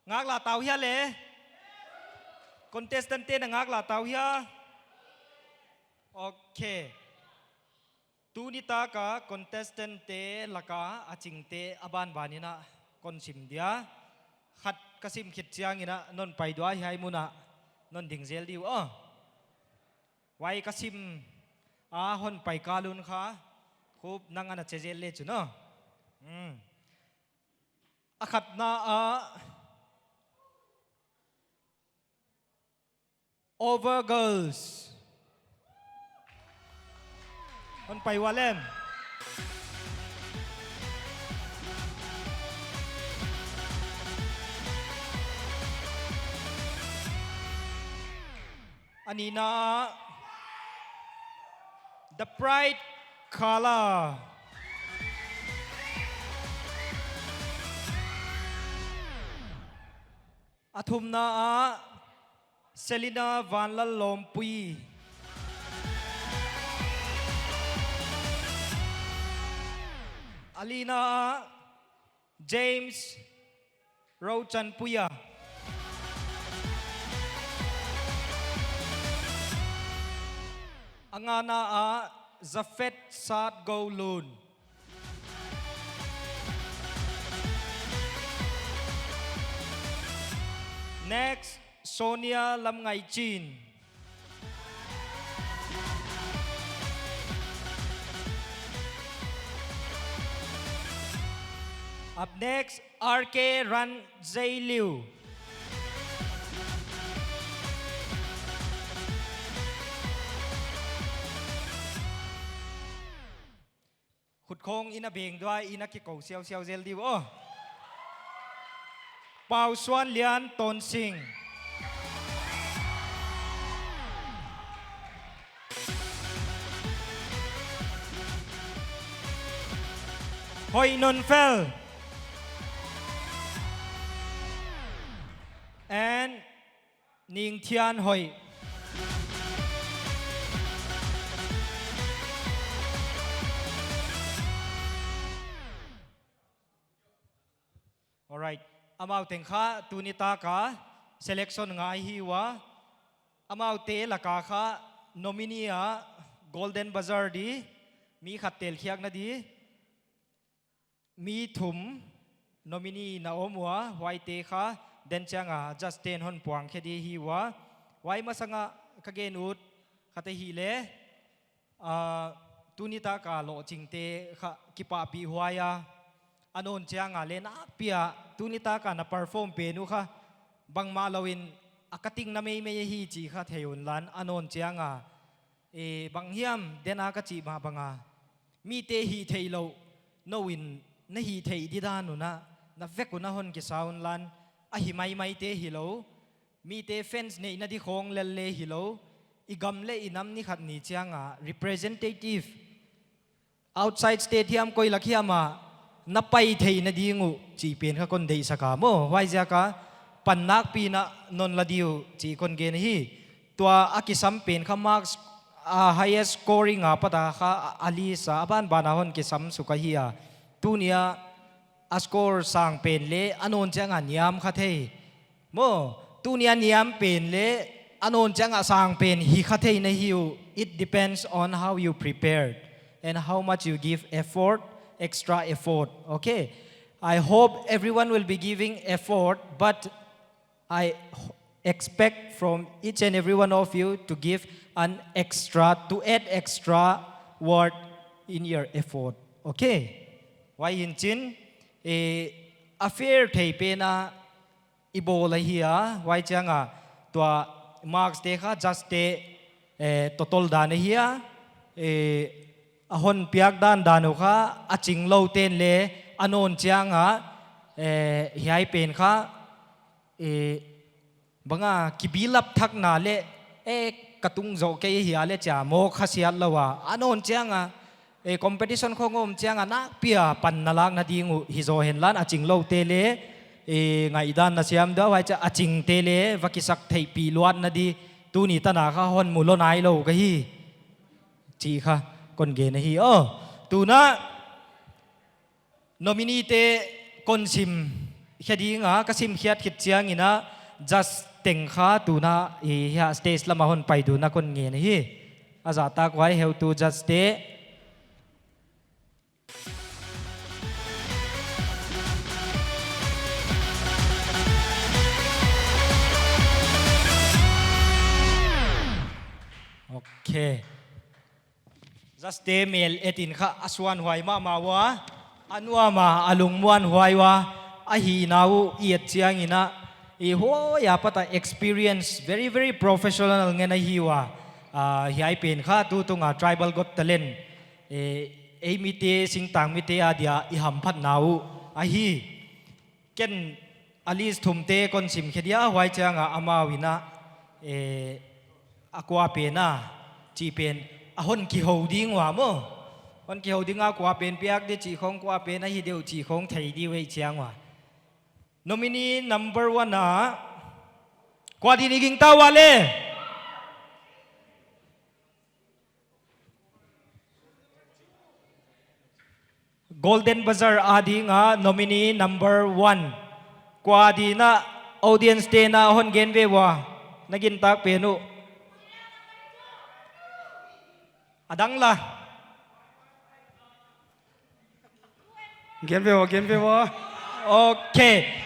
Ngaklah ta uh hia le? Contestant te na ngaklah ta uh hia? Okay. Tunitak a contestant te laka a chingte a banban in a kon sim dia. Khat ka sim khit chiang in a non pai dua hiai mun a non ding zel di uh aw. Huai ka sim a hon pai kal un kha khup nang ana che zel le chu aw. Hmm. A khatna ah Over Girls. Hon pai ua lem. A nihna ah The Pride Color. A thumna ah Selina Vanlal Lawmpui. A lina ah James Rochanpuia. A ngana ah Zafet Satgolun. Next, Sonia Lamngaichin. Up next, R K Ranzeiliu. Khutkhong i na beng dua, i na kikou siausiau zel di uh. Pausuanlian Tonsing. Hoihnunfel. And Ningthianhoih. Alright. Amau teng kha tuni taka selection ngai hi ua. Amaute laka kha nominee a Golden Buzzer di, mi khat telkhiakna di. Mi thum nominee na om ua, huaite kha den chianga judge ten hon puang khe di hi ua. Huai masanga ka gen ut khat ahihleh, ah, tuni taka lohchingte kha kipahpih huai a. A nawn chianga leh nakpi a tuni taka na perform pen uh kha bangmah louin a cutting na meimei hi chih kha thei un lan a nawn chianga. E, bang hiam, den a ka chih mah banga. Mite hihtheih louh, nou in na hihtheih di dan un a, na vek un a hon kisa un lan, a hi maimaite hilou. Mite fans neihna di khong lel leh hilou. I gam leh i nam ni khat ni chianga representative. Outside stadium koi lak hiam a na pai theihna ding uh chih pen kha kon deihsak a maw. Huaiziak a pan nakpi in non la di uh chih kon gen hi. Tua a kisam pen kha marks a highest scoring a pat a kha a list a banban a hon kisam suk ahi a. Tuni a a score sang pen leh a nawn chianga niam kha thei. Maw, tuni a niam pen leh a nawn chianga sang pen hi kha thei na hi uh. It depends on how you prepared and how much you give effort, extra effort. Okay? I hope everyone will be giving effort, but I h-, expect from each and every one of you to give an extra, to add extra word in your effort. Okay? Huai hinchin, eh, a fair thei pen a i bawl ahi a, huai chianga tua marks te kha judge te, eh, total dan ahi a, eh, a hon piak dan dan uh kha a ching lou ten leh a nawn chianga, eh, hiai pen kha, eh, banga kibilap thakna leh, eh, ka tung zoh kei hi a leh chia mawk kha siat lou a, a nawn chianga, eh, competition khong om chianga nakpi a pan na lakna ding uh hi zaw hen lan a ching loute leh, eh, ngaihdan na siam deuh huai chia a chingte leh va kisak theihpih luatna di tuni tana kha hon mu lou nailou ka hi. Chih kha kon gen ahi. Oh, tuna nominee te kon sim khe ding a, ka sim khiat khit chiangin a judge teng kha tuna i hia stage lama hon pai dun a kon ngen hi. A zahtak huai heutu judge te. Okay. Judge te mel etin kha a suanhuai mahmah ua, a nuam a, a lungmuanhuai ua, a hihna uh i et chiangin a, i huai a pat a experience, very, very professional ngen ahi ua. Ah, hiai pen kha tutunga Tribal Got Talent, eh, ei mite, singtang mite adia i hamphatna uh ahi. Ken a list thumte kon sim khe dia, huai chianga amau in a, eh, a kua pen a, chih pen, a hon kihou ding ua maw. Hon kihou ding a kua pen piak di chih khong, kua pen ahi deuh chih khong thei di uh ei chiang ua. Nominee number one a, kua di ni gingta ua leh. Golden Buzzer adinga nominee number one. Kua di na audience te'n a hon gen ve ua. Na gintak pen uh. A dang la. Gen ve ua, gen ve ua. Okay.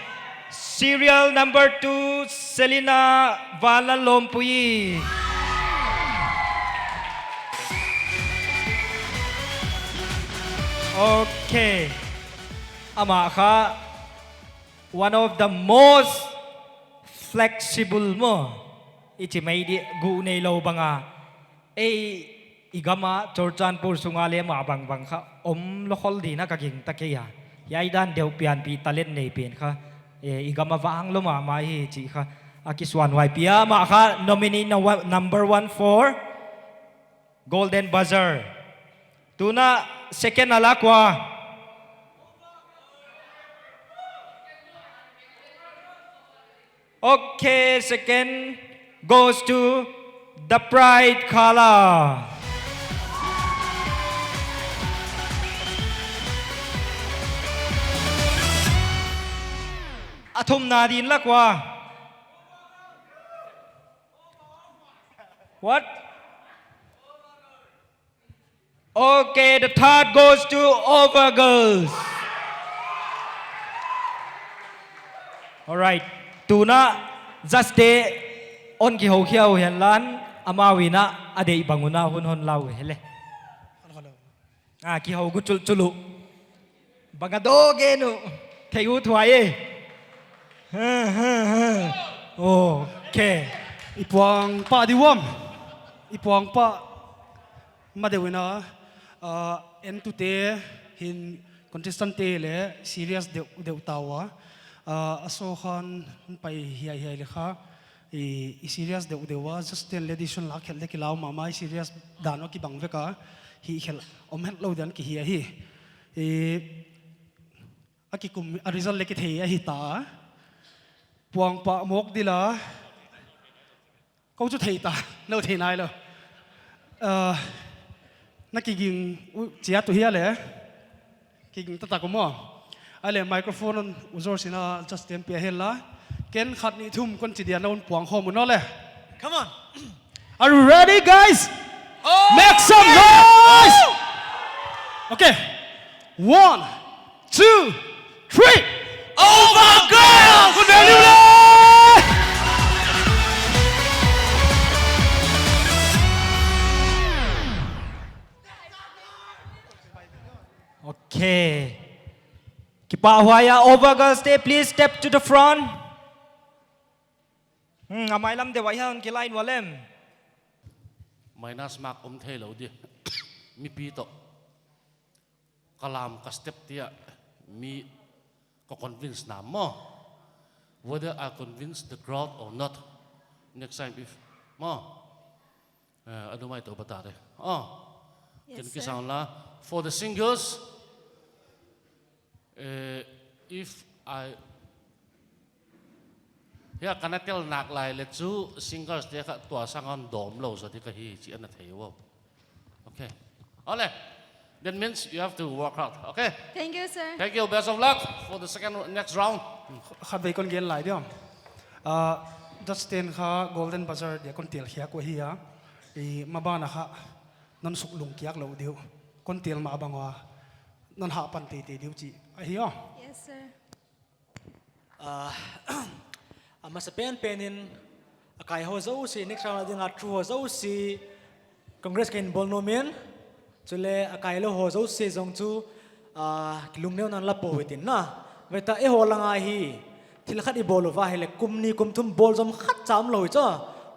Serial number two, Selina Vanlalawmpui. Okay. Amah kha one of the most flexible maw. I chi mai di, guh neilou banga. Ei I gam a Churachandpur sung a leh mah bangbang kha om lou khol ding in ka gingta kei a. Hiai dan deuh pianpih talent nei pen kha, eh, i gam a vang lou mahmah hi chih kha a kisuanhuai pi a. Mah kha nominee no-, number one for Golden Buzzer. Tuin second a lak ua. Okay, second goes to The Pride Color. A thumna ding lak ua. What? Okay, the third goes to Overgirls. Alright. Tuin Just Dance hon kihou khia uh hen la, amau in a deih bang un a hun hon la uh hen leh. Ah, kihou gu chulchul uh. Bang a dou gen uh. Thei uh thei e. Okay. I puang pah di uam. I puang pah. Ma deuh in a, ah, entute hi'n contestant te leh serious deuh, deuh ta ua. Ah, a show kha hon pai hiaihiai leh kha. I, i serious deuhdeuh a, Just Dance leh audition lak khelh leh kilau mahmah, i serious dan uh kibang vek a, hih khelh om hetlou dan ki hi ahi. I, a kikum, a result leh kithei ahi ta. Puang pah mawk di la. Kou chu thei ta, nou thei nailou. Ah, na kiging uh chiat uh hia leh. Kiging taktak uh maw. Ahihleh microphone un u zawng sin a Just Dance pia hen la. Ken khat nih thum kon chi dia, non puang khawm un aw leh. Come on. Are you ready, guys? Oh, make some noise! Okay. One, two, three. Overgirls! Kon bel diu leh! Okay. Kipahhuai a, Overgirls te, please step to the front. Hmm, a mailam deuh ah hiai hon kiline ua leh. Minus mark om theilou di. Mipi toh. Ka lam ka step te ah mi ka convince na maw. Whether I convince the crowd or not. Next time if, maw. Eh, a du mai toh bata de. Oh. Yes, sir. Ken kisang la. For the singles, eh, if I, hiai ka na tel nak lai leh chu singles te kha tua sang a dawm lou zaw di ka hi chih ana thei uh. Okay. Ole. That means you have to work hard. Okay? Thank you, sir. Thank you. Best of luck for the second, next round. Khatvei kon gen lai diam. Ah, Just Dance kha Golden Buzzer dia kon tel khiak uh ahi a. I maban a kha non suklungkiak lou diu. Kon tel mah bang ua non hahpan teitei diu chih ahi aw. Yes, sir. Ah, a masa penpen in a kai ho zosia, next round a ding a through ho zosia, congrats ka hin bawl nuam in, chuleh a kai lou ho zosia zong chu, ah, lungneu nan la pou hitin na. Veta e ho langa hi, thil khat i bawl uva hileh, kum nih kum thum bawl zom khat cha om lou hi chu.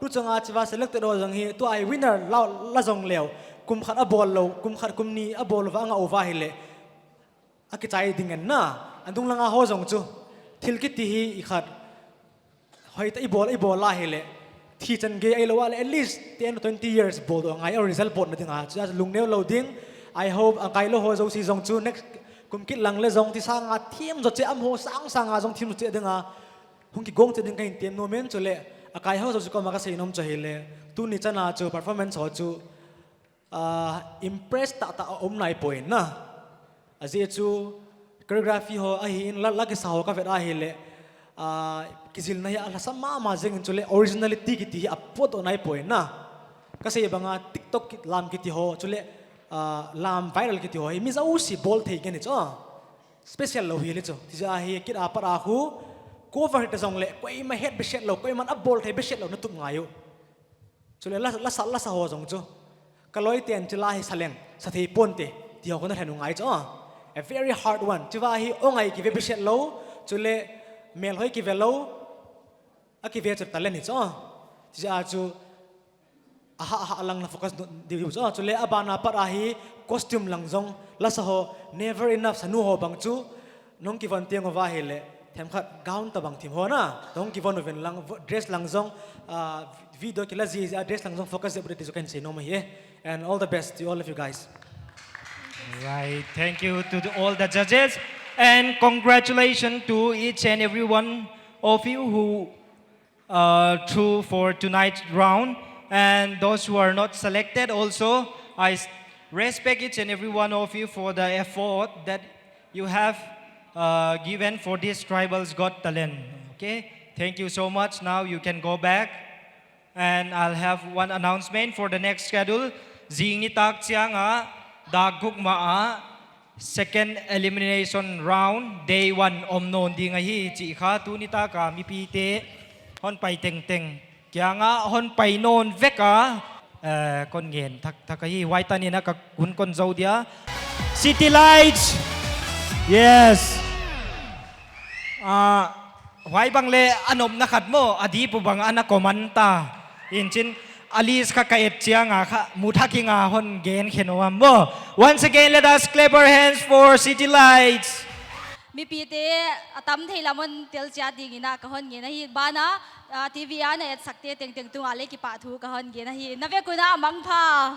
Tu chang a chiva selected ho zong hi, tu ai winner la, la zong leh, kum khat a bawl lou, kum khat kum nih a bawl uva a ngah uva hileh, a kichai ding in na, a dunglang a ho zong chu. Thil kiti hi i khat. Hoihtak i bawl, i bawl lai hileh. Thi chan gei ahi lou a leh at least ten to twenty years bawl dawh ngai a result pawtna ding a. Chu a lungneu lou ding. I hope a kai lou ho zosia zong chu next kum kit lang leh zong ti sang a thim zaw chih a, am ho sang sang a zong thim zaw chih ding a. Hong kigong chih ding ka hin tem nuam in chuleh. A kai ho zosia koma ka sei nuam chu hileh. Tuni chan a chu performance ho chu ah, impress taktak a om nai poi na. A ziak chu choreography ho ahi in la, la kisa ho ka vet a hileh, ah, kizilna hi a lasa mahmah zeng in chuleh originality kiti hi a puak dawh nai poi na. Ka sei bang a TikTok ki, lam kiti ho chuleh, ah, lam viral kiti ho hi mi zosia bawl thei ngen hi chu. Special lou hi leh chu. Ti ziak a hi kit a pat a khu cover hita zong leh koimah het behseh lou, koimah a bawl thei behseh lou na tup ngai uh. Chuleh la, la sa, la sa ho zong chu. Ka loi ten chila hi sa leng, sa thei ponte, ti ho kon a hlen uh ngai chu. A very hard one. Chiva hi aw ngai kive behseh lou, chuleh mel hoih kive lou, a kive chu talent hi chu. Chia chu, Aha, aha lang na focus di u zo. Chule a ban a pat ahi costume lang zong la sa ho, never enough sa nu ho bang chu. Nong kivon tiang ova hileh themkhat gown tabang thim ho na. Nong kivon uvin lang, dress lang zong, ah, video kila zi, ah, dress lang zong focus di u ding chu ka hin sei nuam ahi. And all the best to all of you guys. Right. Thank you to the, all the judges, and congratulations to each and every one of you who uh, through for tonight's round. And those who are not selected also, I s- respect each and every one of you for the effort that you have uh, given for this Tribals Got Talent. Okay, thank you so much. Now you can go back. And I'll have one announcement for the next schedule. Zing nitak chiang a, dak guk ma a, second elimination round, day one om nawn ding ahi chih kha tuni tak a mipite hon pai tengteng kiang a hon pai nawn vek a, eh, kon ngen thakthak ahi. Huai tan in a ka hun kon zou dia. City Lights. Yes. Ah, huai bang leh a nopna khat maw, a dip uh bang ana comment ta. In chin, a list kha ka et chiang a kha mu thak ing a hon gen khe nuam maw. Once again, let us clap our hands for City Lights. Mipite a tam thei lam hon tel chiat ding in a ka hon ngen ahi. Ban a, ah, T V a na etsakte tengteng tung a leh kipahthu ka hon ngen ahi. Na vek un a mangpha.